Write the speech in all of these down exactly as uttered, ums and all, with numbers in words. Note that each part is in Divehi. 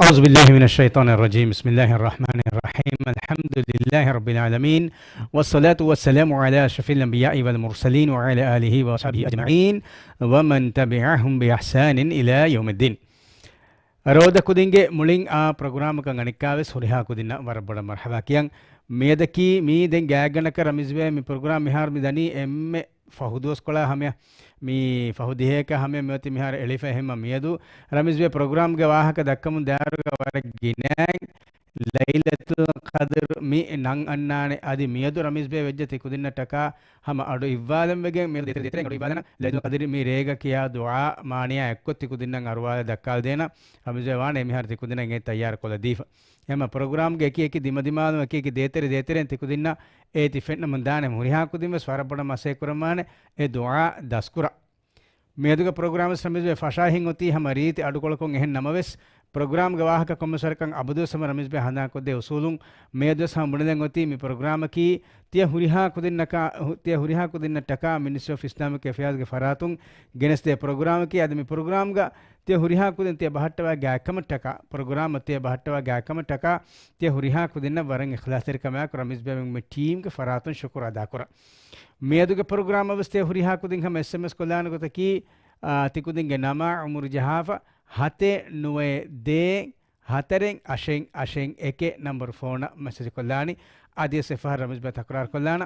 أعوذ بالله من الشيطان الرجيم. بسم الله الرحمن الرحيم. الحمد لله رب العالمين. والصلاة والسلام على أشرف الأنبياء والمرسلين وعلى آله وصحبه أجمعين ومن تبعهم بإحسان إلى يوم الدين. ރޯދަ ކުދިންގެ މުޅިން އާ ޕްރޮގްރާމަކަށް އަނެއްކާވެސް ހުރިހާ ކުދިންނަށް ވަރަށް ބޮޑަށް މަރްޙަބާ ކިޔަން. މިއަދަކީ މީ ދެން ގާތްގަނޑަކަށް ރަމީޒްބޭ މި ޕްރޮގްރާމް މިހާރު މި ދަނީ އެންމެ ފަހު ދުވަސްކޮޅާ ހަމަޔަށް، މި ފަހު ދިހައަކާ ހަމަޔަށް މިއޮތީ މިހާރު އެޅިފަ. އެހެންމަ މިއަދު ރަމީޒްބޭ ޕްރޮގްރާމްގެ ވާހަކަ ދައްކަމުން ދާއިރުގަ ވަރަށް ގިނައިން ލައިލަތުލް ޤަދްރު މި ނަން އަންނާނެ. އަދި މިއަދު ރަމީޒްބޭ ވެއްޖެ ތިކުދިންނަށްޓަކާ ހަމަ އަޑު އިއްވާލަން ވެގެން މިއަދު ދޭތެރޭ ދޭތެރޭ އަޑު އިއްވާލަން. ލައިލަތުލް ޤަދްރި މި ރޭގަ ކިޔާ ދުޢާ މާނަޔާ އެއްކޮށް ތިކުދިންނަށް އަރުވާލަށް ދައްކާލަދޭނަ. ރަމީޒްބޭ ވާނެ އެމިހާރު ތިކުދިންނަށް އެ ތައްޔާރު ކޮށްލަދީފަ. އެހެންމަ ޕްރޮގްރާމްގެ އެކި އެކި ދިމަދިމާލުން އެކި އެކި ދޭތެރެ ދޭތެރެއިން ތިކުދިންނަށް އޭތި ފެންނަމުން ދާނެ. ހުރިހާ ކުދިން ވެސް ވަރަށް ބޮޑަށް މަސައްކަތް ކުރަމާނެ އެ ދުޢާ ދަސްކުރަން. މިއަދުގެ ޕްރޮގްރާމް ވެސް ރަމީޒްބޭ ފަށާ ހިނގޮތީ ހަމަ ރީތި އަޑުކޮޅަކުން. އެހެން ނަމަވެސް، ޕްރޮގްރާމްގެ ވާހަކަ ކޮންމެސް ވަރަކަށް އަބަދުވެސް ހަމަ ރަމީޒްބޭ ހަނދާންކޮށްދޭ އުސޫލުން މިއަދުވެސް ހަމަ ބުނެލަން އޮތީ. މި ޕްރޮގްރާމަކީ ތިޔަ ހުރިހާ ކުދިންނަކާ، ތިޔަ ހުރިހާ ކުދިންނަށްޓަކާ މިނިސްޓްރީ އޮފް އިސްލާމިކް އެފެއާޒްގެ ފަރާތުން ގެނެސްދޭ ޕްރޮގްރާމަކީ. އަދި މި ޕްރޮގްރާމްގަ ތިޔަ ހުރިހާ ކުދިން ތިޔަ ބަހައްޓަވާ ގާތްކަމަށްޓަކާ، ޕްރޮގްރާމަށް ތިޔަ ބަހައްޓަވާ ގާތްކަމަށްޓަކާ، ތިޔަ ހުރިހާ ކުދިންނަށް ވަރަށް އިޚްލާޞްތެރިކަމާއެކު ރަމީޒްބޭ މި ޓީމްގެ ފަރާތުން ޝުކުރު އަދާކުރަން. މިއަދުގެ ޕްރޮގްރާމަށް ވެސް ތިޔަ ހުރިހާ ކުދިން ހަމަ އެސްއެމްއެސް ކޮށްލާނެ ގޮތަކީ، އާ، ތިކުދިންގެ ނަމާ އުމުރު ޖަހާފަ، ހަތެއް ނުވައެއް ދޭއް ހަތަރެއް އަށެއް އަށެއް އެކެއް ނަންބަރު ފޯނަށް މެސެޖް ކޮށްލާނީ. އަދިވެސް އެއްފަހަރު ރަމީޒްބޭ ތަކުރާރު ކޮށްލާނަ،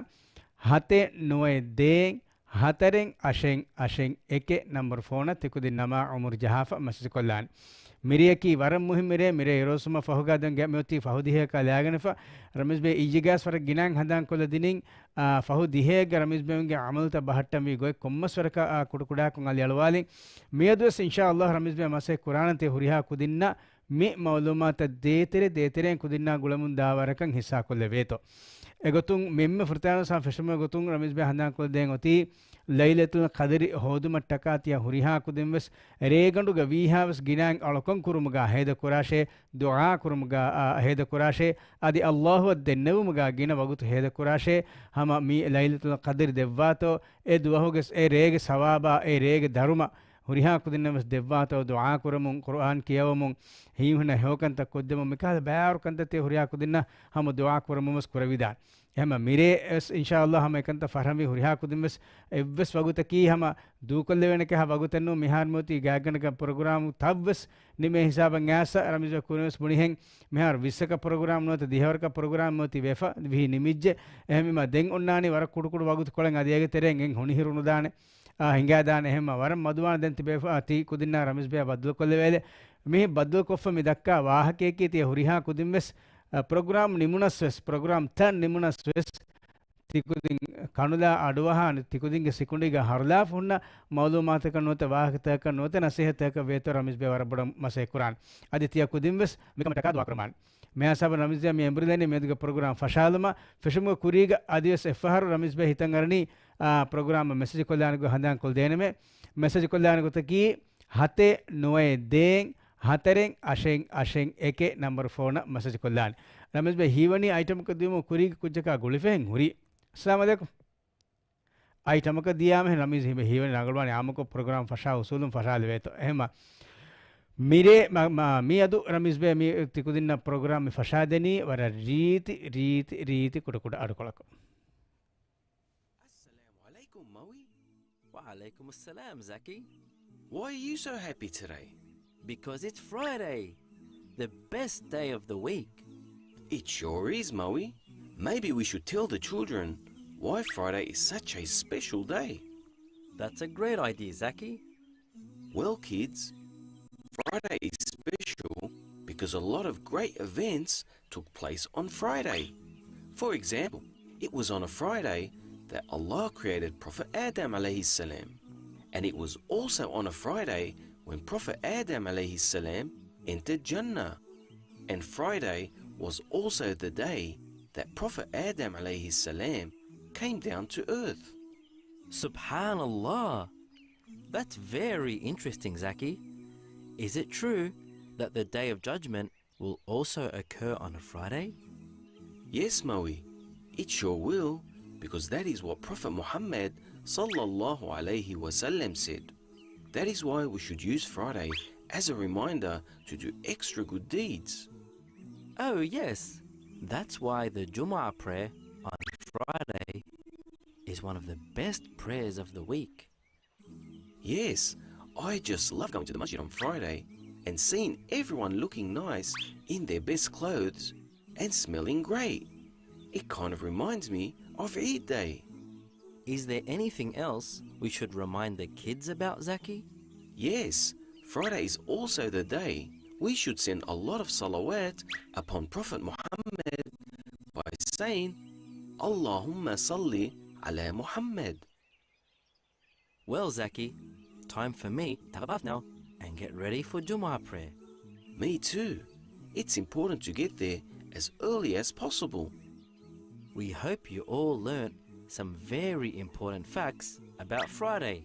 ހަތެއް ނުވައެއް ދޭއް ހަތަރެއް އަށެއް އަށެއް އެކެއް ނަންބަރު ފޯނަށް ތިކުދިން ނަމާ އުމުރު ޖަހާފަ މެސެޖް ކޮށްލާނެ. މިރެއަކީ ވަރަށް މުހިއްމު ރޭ. މިރޭ އިރުއޮއްސުމަށް ފަހުގަ ދެން ގެ މިއޮތީ ފަހު ދިހައަކާ ލާގަނެފަ. ރަމީޒްބޭ އިއްޔެގަސް ވަރަށް ގިނައިން ހަނދާން ކޮށްލަދިނިން، އާ، ފަހު ދިހައެއްގަ ރަމީޒްބޭގެ ޢަމަލުތައް ބަހައްޓަންވީ ގޮތް ކޮންމެސް ވަރަކަށް، އާ، ކުޑަކުޑައަކުން އަލިއަޅުވާލިން. މިއަދުވެސް އިންޝާﷲ ރަމީޒްބޭ މަސައްކަތް ކުރާނަން ތިޔަ ހުރިހާ ކުދިންނަށް މި މަޢުލޫމާތަށް ދޭތެރެ ދޭތެރެއިން ކުދިންނާ ގުޅަމުން ދާ ވަރަކަށް ހިއްސާކޮށްލެވޭތޯ. އެގޮތުން މެންމެ ފުރަތަމަ ފެށުމުގެ ގޮތުން ރަމީޒްބޭ ހަނދާންކޮށްދޭން އޮތީ، ލައިލަތުލް ޤަދްރި ހޯދުމަށްޓަކާ ތިޔަ ހުރިހާ ކުދިން ވެސް ރޭގަނޑުގަ ވީހާވެސް ގިނައިން އަޅުކަން ކުރުމުގަ ހޭދަކުރާށޭ، ދުޢާ ކުރުމުގަ، އާ، ހޭދަކުރާށޭ، އަދި ﷲ އަށް ދެންނެވުމުގަ ގިނަ ވަގުތު ހޭދަކުރާށޭ. ހަމަ މި ލައިލަތުލް ޤަދްރި ދެއްވާތޯ، އެ ދުވަހުގެ އެ ރޭގެ ސަވާބާ، އެ ރޭގެ ދަރުމަ ހުރިހާ ކުދިންނަށް ވެސް ދެއްވާތޯ، ދުޢާ ކުރަމުން، ޤުރުއާން ކިޔަވަމުން، ހީވަނަ ހެޔޮކަންތައް ކޮށްދެމުން، މިކަހަލަ ބައިވަރު ކަންތައް ތިޔަ ހުރިހާ ކުދިންނަށް ހަމަ ދުޢާ ކުރަމުން ވެސް ކުރެވިދާނެ. އެހެންމަ މިރޭ ވެސް އިންޝާﷲ ހަމަ އެކަންތައް ފަށަންވީ. ހުރިހާ ކުދިން ވެސް އެއްވެސް ވަގުތަކީ ހަމަ ދޫކޮށްލެވޭނެ ކަހަލަ ވަގުތެއް ނޫން. މިހާރު މިއޮތީ ގާތްގަނޑަކަށް ޕްރޮގްރާމް ތައްވެސް ނިމޭ ހިސާބަށް އައިސް ރަމީޒް ކުރިން ވެސް ބުނިހެން މިހާރު ވިއްސަކަށް ޕްރޮގްރާމް ނުވަތަ ދިހަވަރަކަށް ޕްރޮގްރާމް ނުވަތަ ވެފަ ވިހި ނިމިއްޖެ. އެހެންވީމަ ދެން އޮންނާނީ ވަރަށް ކުޑަކުޑަ ވަގުތުކޮޅެއް އަދި އޭގެ ތެރެއިން އެން ހޮނިހިރު ނުދާނެ. އާ، ހިނގާދާނެ. އެހެންމަ ވަރަށް މަދުވާނެ ދެން ތިބޭފު، އާ، ތި ކުދިންނާ ރަމީޒް ބޭ ބައްދަލުކޮށްލެވޭލެ. މިހި ބައްދަލުކޮށްފަ މި ދައްކާ ވާހަކަޔަކީ ތިޔަ ހުރިހާ ކުދިން ވެސް، އާ، ޕްރޮގްރާމް ނިމުނަސް ވެސް، ޕްރޮގްރާމް ތައް ނިމުނަސް ވެސް، ތިކުދިން ކަނުލާ އަޑުއަހާނެ، ތިކުދިންގެ ސިކުނޑީގަ ހަރުލާފަ ހުންނަ މަޢުލޫމާތަކަށް ނުވަތަ ވާހަކަތަކަކަށް ނުވަތަ ނަސޭހަތަކަށް ވޭތޯ ރަމީޒް ބޭ ވަރަށް ބޮޑަށް މަސައްކަތް ކުރާނެ. އަދި ތިޔަ ކުދިން ވެސް މިކަމަށްޓަކާ ދުޢާ ކުރަމާނެ. މިހާ ހިސާބަށް ރަމީޒް ބޭ މި އެނބުރިލަނީ މިއަދުގެ ޕްރޮގްރާމް ފަށާލުމަށް. ފެށުމުގެ ކުރީގަ އަދިވެސް އެއްފަހަރު ރަމީޒް ބޭ ހިތަށް އަރަނީ، އާ، ޕްރޮގްރާމް މެސެޖް ކޮށްލާނެ ގޮތް ހަނދާން ކޮށްދޭނަމޭ. މެސެޖް ކޮށްލާނެ ގޮތަކީ، ހަތެއް ނުވައެއް ދޭއް ހަތަރެއް އަށެއް އަށެއް އެކެއް ނަންބަރު ފޯނަށް މެސެޖް ކޮށްލާނެ. ރަމީޒް ބޭ ހީވަނީ އައިޓަމަކަށް ދިޔުމުގެ ކުރީގެ ކުއްޖަކާ ގުޅިފަހެން ހުރީ. އައްސަލާމު ޢަލައިކުމް. އައިޓަމަކަށް ދިޔާމެހެން ރަމީޒް ހީވަނީ ރަނގަޅުވާނެ އާއްމުކޮށް ޕްރޮގްރާމް ފަށާ އުސޫލުން ފަށާލެވޭތޯ. އެހެންމަ މިރޭ މަ-، މަ-، މިއަދު ރަމީޒް ބޭ މި ތިކުދިންނަށް ޕްރޮގްރާމް މި ފަށާދެނީ ވަރަށް ރީތި، ރީތި، ރީތި ކުޑަކުޑަ އަޑުކޮޅަކުން. السلام عليكم, Maui. وعليكم السلام, Zaki. Why are you so happy today? Because it's Friday, the best day of the week. It sure is, Maui. Maybe we should tell the children why Friday is such a special day. That's a great idea, Zaki. Well, kids, Friday is special because a lot of great events took place on Friday. For example, it was on a Friday that Allah created Prophet Adam alayhi salam, and it was also on a Friday when Prophet Adam alayhi salam entered Jannah. And Friday was also the day that Prophet Adam alayhi salam came down to earth. Subhanallah! That's very interesting, Zaki. Is it true that the Day of Judgment will also occur on a Friday? Yes, Maui, it sure will, because that is what Prophet Muhammad sallallahu alayhi wasallam said. That is why we should use Friday as a reminder to do extra good deeds. Oh, yes. That's why the Jumu'ah prayer on Friday is one of the best prayers of the week. Yes, I just love going to the masjid on Friday and seeing everyone looking nice in their best clothes and smelling great. It kind of reminds me of Eid Day. Is there anything else we should remind the kids about, Zaki? Yes, Friday is also the day we should send a lot of salawat upon Prophet Muhammad by saying, اللهم صل على محمد. Well, Zaki, time for me to have a bath now and get ready for Jumu'ah prayer. Me too. It's important to get there as early as possible. We hope you all learnt some very important facts about Friday.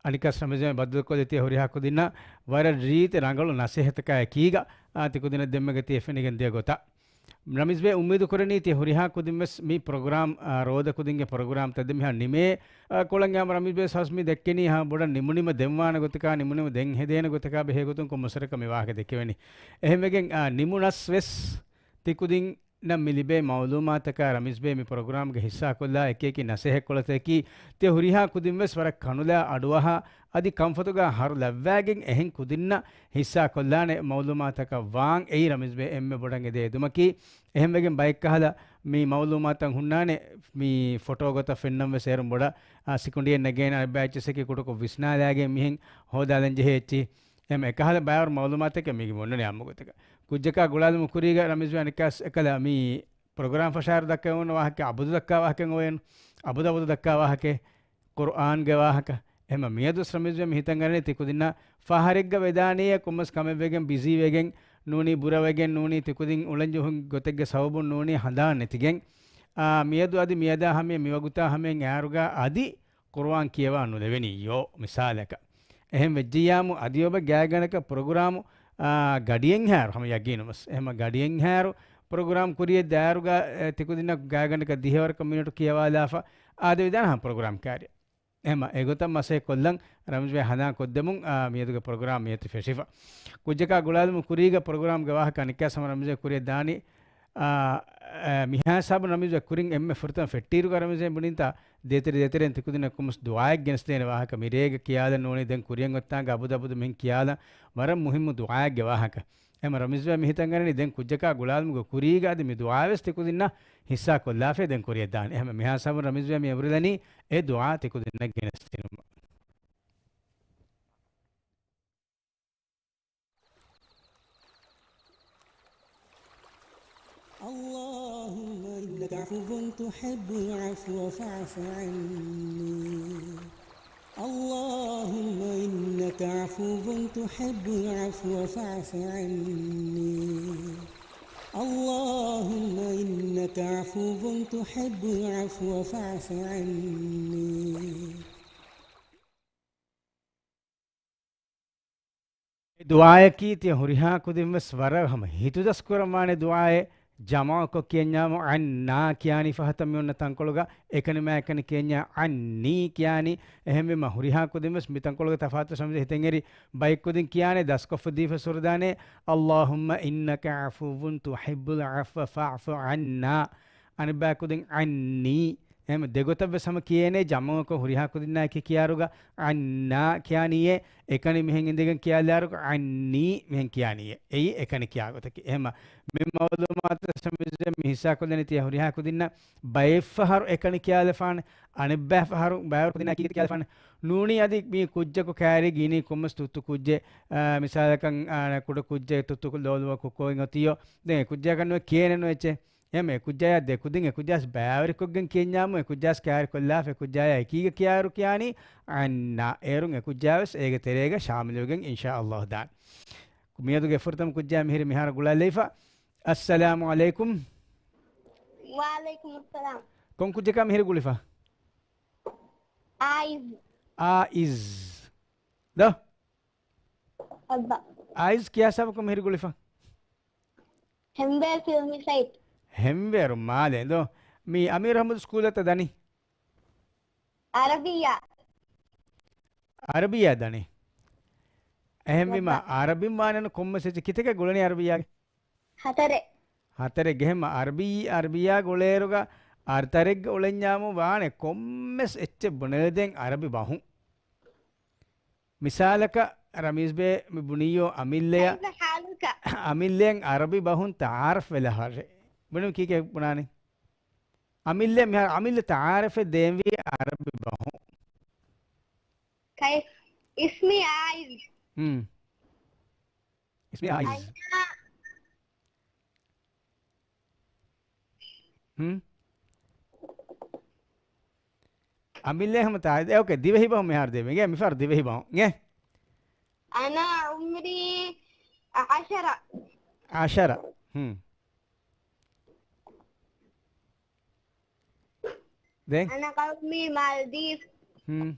އަނިކަސް ރަމަޟާން ބައްދަލުކޮށްލި ތިޔަ ހުރިހާ ކުދިންނަށް ވަރަށް ރީތި ރަނގަޅު ނަސޭހަތަކާއެކީގަ، އާ، ތި ކުދިންނަށް ދެންމެގަ ތިޔަ ފެނިގެން ދިޔަ ގޮތަށް. ރަމީޒް ބޭ، އުއްމީދު ކުރަނީ ތިޔަ ހުރިހާ ކުދިން ވެސް މި ޕްރޮގްރާމް، އާ، ރޯދަ ކުދިންގެ ޕްރޮގްރާމްތައް ދެން މިހާ ނިމޭ، އާ، ކޮޅަށް އާމަ ރަމީޒް ބޭ ސާސް މި ދެއްކެނީ ހާ ބޮޑަށް ނިމުނިމަ ދެންވާނެ ގޮތަކާ، ނިމުނިމަ ދެން ހެދޭނެ ގޮތަކާ ބެހޭ ގޮތުން ކޮންމެ ސަރަކަށް މި ވާހަކަ ދެއްކެވެނީ. އެހެންވެގެން، އާ، ނިމުނަސް ވެސް ތި ކުދިން ނަށް މި ލިބޭ މައުލޫމާތަކާ ރަމީޒް ބޭ މި ޕްރޮގްރާމްގެ ހިއްސާކޮށްލާ އެކި އެކި ނަސޭހަތްކޮޅަކީ، ތިޔަ ހުރިހާ ކުދިން ވެސް ވަރަށް ކަނުލާ އަޑުއަހާ، އަދި ކަންފަތުގަ ހަރު ލައްވާގެން އެހެން ކުދިންނަށް ހިއްސާކޮށްލާނެ މައުލޫމާތަކަށް ވާން އެއީ ރަމީޒް ބޭ އެންމެ ބޮޑަށް އެދޭ އެދުމަކީ. އެހެންވެގެން ބައެއްކަހަލަ މި މައުލޫމާތަށް ހުންނާނެ މި ފޮޓޯ ގޮތަށް ފެންނަން ވެސް އޭރުން ބޮޑަށް، އާ، ސިކުނޑިއެއް ނެގޭނެ އަނެއްބައި އެއްޗެއްސަކީ ކުޑަކޮށް ވިސްނާލާގެން މިހެން ހޯދާލަން ޖެހޭ އެއްޗި. އެމަ އެކަހަލަ ބައިވަރު މައުލޫމާތަކެއް މީގެ ބޮންނަނީ އާއްމު ގޮތަކަށް. ކުއްޖަކާ ގުޅާލުމުގެ ކުރީގަ ރަމީޒް އަނިކާސް އެކަލަ މި ޕްރޮގްރާމް ފަށާއިރު ދައްކަވަން ވާހަކަ އަބުދު ދައްކާ ވާހަކަ އޮވޭނު. އަބުދު އަބުދު ދައްކާ ވާހަކަ، ޤުރްއާންގެ ވާހަކަ. އެމަ މިއަދު ރަމީޒް ވެ މި ހިތަށް އަރަނީ ތި ކުދިންނަށް ފަހަރެއްގަ ވެދާނީއެއް ކޮންމެސް ކަމެއް ވެގެން ބިޒީ ވެގެން ނޫނީ ބުރަ ވެގެން ނޫނީ ތި ކުދިން އުޅެން ޖެހުން ގޮތެއްގެ ސަބަބުން ނޫނީ ހަނދާން ނެތިގެން. އާ، މިއަދު އަދި މިއަދާ ހަމަޔަށް މިވަގުތާ ހަމަޔަށް އައިރުގަ އަދި ޤުރުއާން ކިޔަވާ ނުލެވެނީ ޔޯ މިސާލަކަށް. އެހެން ވެއްޖިއްޔާމު އަދި އޮބަ ގާތްގަނޑަކަށް ޕްރޮގްރާމު، އާ، ގަޑިއެއްހާއިރު ހަމަ ޔަގީނުވެސް. އެހެމަ ގަޑިއެއްހާއިރު ޕްރޮގްރާމް ކުރިޔަށް ދާއިރުގަ، އެ، ތިކުދިންނަށް ގާތްގަނޑަކަށް ދިހަވަރަކަށް މިނިޓު ކިޔަވާލާފަ އާދެވިދާނެ ހަމަ ޕްރޮގްރާމް ކާރި. އެހެމަ އެގޮތަށް މަސައްކަތް ކޮށްލަން ރަމީޒް ވެ ހަނދާން ކޮށްދެމުން، އާ، މިއަދުގެ ޕްރޮގްރާމް މިއޮތީ ފެށިފަ. ކުއްޖަކާ ގުޅާލުމުގެ ކުރީގަ ޕްރޮގްރާމްގެ ވާހަކަ އަނެއްކާސް ހަމަ ރަމީޒް ވެ ކުރިޔަށް ދާނީ. އާ، އާ، މިހާ ހިސާބުން ރަމީޒް ވެ ކުރިން އެންމެ ފުރަތަމަ ފެއްޓިއިރުގަ ރަމީޒް ވެ ބުނިންތާ ދޭތެރެ ދޭތެރެއިން ތިކުދިންނަށް ކޮންމެސް ދުޢާއެއް ގެނެސްދޭނެ ވާހަކަ މިރޭގަ ކިޔާލަން ނޫނީ ދެން ކުރިޔަށް އޮތްތާނގަ އަބުދު އަބުދު މިހެން ކިޔާލަން ވަރަށް މުހިއްމު ދުޢާއެއްގެ ވާހަކަ. އެހެމަ ރަމީޒް ވެ މި ހިތަށް އަރަނީ ދެން ކުއްޖަކާ ގުޅާލުމުގެ ކުރީގަ އަދި މި ދުޢާ ވެސް ތިކުދިންނަށް ހިއްސާ ކޮށްލާފައި ދެން ކުރިޔަށް ދާނެ. އެހެމަ މިހާ ހިސާބުން ރަމީޒް ވެ މި އެބުރިލަނީ އެ ދުޢާ ތިކުދިންނަށް ގެނެސްދިނުމަށް. اللهم إنك عفو تحب العفو فاعف عني. اللهم إنك عفو تحب العفو فاعف عني. اللهم إنك عفو تحب العفو فاعف عني. ދުޢާއަކީ ތިޔަ ހުރިހާ ކުދިން ވެސް ވަރަށް ހަމަ ހިތުދަސް ކުރަންވާނެ ދުޢާއެއް. ޖަމަޢުކޮށް ކިޔަންޏާމު ޢަންނާ ކިޔާނީ ފަހަތަށް މި އޮންނަ ތަންކޮޅުގަ އެކަނިމާ އެކަނި ކިޔަންޏާ ޢަންނީ ކިޔާނީ. އެހެންވީމަ ހުރިހާ ކުދިން ވެސް މި ތަންކޮޅުގެ ތަފާތު ރަމީޒް ވެ ހިތަށް އެރި ބައެއް ކުދިން ކިޔާނެ ދަސްކޮށްފަ ދީފަ ސުރުދާނެ اللهم إنك عفو تحب العفو فاعف عنا. އަނެއްބައި ކުދިން ޢަންނީ. އެހެން ދެގޮތަށް ވެސް ހަމަ ކިޔޭނެ ޖަމަޢުކޮށް ހުރިހާ ކުދިންނާއެކީ ކިޔާއިރުގަ ޢަންނާ ކިޔާނީއޭ. އެކަނި މިހެން އިނދެގެން ކިޔާލާއިރުގަ ޢަންނީ މިހެން ކިޔާނީއޭ. އެއީ އެކަނި ކިޔާ ގޮތަކީ. އެހެމަ މި މަޢުލޫމާތު ރަމީޒް ވެ މި ހިއްސާކޮށްލަނީ ތިޔަ ހުރިހާ ކުދިންނަށް ބައެއްފަހަރު އެކަނި ކިޔާލަފާނެ، އަނެއްބައިފަހަރު ބައިވަރު ކުދިންނާ ކީކޭ ކިޔާލަފާނެ. ނޫނީ އަދި މި ކުއްޖަކު ކައިރީގަ އިނީ ކޮންމެސް ތުއްތު ކުއްޖެއް، އާ، މިސާލަކަށް، އާ، ކުޑަ ކުއްޖެއް ތުއްތު ލޯލުވަ ކުއްކޮއިން އޮތިއޯ. ދެން އެ ކުއްޖާގަ ނުވެ ކިޔޭނެ ނުވެއެއްޗެއް. އެހެމަ އެ ކުއްޖާޔާ ދެ ކުދިން އެ ކުއްޖާސް ބައިވެރިކޮށްގެން ކިޔަންޏާމު އެ ކުއްޖާސް ކައިރިކޮށްލާފަ އެ ކުއްޖާޔާ އެކީގަ ކިޔާއިރު ކިޔާނީ ޢަންނާ. އޭރުން އެ ކުއްޖާވެސް އޭގެ ތެރޭގަ ޝާމިލުވެގެން އިންޝާﷲ ދާން. މިއަދުގެ ފުރަތަމަ ކުއްޖާ މިހިރީ މިހާރު ގުޅާލައިފަ. އައްސަލާމު ޢަލައިކުމް. ވަޢަލައިކުމުއްސަލާމް. ކޮން ކުއްޖަކާ މިހިރީ ގުޅިފަ؟ އާއިޒް. އާއިޒް. ދޯ؟ އައްބަ. އައިސް ކިޔާ ހިސާބަކުން މިހިރި ގުޅިފަ؟ ހެންވޭރު ފިލްމި ސައިޓް. ހެންވޭރު މާލެ ދޯ. މީ އަމީރު އަޙްމަދު ސްކޫލަށްތަ ދަނީ؟ އަރަބިއްޔާ. އަރަބިއްޔާ ދަނީ. އެހެންވީމަ ރައްބާ. އަރަބިން ވާނެ ކޮންމެސް އެއްޗެއް ކިތަކެއް ގުޅެނީ އަރަބިއްޔާގެ؟ ހަތަރެއް. ހަތަރެއް ގެހެމަ އަރަބި، އަރަބިއްޔާ ގުޅޭއިރުގަ ހަތަރެއްގެ އުޅެންޏާމު ވާނެ ކޮންމެސް އެއްޗެއް ބުނެލިދޭން އަރަބި ބަހުން. މިސާލަކަށް ރަމީޒްބޭ މި ބުނިއްޔޯ އަމިއްލަޔަށް، ކައިފަ ޙާލުކަ؟ އަމިއްލަޔަށް އަރަބި ބަހުން ތަޢާރަފް ވެލަ ހަށެ. ބުނި ކީކޭ ބުނާނީ؟ އަމިއްލަ މިހާރު އަމިއްލަ ތަޢާރަފެއް ދޭންވީ އަރަބި ބަހުން. ކައި-، އިސްމީ އާއިޒް. ހުން. އިސްމީ އާއިޒް. އައިނާ. ހުން. އަމިއްލަ ހަމަ ތާ-، އެ، އޯކޭ، ދިވެހި ބަހުން މިހާރު ދޭ. މިގޭ މިފަހަރު ދިވެހި ބަހުން. ގޭ. އަނާ ޢުމްރީ ޢަޝަރަ. ޢަޝަރަ. ހުން. ދެން؟ އަނާ ޤައުމީ މާލްދީވް. ހުން.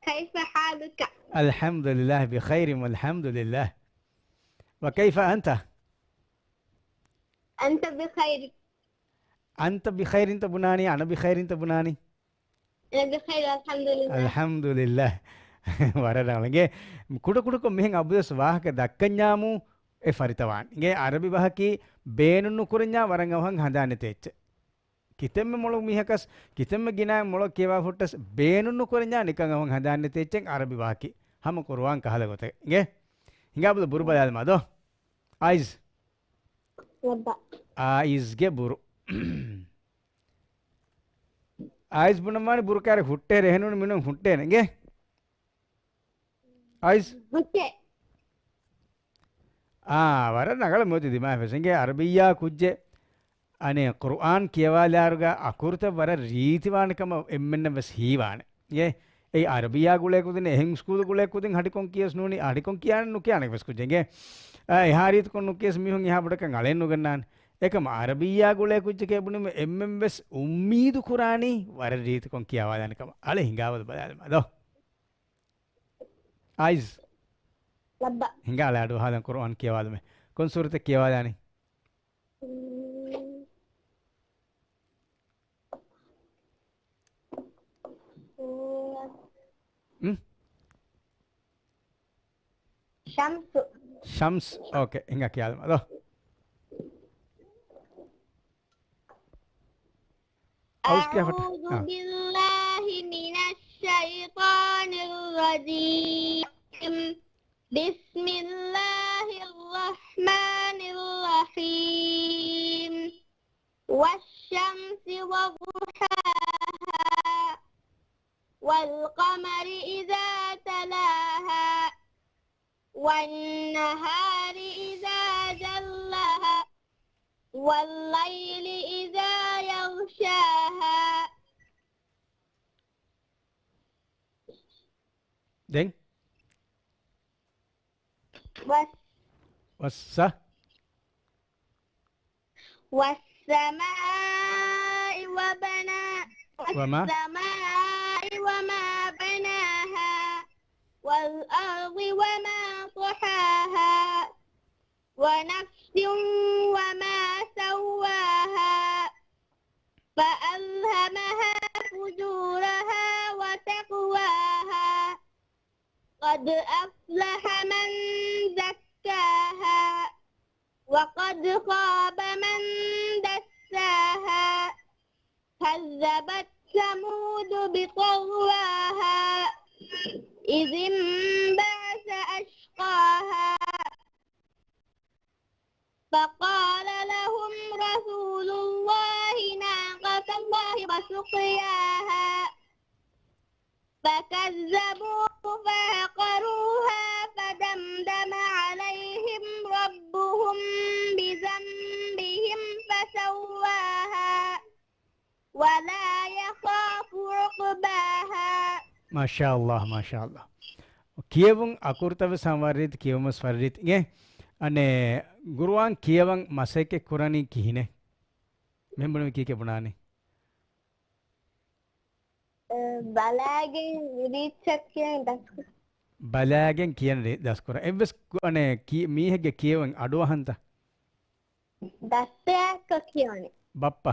كيف حالك؟ الحمد لله بخير والحمد لله. وكيف أنت؟ أنت بخير. أنت بخير ތަ ބުނާނީ، أنا بخير ތަ ބުނާނީ؟ أنا بخير، الحمد لله. الحمد لله. ވަރަށް ރަނގަޅު. އިނގޭ، ކުޑަކުޑަކޮށް މިހެން އަބުދުވެސް ވާހަކަ ދައްކަންޏާމު އެ ފަރިތަވާން. އިނގޭ، އަރަބި ބަހަކީ ބޭނުން ނުކުރަންޏާ ވަރަށް އަވަހަށް ހަނދާން ނެތޭ އެއްޗެއް. ކިތަންމެ މޮޅު މީހަކަސް، ކިތަންމެ ގިނައިން މޮޅަށް ކިޔަވާ ފުއްޓަސް، ބޭނުން ނުކުރަންޏާ ނިކަން އަވަހަށް ހަނދާން ނެތޭ އެއްޗެއް އަރަބި ބަހަކީ. ހަމަ ޤުރުއާން ކަހަލަ ގޮތެއް. އިނގޭ؟ ހިނގާބަލަ ބުރު ބަލާލަމާ ދޯ. އައިޒް. ރައްބާ. އައިޒްގެ ބުރު. އައިޒް ބުނަންވާނެ ބުރު ކާރި ހުއްޓޭ ރެހެނުން މިނުން ހުއްޓޭނެ. އިނގޭ؟ އައިސް. ހުއްޓޭ. އާ، ވަރަށް ރަނގަޅަށް މިއޮތީ ދިމާވެސް. އިނގޭ އަރަބިއްޔާ ކުއްޖެއް އަނެއް ޤުރުއާން ކިޔަވާލާއިރުގަ އަކުރުތައް ވަރަށް ރީތިވާނެ ކަމަށް އެންމެންނަށް ވެސް ހީވާނެ. އެ، އެއީ އަރަބިއްޔާ ގުޅޭ ކުދިން އެހެން ސްކޫލު ގުޅޭ ކުދިން ހަޑިކޮން ކިޔަސް ނޫނީ، ހަޑިކޮން ކިޔާނެ ނުކިޔާނެ ވެސް ކުއްޖެއް. އެ، އެހާ ރީތިކޮށް ނުކިޔަސް މީހުން އެހާ ބޮޑަކަށް އަޅެއް ނުގަންނާނެ. އެކަމަ އަރަބިއްޔާ ގުޅޭ ކުއްޖެކޭ ބުނީމަ އެންމެން ވެސް އުއްމީދު ކުރާނީ ވަރަށް ރީތިކޮށް ކިޔަވާލާނެ ކަމަށް. އަޅެ ހިނގާވަލު ބަލާލަމާ ދޯ. އައިޒް. ރައްބާ. ހިނގާ އަޅެ އަޑުއަހާލަން ޤުރުއާން ކިޔަވާލުމޭ. ކޮން ސޫރަތެއް ކިޔަވާލާނީ؟ މް. މް؟ ޝަމްސު. ޝަމްސް. އޯކޭ. ހިނގާ ކިޔާލަމާ ދޯ. އައުސް ކިޔާފަ-، أعوذ އާ. بالله من الشيطان الرجيم. بسم الله الرحمن الرحيم. والشمس وضحاها. والقمر إذا تلاها. والنهار إذا جلاها. والليل إذا يغشاها. ދެން؟ ވަސް. ވައްސަ. والسماء وبنا-، وما؟ والسماء وما بناها. والأرض وما طحاها. ونفس وما سواها. فألهمها فجورها وتقواها. قد أفلح من زكاها. وقد خاب من دساها. كذبت ثمود بطغواها. إذ انبعث أشقاها. فقال لهم رسول الله ناقة الله وسقياها. فكذبوه فعقروها فدمدم عليهم ربهم بذنبهم فسواها ولا يخاف عقباها. މާޝާﷲ، މާޝާﷲ. ކިޔެވުން އަކުރުތައް ވެސް ހަމަ ވަރަށް ރީތި، ކިޔެވުން ވެސް ވަރަށް ރީތި. އިނގޭ، އަނެއް ޤުރުއާން ކިޔަވަން މަސައްކަތް ކުރަނީ ކިހިނެއް؟ މެން ބުނެވި ކީކޭ ބުނާނީ؟ އަ، ބަލާގެން ރީތިއަށް ކިޔަން ދަސްކުރ. ބަލާގެން ކިޔަން ރީ-، ދަސްކުރ. އެއްވެސް ކު-، އަނެ، ކި-، މީހެއްގެ ކިޔެވެން އަޑުއަހަންތަ؟ ދައްތައަކަށް ކިޔަނީ. ބައްޕަ.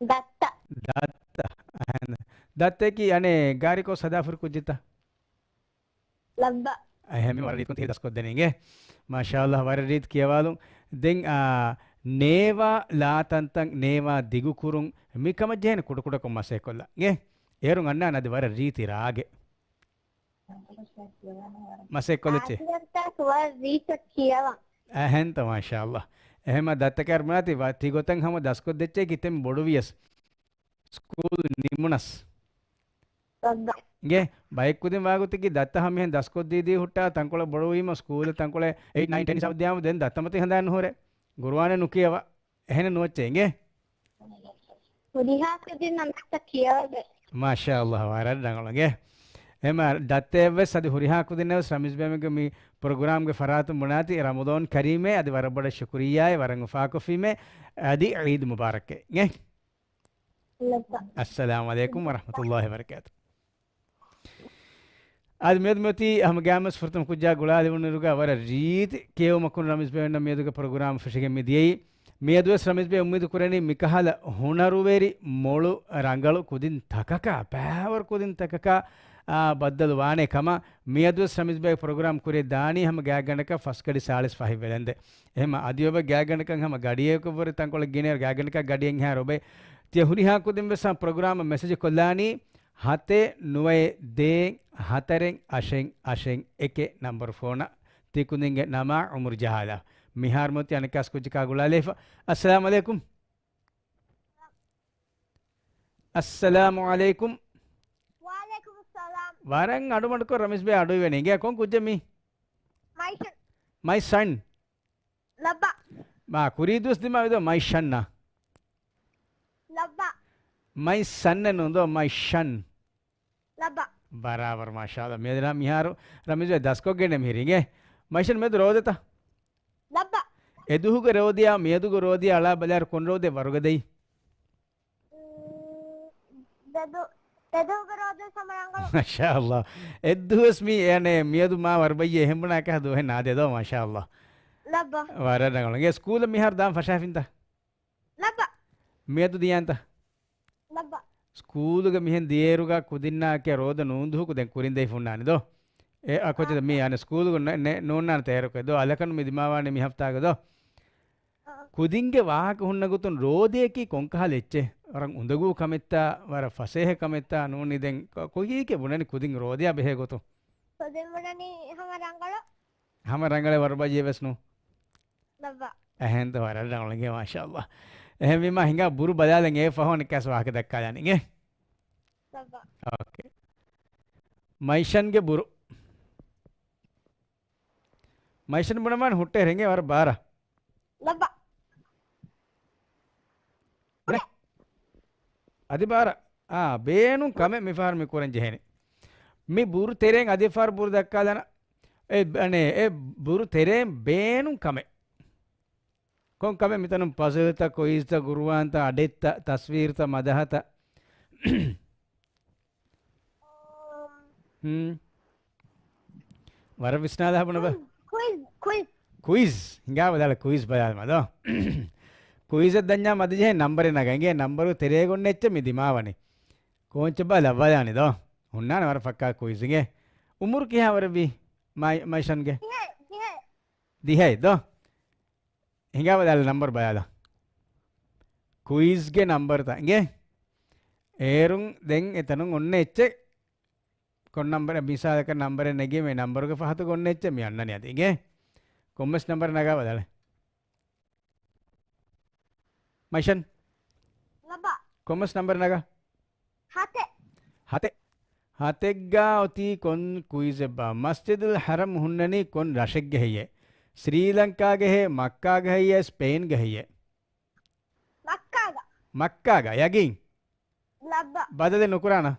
ދައްތަ. ދައްތަ. އަހަން. ދައްތައަކީ އަނެ، ގާރިކޯ ސަދާފުރި ކުއްޖެތަ؟ ލައްބަ. އެހެން ވަރަށް ރީތިކޮށް ތި ދަސްކޮށްދެނީ އިނގޭ. މާޝާﷲ ވަރަށް ރީތި ކިޔަވާލުން. ދެން، އާ، ނޭވާ ލާ ތަންތަން ނޭވާ ދިގުކުރުން މި ކަމަށް ޖެހޭނެ ކުޑަކުޑަކޮށް މަސައްކަތްކޮށްލާ އިނގޭ. އޭރުން އަންނާނެ އަދި ވަރަށް ރީތި ރާގެއް. މަސައްކަތްކޮށްލައްޗޭ. އާދިޔަންތަ ވަރަށް ރީތިކޮށް ކިޔަވާ. އެހެންތަ މާޝާﷲ. އެހެމަ ދައްތަކަށް ބުނާތި ތި ގޮތަށް ހަމަ ދަސްކޮށްދެއްޗޭ ކިތަންމެ ބޮޑުވިޔަސް. ސްކޫލް ނިމުނަސް. އިނގޭ، ބައެއް ކުދިން ވާގޮތަކީ ދައްތަ ހަމަ މިހެން ދަސްކޮށްދީދީ ހުއްޓާ ތަންކޮޅެއް ބޮޑުވީމަ ސްކޫލް ތަންކޮޅެއް އެއިޓް ނައިން ޓެން ހިސާބު ދިޔާމަ ދެން ދައްތަ މަތި ހަނދާން ނުހުރޭ. ގުރުއާނެއް ނުކިޔަވާ. އެހެނެއް ނުވައްޗޭ އިނގޭ. ހުރިހާ ކުދިންނަށް ދައްތަ ކިޔަވަދޭ. މާޝާﷲ ވަރަށް ރަނގަޅު އިނގޭ. އެހެމަ ދައްތައެއްވެސް އަދި ހުރިހާ ކުދިންނެއްވެސް ރަމީޒް ބޭމެގެ މި ޕްރޮގްރާމްގެ ފަރާތުން ބުނާތި ރަމަޟާން ކަރީމޭ އަދި ވަރަށް ބޮޑަށް ޝުކުރިއްޔާއޭ ވަރަށް އުފާކޮށްފީމޭ އަދި ޢީދު މުބާރަކޭ އިނގޭ. އައްސަލާމު ޢަލައިކުމް ވަރަޙްމަތުﷲ ވަބަރަކާތު. އަދި މިއަދު މިއޮތީ ހަމަ ގާމަސް ފުރަތަމަ ކުއްޖާ ގުޅާލެވުނުއިރުގަ ވަރަށް ރީތި ކިޔެވުމަކުން ރަމީޒް ބޭ އޮންނަ މިއަދުގެ ޕްރޮގްރާމް ފެށިގެން މި ދިޔައީ. މިއަދުވެސް ރަމީޒް ބޭ އުއްމީދު ކުރަނީ މިކަހަލަ ހުނަރުވެރި މޮޅު ރަނގަޅު ކުދިން ތަކަކާ، ބައިވަރު ކުދިން ތަކަކާ، އާ، ބައްދަލު ވާނެ ކަމަށް. މިއަދުވެސް ރަމީޒް ބޭ ޕްރޮގްރާމް ކުރި ދާނީ ހަމަ ގާތްގަނޑަކަށް ފަސްގަޑި ސާޅީސް ފަހެއް ވެލެންދެ. އެހެމަ އަދި އޮބަ ގާތްގަނޑަކަށް ހަމަ ގަޑިއެއްކޮށްވުރެ ތަންކޮޅެއް ގިނައިރު ގާތްގަނޑަކަށް ގަޑިއެއްހާ ރޮބޭ. ތިޔަ ހުރިހާ ކުދިން ވެސް ހަމަ ޕްރޮގްރާމަށް މެސެޖް ކޮށްލާނީ ހަތެއް ނުވައެއް ދޭއް ހަތަރެއް އަށެއް އަށެއް އެކެއް ނަންބަރު ފޯނަށް. ތި ކުދިންގެ ނަމާ އުމުރު ޖަހާލާ. މިހާރު މިއޮތީ އަނެއްކާސް ކުއްޖަކާ ގުޅާލައިފަ. އައްސަލާމު ޢަލައިކުމް. އައްސަލާމު ޢަލައިކުމް. ވަޢަލައިކުމުއްސަލާމް. ވަރަށް އަޑުމަޑުކޮށް ރަމީޒް ބޭ އަޑުއިވޭނެ. އިނގޭ ކޮން ކުއްޖެއް މީ؟ މައި ޝަން. މައި ޝަން. ލައްބަ. މާ ކުރީ ދުވަސް ދިމާވިދޯ މައި ޝަންނާ؟ ލައްބަ. މައި ޝަންނެއް ނޫންދޯ މައި ޝަން. ލައްބަ. ބަރާބަރު މާޝާﷲ. މިއަދު މިހާރު ރަމީޒް ބޭ ދަސްކޮށްގެން މިހިރީ އިނގޭ. މައި ޝަން މިއަދު ރޯދަތަ؟ ލައްބަ. އެދުހުގެ ރޯދަޔާ މިއަދުގެ ރޯދަޔާ އަޅާ ބަލާއިރު ކޮން ރޯދައެއް ވަރުގަދައީ؟ މް، ދެދު، ދެދުހުގެ ރޯދަ ހަމަ ރަނގަޅު. މާޝާﷲ. އެއްދުވަސް މީ އަނެއް މިއަދު މާ ވަރުބައްޔޭ އެހެން ބުނާ ކަހަ ދުވަހެއް ނާދޭ ދޯ މާޝާﷲ. ލައްބަ. ވަރަށް ރަނގަޅު. އިނގޭ ސްކޫލަށް މިހާރު ދާން ފަށާފިންތަ؟ ލައްބަ. މިއަދު ދިޔާންތަ؟ ލައްބަ. ސްކޫލުގަ މިހެން ދިޔައިރުގަ ކުދިންނާކެ ރޯދަ ނޫން ދުހުކު ދެން ކުރިން ދެއް ފުންނާނެ ދޯ؟ އެ އަ، ކޮއްޗެއް މީ އަނެއް ސްކޫލުގަ ނެ-، ނެ-، ނޯންނާނެ ތޭރަކު ދޯ؟ އަލަކަން މި ދިމާވާނެ މި ހަފްތާގަ ދޯ؟ އަ. ކުދިންގެ ވާހަކަ ހުންނަ ގޮތުން ރޯދަޔަކީ ކޮންކަހަލަ އެއްޗެއް؟ ވަރަށް އުނދަގޫ ކަމެއްތާ، ވަރަށް ފަސޭހަ ކަމެއްތާ ނޫނީ ދެން ކޮ-، ކޮކީކޭ ބުނަނީ ކުދިން ރޯދަޔާ ބެހޭ ގޮތުން؟ ކުދިން ބުނަނީ ހަމަ ރަނގަޅު. ހަމަ ރަނގަޅެއް ވަރުބައްޔެއް ވެސް ނޫން. ލައްބަ. އެހެންތަ ވަރަށް ރަނގަޅުގެ މާޝާﷲ. އެހެންވީމާ ހިނގާ ބުރު ބަލާލަން އޭ ފަހު ނިކާސް ވާހަކަ ދައްކާލާނީ އިނގޭ. ލައްބަ. އޯކޭ. މައިޝަންގެ ބުރު. މައިޝަން ބުނަމާން ހުއްޓޭ ރެނގޭ ވަރަށް ބާރަ. ލައްބަ. ބުރެ. އަދި ބާރަ. އާ، ބޭނުން ކަމެއް މިފަހަރު މި ކުރަން ޖެހޭނެ. މި ބުރު ތެރޭން އަދި ފަހަރު ބުރު ދައްކާލަނަ. އެ، އަނެ، އެ ބުރު ތެރޭން ބޭނުން ކަމެއް. ކޮން ކަމެއް މިތަނުން ޕަޒަލްތަ، ކުއިޒްތަ، ގުރުއާންތަ، އަޑެއްތަ، ތަސްވީރުތަ، މަދަހަތަ؟ ހުން. ވަރަށް ވިސްނާލާ ބުނަބަ. ކުއިޒް، ކުއިޒް. ކުއިޒް. ހިނގާ ބަލާލަ ކުއިޒް ބަލާލަމާ ދޯ. ކުއިޒަށް ދަންޏާ މަދުޖެހޭ ނަންބަރެއް ނަގަ. އިނގޭ ނަންބަރު ތެރޭގަ އޮންނަ އެއްޗެއް މި ދިމާވަނީ. ކޯންޗެއްބާ ލައްވާލާނީ ދޯ. ހުންނާނެ ވަރަށް ފައްކާ ކުއިޒް އިނގޭ. އުމުރު ކިހާ ވަރަށްވީ މައި-، މައިޝަންގެ؟ ދިހައެއް، ދިހައެއް. ދިހައެއް ދޯ. ހިނގާ ބަލާލަ ނަންބަރު ބަލާލަ. ކުއިޒްގެ ނަންބަރުތައް އިނގޭ. އޭރުން ދެން އެތަނުން އޮންނަ އެއްޗެއް ކޮން ނަންބަރެއް، މިސާލަކަށް ނަންބަރެއް ނެގީމޭ ނަންބަރުގެ ފަހަތުގަ އޮންނަ އެއްޗެއް މި އަންނަނީ އަދި އިނގޭ. ކޮންމެސް ނަންބަރެއް ނަގާ ބަލާލަ. މައިޝަން. ލައްބަ. ކޮންމެސް ނަންބަރެއް ނަގާ. ހަތެއް. ހަތެއް. ހަތެއްގާ އޮތީ ކޮން ކުއިޒެއްބާ؟ މަސްޖިދުލް ޙަރަމް ހުންނަނީ ކޮން ރަށެއްގަ ހެއްޔޭ؟ ސްރީލަންކާގަ ހޭ، މައްކާގަ ހެއްޔޭ، ސްޕެއިންގަ ހެއްޔޭ؟ މައްކާގަ. މައްކާގަ، ޔަގީން؟ ލައްބަ. ބަދަލެއް ނުކުރާނަ؟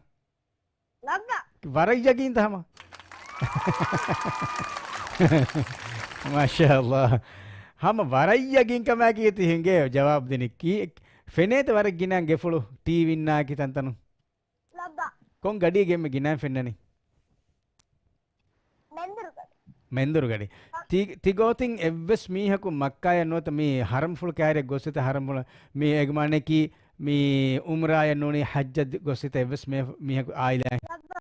ލައްބަ. ވަރަށް ޔަގީންތަ ހަމަ؟ މާޝާﷲ. ހަމަ ވަރަށް ޔަގީންކަމާއެކީ ތި ހިނގޭ ޖަވާބު ދިނިއްކީ. ފެނޭތަ ވަރަށް ގިނަ ގެފުޅު ޓީވީންނާއެކި ތަންތަނުން؟ ލައްބަ. ކޮން ގަޑީގެ އެންމެ ގިނައިން ފެންނަނީ؟ މެންދުރުގަޑި. މެންދުރުގަޑި. ތި، ތި ގޯތިން އެއްވެސް މީހަކު މައްކާޔަށް ނުވަތަ މި ހަރަމްފުޅު ކައިރިއަށް ގޮސްއެތަ ހަރަމްފުޅު، މި އޭގެ މާނައަކީ މި އުމްރާޔަށް ނޫނީ ޙައްޖަށް ގޮސްއެތަ އެއްވެސް މީ، މީހަކު އާއިލާއެއް؟ ލައްބަ،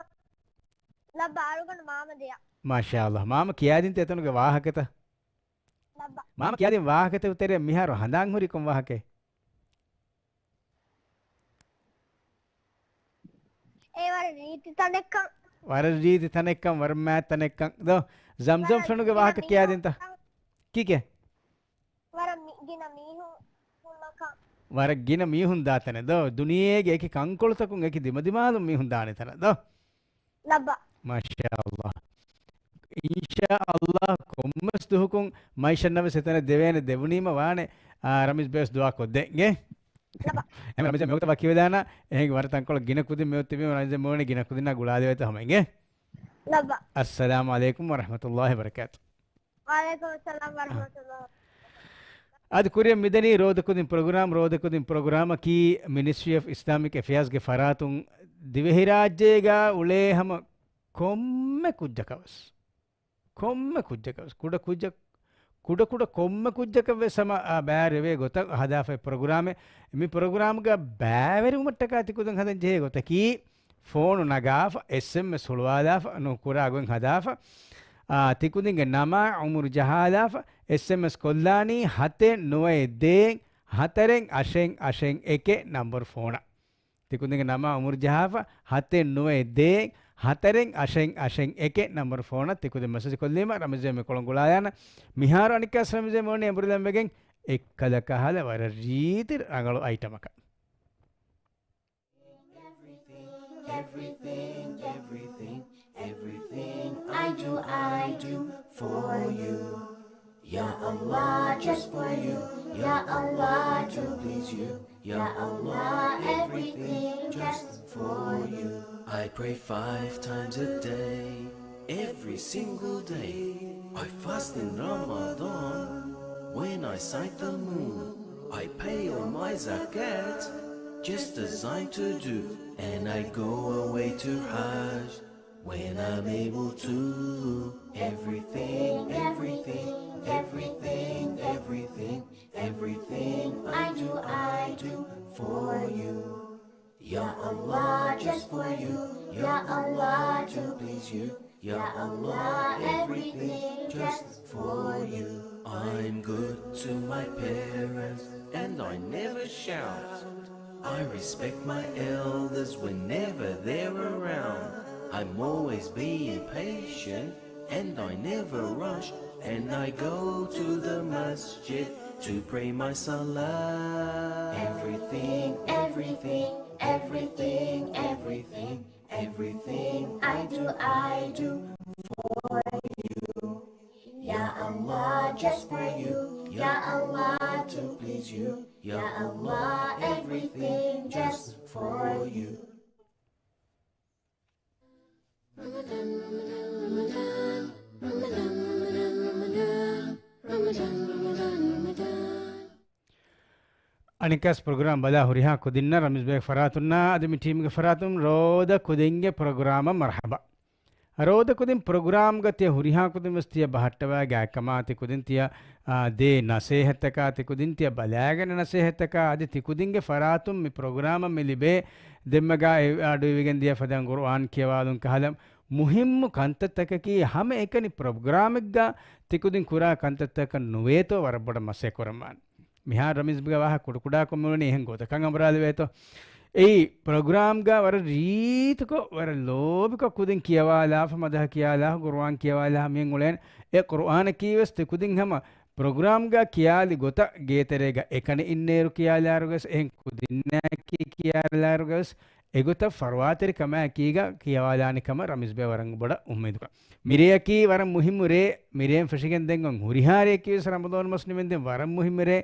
ލައްބަ އަޅުގަނޑު މާމަ ދެއަ. މާޝާﷲ. މާމަ ކިޔާދިންތަ އެތަނުގެ ވާހަކަތައް؟ ލައްބަ. މާމަ ކިޔާދިން ވާހަކަތައް ތެރެއަށް މިހާރު ހަނދާން ހުރީ ކޮން ވާހަކައެއް؟ އެ ވަރަށް ރީތި ތަނެއްކަން. ވަރަށް ރީތި ތަނެއްކަން، ވަރަށް މާތް ތަނެއްކަން. ދޯ، ޒަމްޒަމް ވަރަށް ފެނުގެ ގިނަ ވާހަކަ ކިޔާދިންތަ؟ މީހުން. ކީކޭ؟ ވަރަށް މި-، ގިނަ މީހުން ހުންނަކަން. ވަރަށް ގިނަ މީހުން ދާ ތަނެއް ދޯ. ދުނިޔޭގެ އެކި ކަންކޮޅުތަކުން އެކި ދިމަދިމާލުން މީހުން ދާނެ ތަނެއް ދޯ. ލައްބަ. މާޝާﷲ. އިންޝާﷲ ކޮންމެސް ދުހަކުން މައިޝަންނަށް ވެސް އެތަނެއް ދެވޭނެ ދެވުނީމަ ވާނެ. އާ، ރަމީޒް ބޭސް ދުޢާ ކޮށްދޭން. އެހެން ރަމީޒް މިވަގުތަށް ވަކިވެދާނަ. އެހެން ވަރަށް ތަންކޮޅެއް ގިނަ ކުދިން މިއޮތް ތިބީމަ ރަމީޒް މޫނެ ގިނަ ކުދިންނާ ގުޅާލެވޭތޯ ހަމަ އިނގޭ. ލައްބަ. އައްސަލާމު ޢަލައިކުމް ވަރަޙްމަތުﷲ ވަބަރަކާތު. ވަޢަލައިކުމުއްސަލާމް ވަރަޙްމަތުﷲ. އަދި ކުރިއަށް މިދަނީ ރޯދަކުދިން ޕްރޮގްރާމް. ރޯދަކުދިން ޕްރޮގްރާމަކީ މިނިސްޓްރީ އޮފް އިސްލާމިކް އެފެއާޒްގެ ފަރާތުން ދިވެހިރާއްޖޭގަ އުޅޭ ހަމަ ކޮންމެ ކުއްޖަކަށް ވެސް، ކޮންމެ ކުއްޖަކަށް ވެސް، ކުޑަ ކުއްޖަ، ކުޑަ ކުޑަ ކޮންމެ ކުއްޖަކަށް ވެސް ހަމަ، އާ، ބައިވެރިވޭ ގޮތަށް ހަދާފައި ޕްރޮގްރާމެއް. މި ޕްރޮގްރާމްގަ ބައިވެރިވުމަށްޓަކާ ތިކުދިން ހަދަން ޖެހޭ ގޮތަކީ، ފޯނު ނަގާފަ، އެސްއެމްއެސް ހުޅުވާލާފަ، ނުކުރާ ގޮތް ހަދާފަ، އާ، ތިކުދިންގެ ނަމާ އުމުރު ޖަހާލާފަ، އެސްއެމްއެސް ކޮށްލާނީ ހަތެއް ނުވައެއް ދޭއް ހަތަރެއް އަށެއް އަށެއް އެކެއް ނަންބަރު ފޯނަށް. ތިކުދިންގެ ނަމާ އުމުރު ޖަހާފަ، ހަތެއް ނުވައެއް ދޭއް ހަތަރެއް އަށެއް އަށެއް އެކެއް ނަންބަރު ފޯނަށް ތިކުދިން މެސެޖް ކޮށްލީމަ، ރަމީޒް މި ކޮޅުން ގުޅާލާނަން. މިހާރު އަނެއްކާސް ރަމީޒް މޫނެ އެނބުރިލަން ވެގެން އެއްކަލަ ކަހަލަ ވަރަށް ރީތި ރަނގަޅު އައިޓަމަކަށް. Everything, everything, everything, everything I do, I do for you. Ya Allah, just for you. Ya Allah, to please you. Ya Allah, everything just for you. I pray five times a day, every single day. I fast in Ramadan. When I sight the moon, I pay all my zakat, just as I'm to do. And I go away to Hajj when I'm able to. Everything, everything, everything, everything, everything I do, I do for you. Ya Allah, just for you. Ya Allah, to please you. Ya Allah, everything just for you. I'm good to my parents and I never shout. I respect my elders whenever they're around. I'm always being patient and I never rush. And I go to the masjid to pray my salah. Everything, everything, everything, everything, everything I do, I do for you. Ya Allah, just for you. Ya Allah, to please you. Ya Allah, everything just for you. އަނެއްކާސް ޕްރޮގްރާމް ބަލާ ހުރިހާ ކުދިންނަށް ރަމީޒް ބޭގެ ފަރާތުންނާ އަދި މި ޓީމްގެ ފަރާތުން ރޯދަ ކުދިންގެ ޕްރޮގްރާމަށް މަރްޙަބާ. ރޯދަ ކުދިން ޕްރޮގްރާމްގަ ތިޔަ ހުރިހާ ކުދިން ވެސް ތިޔަ ބަހައްޓަވާ ގާތްކަމާ ތި ކުދިން ތިޔަ، އާ، ދޭ ނަސޭހަތްތަކާ ތި ކުދިން ތިޔަ ބަލާގަނެ ނަސޭހަތްތަކާ އަދި ތި ކުދިންގެ ފަރާތުން މި ޕްރޮގްރާމަށް މި ލިބޭ ދެންމެގާ އެ އަޑު އިވިގެން ދިޔަ ފަދައިން ޤުރުއާން ކިޔަވާލުން ކަހަލަ މުހިއްމު ކަންތައްތަކަކީ ހަމައެކަނި ޕްރޮގްރާމެއްގަ ތިކުދިން ކުރާ ކަންތައްތަކަށް ނުވޭތޯ ވަރަށް ބޮޑަށް މަސައްކަތް ކުރަންވާނެ. މިހާރު ރަމީޒް ބޭގެ ވާހަކަ ކުޑަކުޑާކޮށް މިވަނީ އެހެން ގޮތަކަށް އަނބުރާލެވޭތޯ. އެއީ ޕްރޮގްރާމްގަ ވަރަށް ރީތިކޮށް، ވަރަށް ލޯބިކޮށް ކުދިން ކިޔަވާލާފަ، މަދަހަ ކިޔާލާފަ، ޤުރުއާން ކިޔަވާލާފަ މިހެން އުޅޭނެ. އެ ޤުރުއާނަކީ ވެސް ތި ކުދިން ހަމަ ޕްރޮގްރާމްގަ ކިޔާލި ގޮތަށް ގޭތެރޭގަ އެކަނި އިންނައިރު ކިޔާލާއިރުގަވެސް، އެހެން ކުދިންނާއެކީ ކިޔާލާއިރުގަވެސް، އެގޮތަށް ފަރުވާތެރިކަމާއެކީގަ ކިޔަވާލާނެ ކަމަށް ރަމީޒް ބޭ ވަރަށް ބޮޑަށް އުއްމީދުކަން. މިރެއަކީ ވަރަށް މުހިއްމު ރޭ، މިރޭން ފެށިގެން ދެން އޮތް ހުރިހާ ރެއަކީ ވެސް ރަމަޟާން މަސް ނިމެންދެން ވަރަށް މުހިއްމު ރޭ.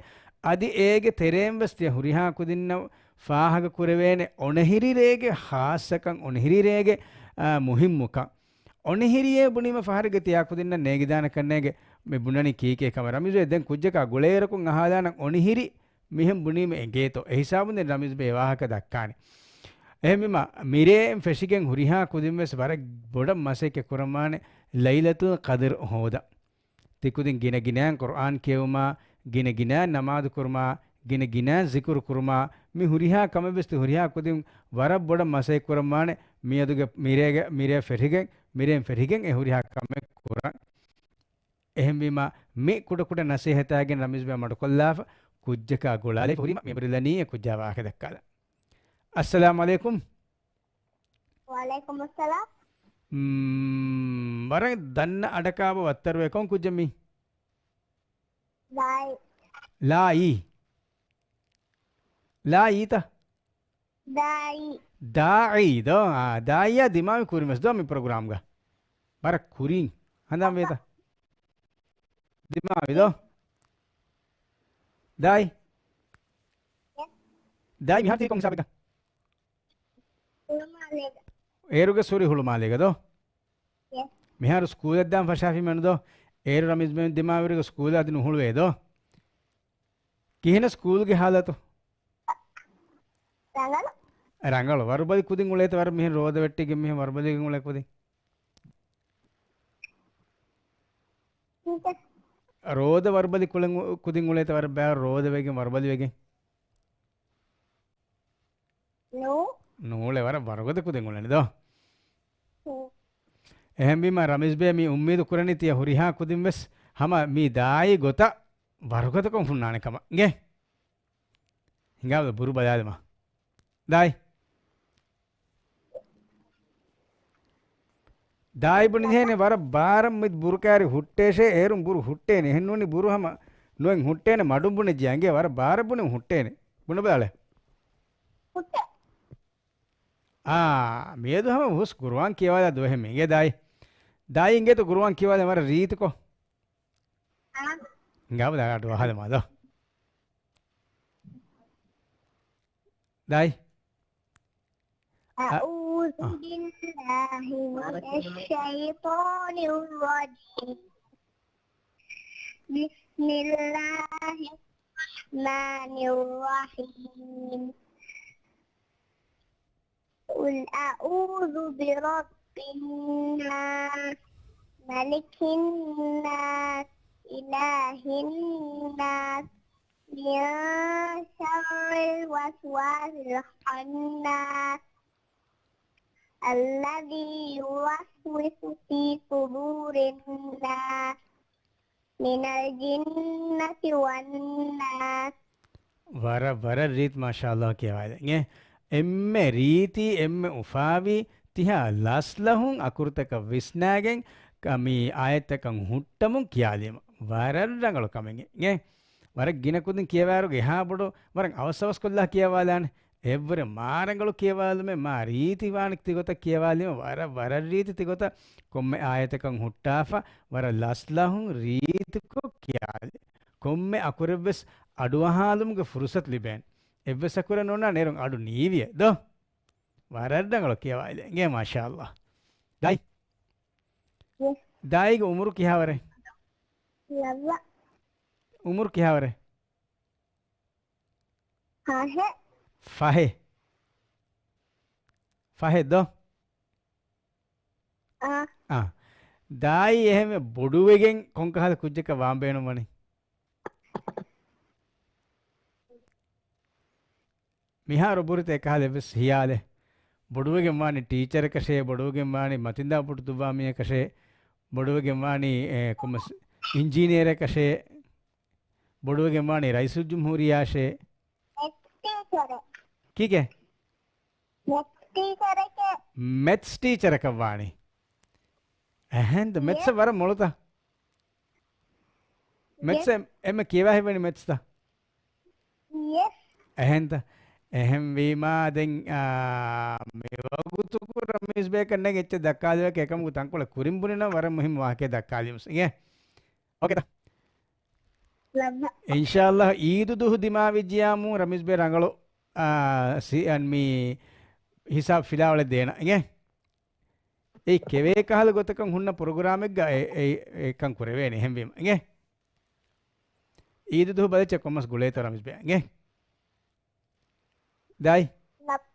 އަދި އޭގެ ތެރޭން ވެސް ތިޔަ ހުރިހާ ކުދިންނަށް ފާހަގަ ކުރެވޭނެ އޮނިހިރި ރޭގެ ޚާއްޞަކަން، އޮނިހިރި ރޭގެ، އާ، މުހިއްމުކަން. އޮނިހިރިއޭ ބުނީމަ ފަހަރެއްގަ ތިޔާ ކުދިންނަށް ނޭނގިދާނެ ކަންނޭނގެ މި ބުނަނީ ކީކޭ ކަމަށް. ރަމީޒް ބޭ ދެން ކުއްޖަކާ ގުޅޭއިރަކުން އަހާލާނަން އޮނިހިރި މިހެން ބުނީމަ އެނގޭތޯ. އެ ހިސާބުން ދެން ރަމީޒް ބޭ ވާހަކަ ދައްކާނެ. އެހެންވީމަ، މިރޭ ފެށިގެން ހުރިހާ ކުދިން ވެސް ވަރަށް ބޮޑަށް މަސައްކަތް ކުރަންވާނެ ލައިލަތުލް ޤަދްރު ހޯދަން. ތި ކުދިން ގިނަ ގިނައިން ޤުރްއާން ކިޔެވުމާ، ގިނަ ގިނައިން ނަމާދު ކުރުމާ، ގިނަ ގިނައިން ޒިކުރު ކުރުމާ، މި ހުރިހާ ކަމެއް ވެސް ތި ހުރިހާ ކުދިން ވަރަށް ބޮޑަށް މަސައްކަތް ކުރަންވާނެ މިއަދުގެ މިރޭގެ، މިރޭ ފެށިގެން، މިރޭން ފެށިގެން އެ ހުރިހާ ކަމެއް ކުރަން. އެހެންވީމަ، މި ކުޑަކުޑަ ނަސޭހަތާގެން ރަމީޒް ބޭ މަޑުކޮށްލާފަ، ކުއްޖަކާ ގުޅާލައިފަ ހުރީމަ، މި ބުރިލަނީ އެ ކުއްޖާ ވާހަކަ ދައްކާލަން. އައްސަލާމު ޢަލައިކުމް. ވަޢަލައިކުމުއްސަލާމް. މް، ވަރަށް ދަންނަ އަޑަކާބަ ވައްތަރުވެ ކޮން ކުއްޖެއް މީ؟ ލާއި. ލާއި. ލާއީތަ؟ ދާއި. ދާއީ ދޯ؟ އާ، ދާއީއާ ދިމާވި ކުރިން ވެސް ދޯ މި ޕްރޮގްރާމްގަ؟ ވަރަށް ކުރިން. ހަނދާން ވޭތަ؟ ދިމާވި ދޯ؟ ދާއި. ދާއި މިހާރު ތީ ކޮން ހިސާބެއްގަ؟ ހުޅުމާލޭގަ. އޭރުގެ ސުރި ހުޅުމާލޭގަ ދޯ؟ ޔެސް. މިހާރު ސްކޫލަށް ދާން ފަށާފީމެއްނު ދޯ؟ އޭރު ރަމީޒް ބޭ ދިމާވިރުގެ ސްކޫލަށް އަދި ނުހުޅުވޭ ދޯ؟ ކިހިނެއް ސްކޫލްގެ ހާލަތު؟ ރަނގަޅު. ރަނގަޅު. ވަރުބަލި ކުދިން އުޅޭތަ ވަރަށް މިހެން ރޯދަ ވެއްޓިގެން މިހެން ވަރުބަލިގެން އުޅޭ ކުދިން؟ ރޯދަ ވަރުބަލި ކުޅެން އު-، ކުދިން އުޅޭތަ ވަރަށް ބައި ރޯދަ ވެގެން ވަރުބަލި ވެގެން؟ ނޫ. ނޫޅެ ވަރަށް ވަރުގަދަ ކުދިން އުޅެނި ދޯ؟ ހޫ. އެހެންވީމަ ރަމީޒް ބޭ މި އުއްމީދު ކުރަނީ ތިޔަ ހުރިހާ ކުދިން ވެސް ހަމަ މި ދާއި ގޮތަށް ވަރުގަދަކޮށް ހުންނާނެ ކަމަށް. އިނގޭ؟ ހިނގާބަލަ ބުރު ބަލާލަމާ. ދާއި. ދާއި ބުނި ޖެހޭނެ ވަރަށް ބާރަށް މި ބުރު ކާރި ހުއްޓޭށޭ، އޭރުން ބުރު ހުއްޓޭނެ. އެހެން ނޫނީ ބުރު ހަމަ ނުއެން ހުއްޓޭނެ، މަޑުން ބުނެ ޖިޔަ. އިނގޭ ވަރަށް ބާރަށް ބުނި ހުއްޓޭނެ. ބުނެ ބަލާލެ. ހުއްޓޭ. އާ، މިއަދު ހަމަ ހުސް ގުރުއާން ކިޔަވާލާ ދުވަހެއް މި. އިނގޭ ދާއި. ދާއި އިނގޭތޯ ގުރުއާން ކިޔަވާލެ ވަރަށް ރީތިކޮށް. އާ. އިނގާބަލަ އަޑު އަހާލަމާ ދޯ. ދާއި. أعوذ بالله من الشيطان الرجيم. بسم الله الرحمن الرحيم. قل أعوذ برب الناس، ملك الناس، إله الناس، من شر الوسواس الخناس، الذي يوسوس في صدور الناس، من الجنة والناس. ވަރަށް، ވަރަށް ރީތި، މާޝާﷲ ކިޔަވާލެ. އެ، އެންމެ ރީތި، އެންމެ އުފާވި، ތިހާ ލަސްލަހުން އަކުރުތަކަށް ވިސްނާގެން، ކަ-، މި އާޔަތްތަކަށް ހުއްޓަމުން ކިޔާލީމަ. ވަރަށް ރަނގަޅު ކަމެއް. އެ، ވަރަށް ގިނަ ކުދިން ކިޔަވާއިރުގެ އެހާ ބޮޑު ވަރަށް އަވަސް އަވަސް ކޮށްލާ ކިޔަވާލާނެ. އެއްވުރެ މާ ރަނގަޅު ކިޔަވާލުމެއް، މާ ރީތި ވާނެ ތިގޮތަށް ކިޔަވާލީމަ، ވަރަށް، ވަރަށް ރީތި ތިގޮތަށް ކޮންމެ އާޔަތަކަށް ހުއްޓާފަ، ވަރަށް ލަސްލަހުން ރީތިކޮށް ކިޔާލި. ކޮންމެ އަކުރެއްވެސް އަޑުއަހާލުމުގެ ފުރުސަތު ލިބޭނެ. އެއްވެސް އަކުރެއް ނޯންނާނެ އޭރުން އަޑު ނީވިއެ ދޯ؟ ވަރަށް ރަނގަޅު ކިޔަވާލެ. އިނގޭ މާޝާﷲ. ދާއި. ދާއީގެ އުމުރު ކިހާވަރެއް؟ ލައްވަ. އުމުރު ކިހާވަރެއް؟ ފަހެ. ފަހެ. ފަހެ ދޯ؟ އާ. އާ. ދާއީ އެހެންވެ ބޮޑުވެގެން ކޮންކަހަލަ ކުއްޖަކަށް ވާން ބޭނުންވަނީ؟ މިހާރު ބުރިތަ އެކަހަލަ އެއްވެސް ހިޔާލެއް؟ ބޮޑުވެގެން ވާނީ ޓީޗަރަކަށޭ، ބޮޑުވެގެން ވާނީ މަތިންދާ ބުޓު ދުއްވާ މީހަކަށޭ، ބޮޑުވެގެން ވާނީ، އެ، ކޮމަސް އިންޖީނިއަރަކަށޭ، ބޮޑުވެގެން ވާނީ ރައީސުލްޖުމްހޫރިއްޔާއަށޭ. މެތްސް ޓީޗަރެއް. ކީކޭ؟ މެތްސް ޓީޗަރެކޭ. މެތްސް ޓީޗަރަކަށް ވާނީ. އެހެންތަ؟ މެތްސް ޔެސް. ވަރަށް މޮޅުތަ؟ މެތްސް ޔެސް. އެ-، އެންމެ ކިޔަވާ ހިތްވަނީ މެތްސްތަ؟ ޔެސް. އެހެންތަ؟ އެހެންވީމާ ދެން، އާ، މިވަގުތުގަ ރަމީޒް ބޭކަށް ނެގި އެއްޗެއް ދައްކާލެވޭ އެކަމަކު ތަންކޮޅެއް ކުރިން ބުނިނަމަ ވަރަށް މުހިންމު ވާހަކައެއް ދައްކާލީމަސް. އިނގޭ؟ އޯކޭތަ؟ ލައްވަ. އިންޝާﷲ އީދު ދުވަހު ދިމާވެއްޖިޔާމު ރަމީޒް ބޭ ރަނގަޅު، އާ، ސި-، އަން މި ހިސާބު ފިލާވަޅެއް ދޭނަ. އިނގޭ؟ އެއީ ކެވޭ ކަހަލަ ގޮތަކަށް ހުންނަ ޕްރޮގްރާމެއްގަ އެ-، އެ-، އެކަން ކުރެވޭނެ އެހެންވީމަ. އިނގޭ؟ އީދު ދުވަހު ބަލައްޗަށް ކޮންމަސް ގުޅޭތޯ ރަމީޒް ބޭ. އިނގޭ؟ ދާއި. ލައް-،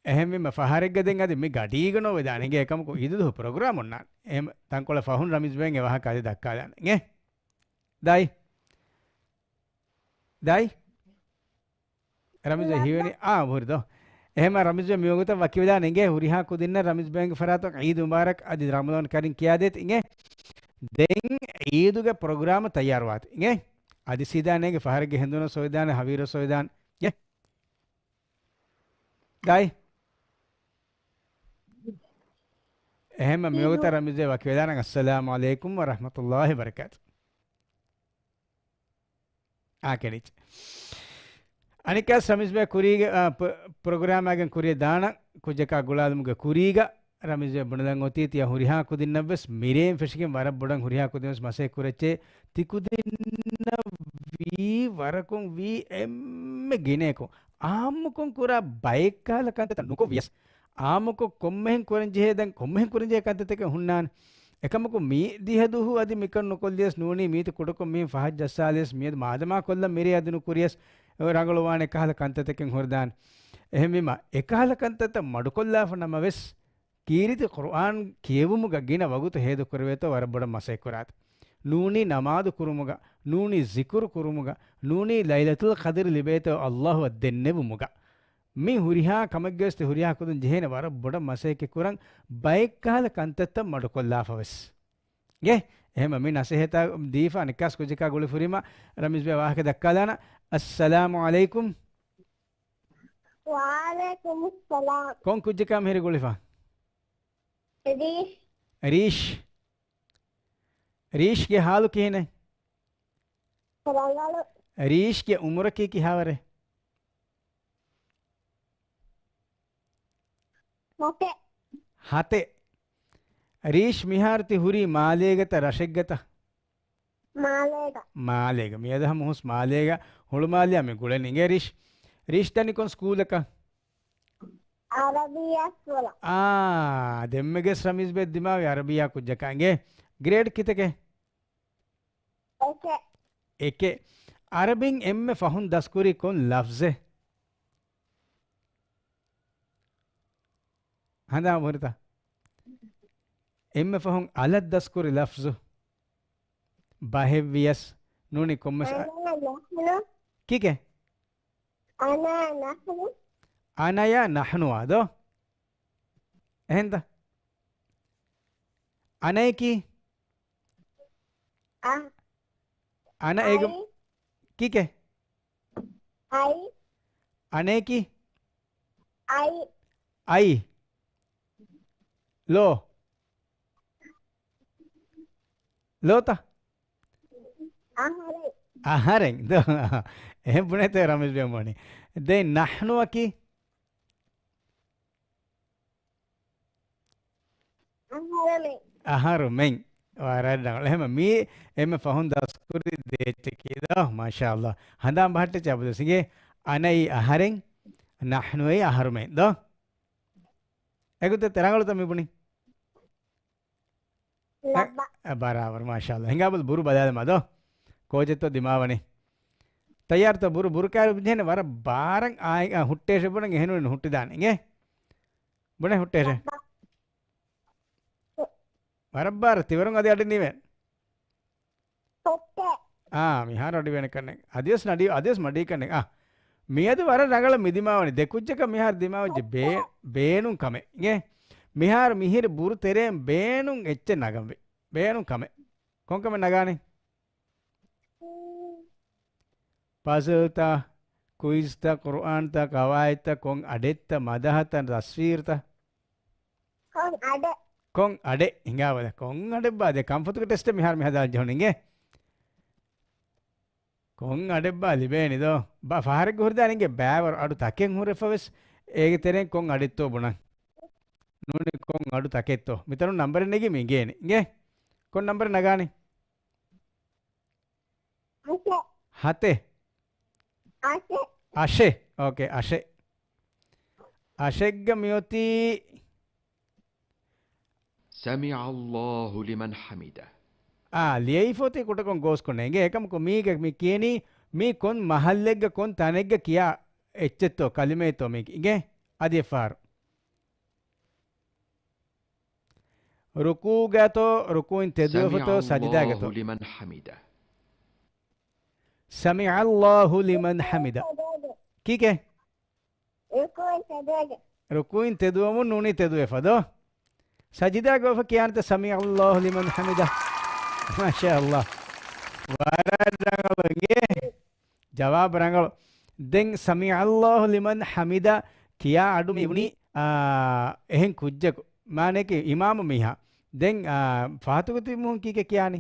އެހެންވީމަ ފަހަރެއްގަ ދެން އަދި މި ގަޑީގަ ނޯވެދާނެ އިނގޭ. އެކަމަކު އީދުދުހު ޕްރޮގްރާމް އޮންނާނެ. އެހެން ތަންކޮޅެއް ފަހުން ރަމީޒް ބޭން އެ ވާހަކަ އަދި ދައްކާލާނެ އިނގޭ. ދާއި. ދާއި. ރަމީޒް ހީވަނީ އާ ހުރި ދޯ. އެހެންމަ ރަމީޒް މިވަގުތަށް ވަކިވެލާނެ އިނގޭ. ހުރިހާ ކުދިންނަށް ރަމީޒް ބޭންގެ ފަރާތުން ޢީދު މުބާރަކް އަދި ރަމަޟާން ކަރީމް ކިޔާދޭތި އިނގޭ. ދެން ޢީދުގެ ޕްރޮގްރާމް ތައްޔާރުވާތި އިނގޭ. އަދި ސީދާނޭގެ ފަހަރެއްގެ ހެނދުނަށް ސޮވެދާނެ، ހަވީރު ސޮވެދާނެ. އޭ. ދާއި. އެހެންމަ މިވަގުތަށް ރަމީޒް ވަކިވެލާނަން. އައްސަލާމު ޢަލައިކުމް ވަރަޙްމަތުﷲި ވަބަރަކާތު. އާ، ކެނޑިއްޖެ. އަނެއްކާސް ރަމީޒް ބޭ ކުރީގެ، އާ، ޕް-، ޕްރޮގްރާމާގެން ކުރިޔަށް ދާނަން ކުއްޖަކާ ގުޅާލުމުގެ ކުރީގަ ރަމީޒް ބޭ ބުނެލަން އޮތީ ތިޔަ ހުރިހާ ކުދިންނަށްވެސް މިރޭން ފެށިގެން ވަރަށް ބޮޑަށް ހުރިހާ ކުދިންވެސް މަސައްކަތް ކުރައްޗޭ. ތިކުދިންނަށް ވީ ވަރަކުން ވީ އެންމެ ގިނައަކުން އާއްމުކޮށް ކުރާ ބައެއްކަހަލަ ކަންތައްތައް ނުކޮށްވިޔަސް، އާއްމުކޮށް ކޮންމެހެން ކުރަންޖެހޭ ދެން ކޮންމެހެން ކުރަންޖެހޭ ކަންތައްތަކެއް ހުންނާނެ. އެކަމަކު މި ދިހަ ދުހު އަދި މިކަން ނުކޮށްލިޔަސް ނޫނީ މީތި ކުޑަކޮށް މިހެން ފަހަށް ޖައްސާލިޔަސް މިއަދު މާދަމާ ކޮށްލަން މިރޭ އަދި ނުކުރިޔަސް ރަނގަޅުވާނެ ކަހަލަ ކަންތައްތަކެއް ހުރެދާނެ. އެހެންވީމަ އެކަހަލަ ކަންތައްތައް މަޑުކޮށްލާފަ ނަމަވެސް، ކީރިތި ޤުރުއާން ކިޔެވުމުގަ ގިނަ ވަގުތު ހޭދަކުރެވޭތޯ ވަރަށް ބޮޑަށް މަސައްކަތް ކުރާތި. ނޫނީ ނަމާދު ކުރުމުގަ، ނޫނީ ޒިކުރު ކުރުމުގަ، ނޫނީ ލައިލަތުލް ޤަދްރި ލިބޭތޯ ﷲ އަށް ދެންނެވުމުގަ. މި ހުރިހާ ކަމެއްގަވެސް ތި ހުރިހާ ކުދިން ޖެހޭނެ ވަރަށް ބޮޑަށް މަސައްކަތް ކުރަން ބައެއްކަހަލަ ކަންތައްތައް މަޑުކޮށްލާފަވެސް. ގެ އެހެންމަ މި ނަސޭހަތާ ދީފަ އަނެއްކާސް ކުއްޖަކާ ގުޅިފުރީމަ ރަމީޒް ބޭ ވާހަކަ ދައްކާލާނަ. އައްސަލާމު ޢަލައިކުމް. ވަޢަލައިކުމުއްސަލާމް. ކޮން ކުއްޖަކާ މިހިރި ގުޅިފަ؟ ރީޝް. ރީޝް. ރީޝްގެ ހާލު ކިހިނެއް؟ ރަނގަޅު. ރީޝްގެ އުމުރަކީ ކިހާވަރެއް؟ ހަތެއް. ހަތެއް. ރީޝް މިހާރު ތި ހުރީ މާލޭގަތަ ރަށެއްގަތަ؟ މާލޭގަ. މާލޭގަ. މިއަދު ހަމަ ހުސް މާލޭގަ ހުޅުމާލެއާ މި ގުޅެނީ. އިނގޭ ރީޝް. ރީޝް ދަނީ ކޮން ސްކޫލަކަށް؟ އަރަބިއްޔާ ސްކޫލަށް. އާ، ދެންމެގެސް ރަމީޒް ބޭ ދިމާވި އަރަބިއްޔާ ކުއްޖަކާ އިނގޭ. ގްރޭޑް ކިތަކެއް؟ އެކެއް. އެކެއް. އަރަބިން އެންމެ ފަހުން ދަސްކުރީ ކޮން ލަފްޒެއް؟ ހަނދާން ހުރިތަ؟ އެންމެ ފަހުން އަލަށް ދަސްކުރި ލަފްޒު ބަހެއްވިޔަސް ނޫނީ ކޮންމެސް އަ-، އަނާ ނަޙްނު. ކީކޭ؟ އަނާ ނަޙްނު. އަނަޔާ ނަޙްނުއާ ދޯ؟ އެހެންތަ؟ އަނަޔަކީ؟ އަ. އަނަ އޭގަ އައި. ކީކޭ؟ އައި. އަނަޔަކީ؟ އައި. އައި. ލޯ. ލޯތަ؟ އަހަރެން. އަހަރެން. ދޯ. އެހެން ބުނެތޭ ރަމީޒް ބޭ މޮނި. ދެން ނަޙްނުއަކީ؟ އަހަރުމެން. އަހަރުމެން. ވަރަށް ރަނގަޅު. އެހެންމަ މީ އެންމެ ފަހުން ދަސްކުރި ދޭއްޗަކީ ދޯ؟ މާޝާﷲ. ހަނދާން ބަހައްޓައްޗޭ އަބުދުސް އިނގޭ. އަނައީ އަހަރެން، ނަޙްނުއީ އަހަރުމެން ދޯ؟ އެގޮތަށް ރަނގަޅުތަ މި ބުނި؟ އެ، އެ، ބަރާބަރު، މާޝާﷲ. ހިނގާބަލަ ބުރު ބަލާލަމާ ދޯ؟ ކޯޗެއްތޯ ދިމާވަނީ. ތައްޔާރުތޯ ބުރު، ބުރު ކާރު ބިންޖެހެނެ ވަރަށް ބާރަށް އާ، އާ، ހުއްޓޭށެ ބުނަން އެހެނުން ހުއްޓިދާނެ. އިނގޭ؟ ބުނެ ހުއްޓޭށެ. ވަރަށް ބާރަށް ތިވަރުން އަދި އަޑި ނީވޭނެ. އާ، މިހާރު އަޑިވޭނެ ކަންނެ. އަދިވެސް ނަޑި، އަދިވެސް މަޑީ ކަންނެ. އާ. މިއަދު ވަރަށް ރަނގަޅަށް މި ދިމާވަނީ. ދެ ކުއްޖަކަށް މިހާރު ދިމާވެއްޖެ ބޭ-، ބޭނުން ކަމެއް. އިނގޭ؟ މިހާރު މިހިރި ބުރު ތެރޭން ބޭނުން އެއްޗެއް ނަގަންވީ. ބޭނުން ކަމެއް. ކޮން ކަމެއް ނަގާނީ؟ ޕަޒަލްތަ، ކުއިޒްތަ، ޤުރުއާންތަ، ޤަވާއިދްތަ، ކޮން އަޑެއްތަ، މަދަހަތަ، ތަސްވީރުތަ؟ ކޮން އަޑެއް؟ ކޮން އަޑެއް؟ ހިނގާބަލަ. ކޮން އަޑެއްބާ؟ ދެ ކަންފަތުގެ ޓެސްޓެއް މިހާރު މި ހަދާން ޖެހުނު އިނގޭ. ކޮން އަޑެއްބާ ލިބޭނީ ދޯ؟ ބާ ފަހަރެއްގަ ހުރިދާނެ އިނގޭ ބައިވަރު އަޑު ތަކެއް ހުރެފަވެސް އޭގެ ތެރެއިން ކޮން އަޑެއްތޯ ބުނަން. ނޫނީ ކޮން އަޑު ތަކެއްތޯ؟ މިތަނުން ނަންބަރެއް ނެގީމަ އިނގޭނެ. އިނގޭ؟ ކޮން ނަންބަރެއް ނަގާނީ؟ ހަތެއް. ހަތެއް؟ އަށެއް. އަށެއް. އޯކޭ، އަށެއް. އަށެއްގަ މިއޮތީ. سمع الله لمن حمده. އާ، ލިޔެފަ އޮތީ ކުޑަކޮށް ގޯސްކޮށް ނޭނގޭ. އެކަމަކު މީގެ މި ކިޔަނީ މީ ކޮން މަހައްލެއްގަ ކޮން ތަނެއްގަ ކިޔާ އެއްޗެއްތޯ ކަލިމައެއްތޯ މީގެ. އިނގޭ؟ އަދި އެއްފަހަރު. ރުކޫގަތޯ، ރުކޫއިން ތެދުވެފަތޯ، سمع ސަޖިދާގަތޯ؟ الله لمن حمده. سمع الله لمن حمده. ކީކޭ؟ ރުކޫއިން ތެދުވެގެން. ރުކޫއިން ތެދުވަމުން ނޫނީ ތެދުވެފަ ދޯ؟ ސަޖިދާގަ އޮފަ ކިޔާނެތަ سمع الله لمن حمده؟ މާޝާ ﷲ. ވަރަށް ރަނގަޅު އިނގޭ. ޖަވާބު ރަނގަޅު. ދެން سمع الله لمن حمده ކިޔާ އަޑު މި ވުނީ، އާ، އެހެން ކުއްޖަކު. މާނައަކީ އިމާމު މީހާ. ދެން، އާ، ފަހަތުގަ ތިބި މީހުން ކީކޭ ކިޔާނީ؟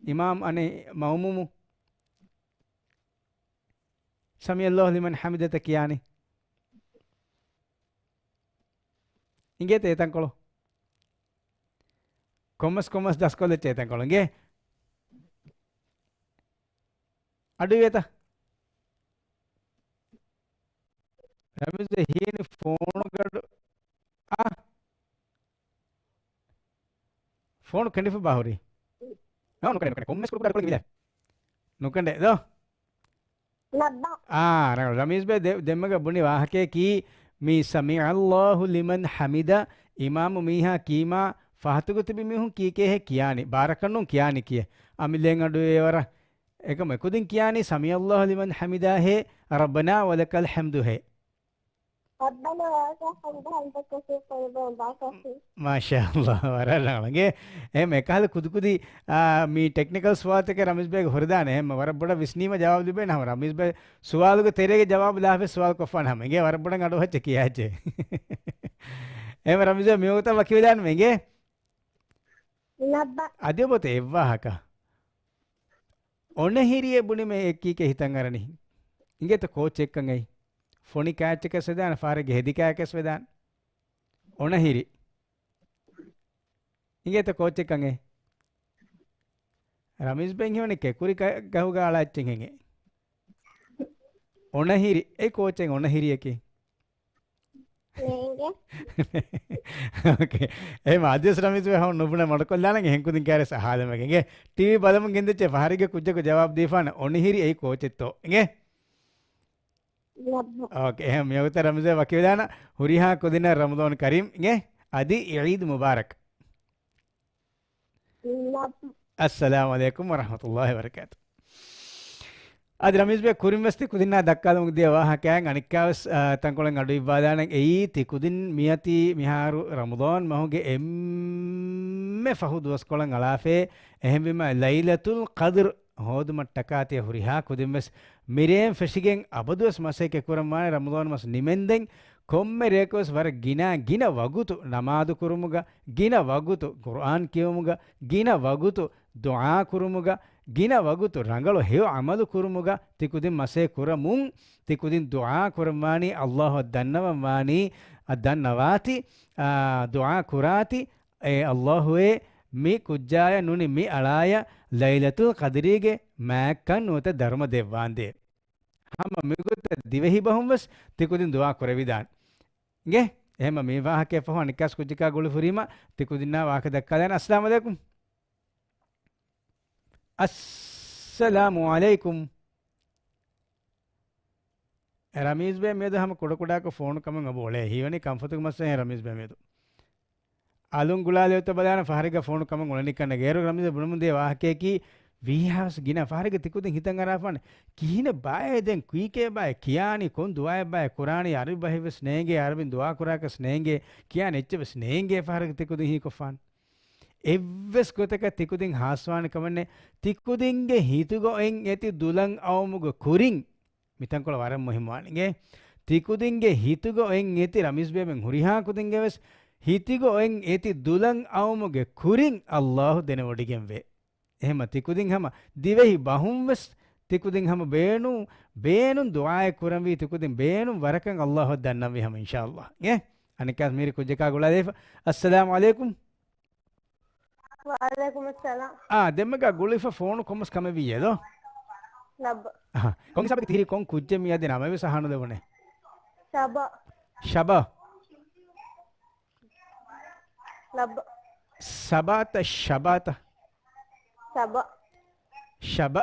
އިމާމް އަނެއް މައުމޫމު. سمع الله لمن حمده ތަ ކިޔާނީ. އިނގޭތަ އެތަންކޮޅު؟ ކޮންމެސް ކޮންމެސް ދަސްކޮށްލައްޗޭ އެތަންކޮޅު. އިނގޭ؟ އަޑުއިވޭތަ؟ ރަމީޒް ހީނި ފޯނުގަޑު. އާ. ފޯނު ކެނޑިފަ ބާހުރީ. ނޯ، ނުކެނޑޭ، ނުކެނޑޭ. ކޮންމެސް ކުޑަ ކުޑަ ކުޑަ ކުޑަ ނުކެނޑޭ ދޯ. ނައްބަ. އާ، ރަ-، ރަމީޒް ބޭ ދެ-، ދެންމެގަ ބުނި ވާހަކައަކީ، މި سمع الله لمن حمده އިމާމު މީހާ ކީމާ ފަހަތުގަ ތިބި މީހުން ކީކޭހޭ ކިޔާނީ. ބާރަކަށް ނޫން ކިޔާނީ ކިޔޭ. އަމިއްލައިން އަޑުއިވޭ ވަރަށް. އެކަމަކު ކުދިން ކިޔާނީ سمع الله لمن حمده ހޭ، ربنا ولك الحمد ހޭ. ربنا ولك الحمد حمدا كثيرا طيبا مباركا فيه. މާޝާ ﷲ، ވަރަށް ރަނގަޅު. އެހެން އެކަހަލަ ކުދިކުދި، އާ، މި ޓެކްނިކަލް ސުވާލުތަކެއް ރަމީޒް ބޭގެ ހުރިދާނެ. އެހެން ވަރަށް ބޮޑަށް ވިސްނީމަ ޖަވާބު ލިބޭނެ ހަމަ. ރަމީޒް ބޭ ސުވާލުގެ ތެރޭގެ ޖަވާބު ލާފަ ސުވާލު ކޮށްފާނެ ހަމަ. އިނގޭ ވަރަށް ބޮޑަށް އަޑުއަހައްޗެ ކިޔާއެއްޗެ. އެހެން ރަމީޒް ބޭ މިވަގުތަށް ވަކިވެލާން އިނގޭ. ނައްބަ. އަދި އޮބޮތެ އެއްވާހަކަ. އޮނަހިރިއެއް ބުނިމެ އެއްކީކޭ ހިތަށް އަރަނީ. އިނގޭތަ ކޯޗެއްކަން އެއީ. ފޮނި ކާއެއްޗަކަސް ވެދާނެ، ފާރެއްގެ ހެދި ކާއެއްކަސް ވެދާނެ. އޮނަހިރި. އިނގޭތަ ކޯޗެއްކަން އެއީ. ރަމީޒް ބެން ހީވަނީ ކެކުރި ކަ-، ގަހުގަ އަޅާ އެއްޗެއް ހެނގޭ. އޮނަހިރި. އެ ކޯޗެއް އޮނަހިރިއަކީ. ނޭނގެ. އޯކޭ. އެހެމަ އަދިވެސް ރަމީޒް ބޭ ހަމަ ނުބުނެ މަޑުކޮށްލާނަން އެހެން ކުދިން ކާރެސް އަހާލެމެގެން. ޓީވީ ބަލަމުން ގެންދެއްޗޭ ފަހަރެއްގެ ކުއްޖަކު ޖަވާބު ދީފާނެ އޮނިހިރި އެއީ ކޯޗެއްތޯ. އިނގޭ؟ ނައްބަ. އޯކޭ. އެހެން މިވަގުތަށް ރަމީޒް ބޭ ވަކިވެލާނަ ހުރިހާ ކުދިންނަށް ރަމަޟާން ކަރީމް. އިނގޭ؟ އަދި އީދު މުބާރަކް. ނައްބަ. އައްސަލާމު ޢަލައިކުމް ވަރަޙްމަތުﷲި ވަބަރަކާތު. އަދި ރަމީޒް ބޭ ކުރިން ވެސް ތި ކުދިންނާ ދައްކާލަމުން ދިޔަ ވާހަކައިން އަނެއްކާވެސް، އާ، ތަންކޮޅެއް އަޑު އިއްވާލާނަން. އެއީ ތި ކުދިން މިއަތީ މިހާރު ރަމަޟާން މަހުގެ އެންމެ ފަހު ދުވަސްކޮޅަށް އަޅާފައި. އެހެންވީމަ ލައިލަތުލް ޤަދްރު ހޯދުމަށްޓަކާ ތިޔަ ހުރިހާ ކުދިން ވެސް މިރޭން ފެށިގެން އަބަދުވެސް މަސައްކަތް ކުރަން ވާނެ ރަމަޟާން މަސް ނިމެންދެން ކޮންމެ ރެއަކުވެސް ވަރަށް ގިނަ، ގިނަ ވަގުތު ނަމާދު ކުރުމުގަ، ގިނަ ވަގުތު ޤުރްއާން ކިޔެވުމުގަ، ގިނަ ވަގުތު ދުޢާ ކުރުމުގަ، ގިނަ ވަގުތު ރަނގަޅު ހެޔޮ ޢަމަލު ކުރުމުގަ ތި ކުދިން މަސޭ ކުރަމުން، ތި ކުދިން ދުޢާ ކުރަންވާނީ ﷲ އަށް ދަންނަވަންވާނީ، އަށް ދަންނަވާތި، އާ، ދުޢާ ކުރާތި، އޭ ﷲ އޭ، މި ކުއްޖާޔަށް ނޫނީ މި އަޅާޔަށް ލައިލަތުލް ޤަދްރީގެ މާތްކަން ނުވަތަ ދަރުމަ ދެއްވާނދޭ. ހަމަ މިގޮތަށް ދިވެހި ބަހުން ވެސް ތި ކުދިން ދުޢާ ކުރެވިދާނެ. އިނގޭ؟ އެހެންމަ މި ވާހަކައަށް ފަހު އަނެއްކާސް ކުއްޖަކާ ގުޅިފަ ހުރީމަ ތި ކުދިންނާ ވާހަކަ ދައްކާލާނެ. އައްސަލާމު ޢަލައިކުމް. އައްސަލާމު ޢަލައިކުމް. ރަމީޒް ބޭ މިއަދު ހަމަ ކުޑަކުޑަކޮށް ފޯނު ކަމެއް އެބަ އުޅޭ. ހީވަނީ ކަންފަތުގެ މައްސަލައެއް ރަމީޒް ބޭ މިއަދު. އަލުން ގުޅާލެވިތަ ބަލާނަ ފަހަރެއްގަ ފޯނު ކަމެއް އުޅެނީ ކަންނޭނގެ. އޭރު ރަމީޒް ބުނަމުން ދިޔަ ވާހަކައަކީ ވީހާވެސް ގިނަ ފަހަރެއްގަ ތިކުދިން ހިތަށް އަރާފާނެ. ކިހިނެއް ބާއޭ ދެން ކުއިކޭ ބާއޭ ކިޔާނީ ކޮން ދުޢާއެއް ބާއޭ ކުރާނީ އަރަބި ބަހެއް ވެސް ނޭނގޭ އަރަބިން ދުޢާ ކުރާކަސް ނޭނގޭ ކިޔާނެ އެއްޗެއް ވެސް ނޭނގޭ ފަހަރެއްގަ ތިކުދިން ހީކޮށްފާނެ. އެއްވެސް ގޮތަކަށް ތިކުދިން ހާސްވާނެ ކަމެއް ނެތް. ތިކުދިންގެ ހިތުގަ އޮތް އެތި ދުލަށް އައުމުގެ ކުރިން މިތަންކޮޅު ވަރަށް މުހިއްމުވާނެ އިނގޭ. ތިކުދިންގެ ހިތުގަ އޮތް އެތި ރަމީޒް ބޭބެން ހުރިހާ ކުދިންގެ ވެސް ހިތުގަ އޮތް އެތި ދުލަށް އައުމުގެ ކުރިން ﷲ ދެނެވޮޑިގެންވޭ. އެހެމަ ތިކުދިން ހަމަ ދިވެހި ބަހުން ވެސް ތިކުދިން ހަމަ ބޭނުން، ބޭނުން ދުޢާއެއް ކުރަންވީ ތިކުދިން ބޭނުން ވަރަކަށް ﷲ އަށް ދަންނަންވީ ހަމަ އިންޝާﷲ. އެ އަނެއްކާސް މީރި ކުއްޖަކާ ގުޅާލައިފަ. އައްސަލާމު ޢަލައިކުމް. ވަޢަލައިކުމުއްސަލާމް. އާ، ދެންމެގަ ގުޅިފަ ފޯނު ކޮންމެސް ކަމެއް ވިއްޔަ ދޯ؟ ނައްބަ. އަހަ. ކޮން ހިސާބެއް ތިހިރީ ކޮން ކުއްޖެއް މިއަދި ނަމެއް ވެސް އަހާނުލެވުނޭ؟ ޝަބާ. ޝަބާ. ނައްބަ. ސަބާތަ، ޝަބާތަ؟ ޝަބާ. ޝަބާ.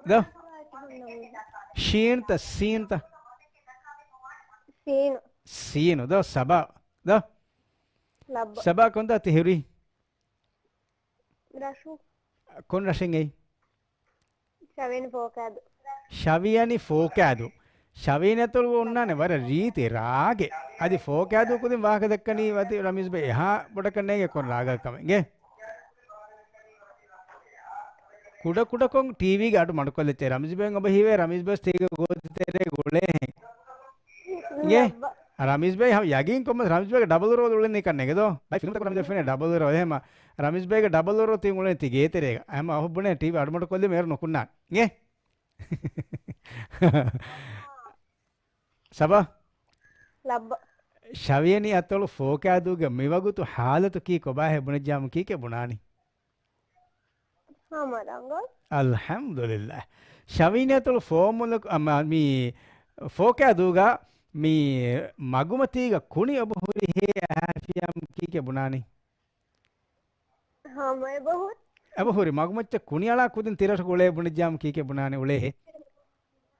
ދޯ؟ ޝީންތަ، ސީންތަ؟ ސީނު. ސީނު ދޯ، ސަބާ. ދޯ؟ ނައްބަ. ސަބާ ކޮންތާ ތި ހުރީ؟ ރަށު. ކޮން ރަށެއް އެއީ؟ ޝަވިޔަނި ފޯކާދޫ. ޝަވިޔަނި ފޯކާދޫ. ޝަވިޔަނި އަތޮޅު އޮންނާނެ ވަރަށް ރީތި ރާގެއް. އަދި ފޯކާދޫ ކުދިން ވާހަކަ ދައްކަނީ ވަތި ރަމީޒް ބައި އެހާ ބޮޑަކަށް ނޭނގެ ކޮން ރާގަކަށް ކަމެއް އިނގޭ. ކުޑަ ކުޑަކޮށް ޓީވީގެ އަޑު މަޑުކޮށްލައްޗޭ. ރަމީޒް ބައި އޮބަ ހީވޭ ރަމީޒް ބައި ތީގެ ގޯތި ތެރޭ ގުޅޭހެން. އިނގޭ؟ ރަމީޒް ބައި ހަމަ ޔަގީން ކޮށް ރަމީޒް ބައިގެ ޑަބަލް ރޯލް އުޅެނީ ކަންނޭނގެ ދޯ. ބައި ފިލްމްތަކު ރަމީޒް ބައި ފެނޭ ޑަބަލް ރޯލް. އެހެމަ ރަމީޒް ބައިގެ ޑަބަލް ރޯލް ތި އުޅެނީ ތި ގޭތެރޭގަ. އެހެމަ އަހު ބުނޭ ޓީވީ އަޑު މަޑުކޮށްލީމަ އޭރު ނުކުންނާނެ. އިނގޭ؟ ސަބާ؟ ލައްބަ. ޝަވިޔަނި އަތޮޅު ފޯކާދޫގެ މިވަގުތު ހާލަތު ކީ ކޮބާހޭ ބުނެއްޖާމު ކީކޭ ބުނާނީ؟ ހަމަ ރަނގަޅު. އަލްޙަމްދުލިއްލާ. ޝަވިޔަނި އަތޮޅު ފޯމުލަކު، އަ، މި ފޯކާދޫގަ މި މަގުމަތީގަ ކުނި އެބަހުރިހޭ އަހާފިޔާމު ކީކޭ ބުނާނީ؟ ހަމަ އެބަހުރި. އެބަހުރި މަގުމައްޗަށް ކުނިއަޅާ ކުދިން ތިރަށުގަ އުޅޭ ބުނެއްޖާމު ކީކޭ ބުނާނީ އުޅޭހޭ؟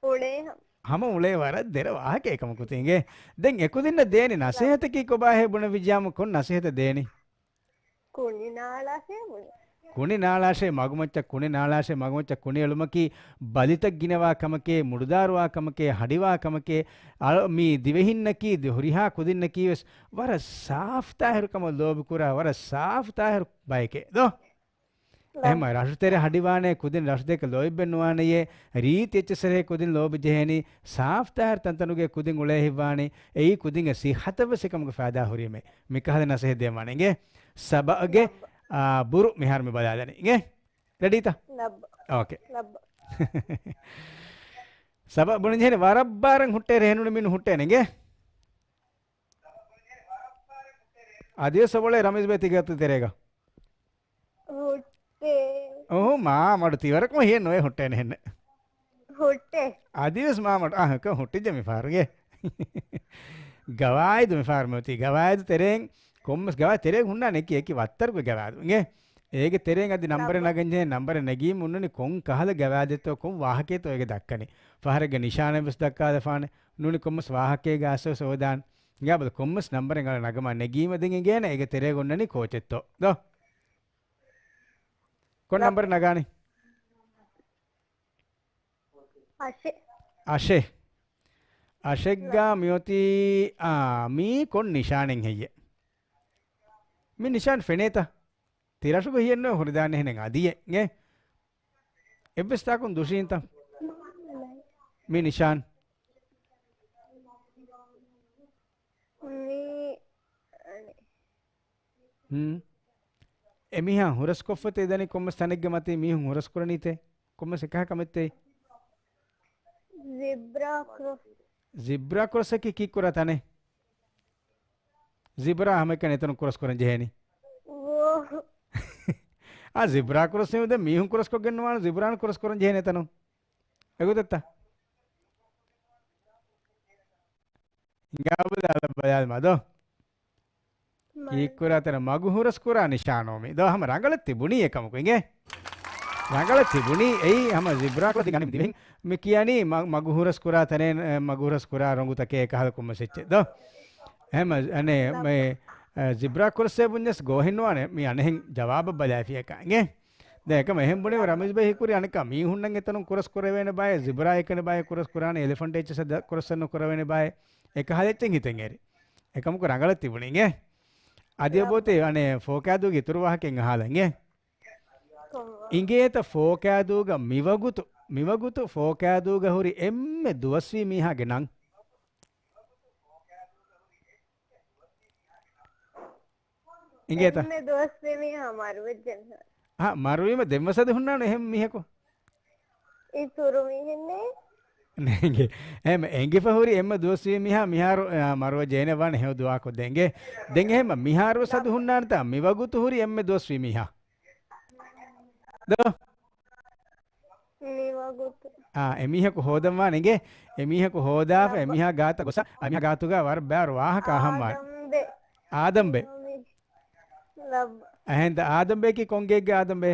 އުޅޭ ހަމަ. ހަމަ އުޅޭ ވަރަށް ދެރަ ވާހަކައެއް ކަމަކު ތި އިނގޭ. ދެން އެކުދިންނަށް ދޭނެ ނަސޭހަތަކީ ކޮބާހޭ ބުނެވިއްޖާމު ކޮން ނަސޭހަތެއް ދޭނީ؟ ކުނި ނާޅާށޭ ބުނެ. ކުނި ނާޅާށޭ މަގުމައްޗަށް، ކުނި ނާޅާށޭ މަގުމައްޗަށް ކުނި އެޅުމަކީ ބަލިތައް ގިނަވާ ކަމަކޭ، މުޑުދާރުވާ ކަމަކޭ، ހަޑިވާ ކަމަކޭ، އަޅު-، މި ދިވެހިންނަކީ ދި-، ހުރިހާ ކުދިންނަކީ ވެސް ވަރަށް ސާފުތާހިރު ކަމަށް ލޯބިކުރާ، ވަރަށް ސާފުތާހިރު ބައެކޭ ދޯ؟ އެހެމަ ރަށުތެރެ ހަޑިވާނޭ ކުދިން ރަށުތެރޭގަ ލޯތްބެއް ނުވާނެޔޭ، ރީތި އެއްޗެއްސެރޭ ކުދިން ލޯބި ޖެހޭނީ، ސާފުތާހިރު ތަންތަނުގެ ކުދިން އުޅޭ ހިތްވާނީ، އެއީ ކުދިންގެ ސިއްހަތަށް ވެސް އެކަމުގެ ފައިދާ ހުރީމޭ. މިކަހަލަ ނަސޭހަތް ދޭން ވާނެ އިނގޭ. ސަބައުގެ، އާ، ބުރު މިހާރު މި ބަލާލަނީ އިނގޭ. ރެޑީތަ؟ އޯކޭ. ސަބަ ބުނި ޖެހެނީ ވަރަށް ބާރަށް ހުއްޓޭ ރޭނުން މިން ހުއްޓޭނެ އިނގޭ. އަދިވެސް އޮޅޭ ރަމީޒް ބައި ތިގެ އަތު ތެރޭގަ. ހުއްޓޭ. އޮހޮ، މާ މަޑު ތިވަރަކު ހިޔެއް ނުވޭ ހުއްޓޭނެ ހެންނެއް. ހުއްޓޭ. އަދިވެސް މާ މަޑު. އާ، ހުއްޓިއްޖެ މި ފާރުގެ. ގަވާއިދު މި ފާރު މި އޮތީ. ގަވާއިދު ތެރޭން ކޮންމެސް ގަވާއިދު ތެރޭގަ ހުންނާނެ އެކި އެކި ވައްތަރުގެ ގަވާއިދު. އިނގޭ؟ އޭގެ ތެރޭން އަދި ނަންބަރެއް ނަގަންޖެހޭ ނަންބަރެއް ނެގީމު އޮންނަނީ ކޮން ކަހަލަ ގަވާއިދެއްތޯ ކޮން ވާހަކައެއްތޯ އޭގެ ދައްކަނީ. ފަހަރެއްގެ ނިޝާނެއް ވެސް ދައްކާލަފާނެ. ނޫނީ ކޮންމެސް ވާހަކައެއްގަ އަސްވެސް އޮވެދާނެ. އިނގާބަލަ ކޮންމެސް ނަންބަރެއް އަޅާ ނަގަމާ ނެގީމަ ދެން އެނގޭނެ އޭގެ ތެރޭގަ އޮންނަނީ ކޯޗެއްތޯ. ދޯ؟ ކޮން ނަންބަރެއް ނަގާނީ؟ އަށެއް. އަށެއް. އަށެއްގަ މިއޮތީ، އާ، މީ ކޮން ނިޝާނެއް ހެއްޔެވެ؟ މި ނިޝާން ފެނޭތަ؟ ތިރަށުގަ ހިޔެއްނުވެ ހުރިދާނެ އެހެނެއް އަދިއެއް އިނގޭ. އެއްވެސް ތާކުން ދުށީންތަ؟ މި ނިޝާން. މީ، އަނެއް. ހުން. އެމީހާ ހުރަސްކޮށްފަތޭ ދަނީ ކޮންމެސް ތަނެއްގަ މަތީ މީހުން ހުރަސްކުރަނީތޭ؟ ކޮންމެސް އެކަހަ ކަމެއްތޭ؟ ޒިބްރާ ކްރޮސް. ޒިބްރާ ކްރޮސްއަކީ ކީއްކުރާ ތަނެއް؟ ޒިބްރާ ހަމައެކަނި އެތަނުން ކްރޮސް ކުރަން ޖެހޭނީ. އޯ. އާ، ޒިބްރާ ކްރޮސް ދެން މީހުން ކްރޮސް ކޮށްގެން ނުވާނެ، ޒިބްރާން ކްރޮސް ކުރަން ޖެހޭނެ އެތަނުން. އެގޮތަށްތަ؟ ހިނގާބަލާލަ ބަލާލަމާ ދޯ. ކީއްކުރާތަނެއް މަގު ހުރަސްކުރާ ނިޝާނޯ މީ. ދޯ ހަމަ ރަނގަޅަށް ތިބުނީ އެކަމަކު އިނގޭ. ރަނގަޅަށް ތިބުނީ އެއީ ހަމަ ޒިބްރާ ކްރޮސް ދިގަނި ދިވެހިން މި ކިޔަނީ މަ-، މަގު ހުރަސްކުރާ ތަނެއް، އެ، މަގު ހުރަސްކުރާ ރޮނގުތަކެއް އެކަހަލަ ކޮންމެސް އެއްޗެއް ދޯ. އެހެމަ އަނެއް މެ، އެ، ޒިބްރާ ކްރޮސްއޭ ބުންޏަސް ގޯހެއް ނުވާނެ މި އަނެއްހެން ޖަވާބަށް ބަލާފިޔަކާ އިނގޭ. ދެން އެކަމަ އެހެން ބުނެވި ރަމީޒް ބައި ހީކުރި އަނެއްކާ މީހުންނަށް އެތަނުން ކުރަސް ކުރެވޭނެ ބައެއް، ޒިބްރާ އެކަނި ބައެއް ކުރަސް ކުރާނެ، އެލިފަންޓް އެއްޗެއްސަށް ދަ-، ކުރަސް ނުކުރެވޭނެ ބައެއް، އެކަހަލަ އެއްޗެއް ހިތެއް އެރި. އެކަމަކު ރަނގަޅަށް ތިބުނީ އިނގޭ. އަދި އެބައޮތޭ އަނެއް ފޯކާދޫގެ އިތުރު ވާހަކައެއް އަހާލަން އިނގޭ. ކޮން ވާހަކަ؟ އިނގޭތަ ފޯކާދޫގަ މިވަގުތު، މިވަގުތު ފޯކާދޫގަ ހުރި އެންމެ ދުވަސްވީ މީހާގެ ނަން؟ އިނގޭތަ؟ އެންމެ ދުވަސްވީ މީހާ މަރުވެއްޖެ މިހާރު. އާ، މަރުވީމަ ދެން ވެސް އަދި ހުންނާނެ އެހެން މީހަކު. އިތުރު މީހެއް ނެތް. ނޭނގެ. އެހެން އެނގިފަ ހުރި އެންމެ ދުވަސްވީ މީހާ މިހާރު، އާ، މަރުވެއްޖެ އޭނަ ވާނެ ހެޔޮ ދުޢާކޮށް ދޭން އިނގޭ. ދެން އެހެން މިހާރު ވެސް އަދި ހުންނާނެތާ މިވަގުތު ހުރި އެންމެ ދުވަސްވީ މީހާ. ދޯ؟ މިވަގުތު. އާ، އެމީހަކު ހޯދަން ވާނެ އިނގޭ. އެމީހަކު ހޯދާފަ، އެމީހާ ގާތަށް ގޮސް، އެމީހާ ގާތުގަ ވަރަށް ބާރު ވާހަކަ އަހަން ވާނެ. އާދަމްބެ. އާދަމްބެ. އަހެންދަ އާދަމްބެއަކީ ކޮން ގެއެއްގެ އާދަމްބެ؟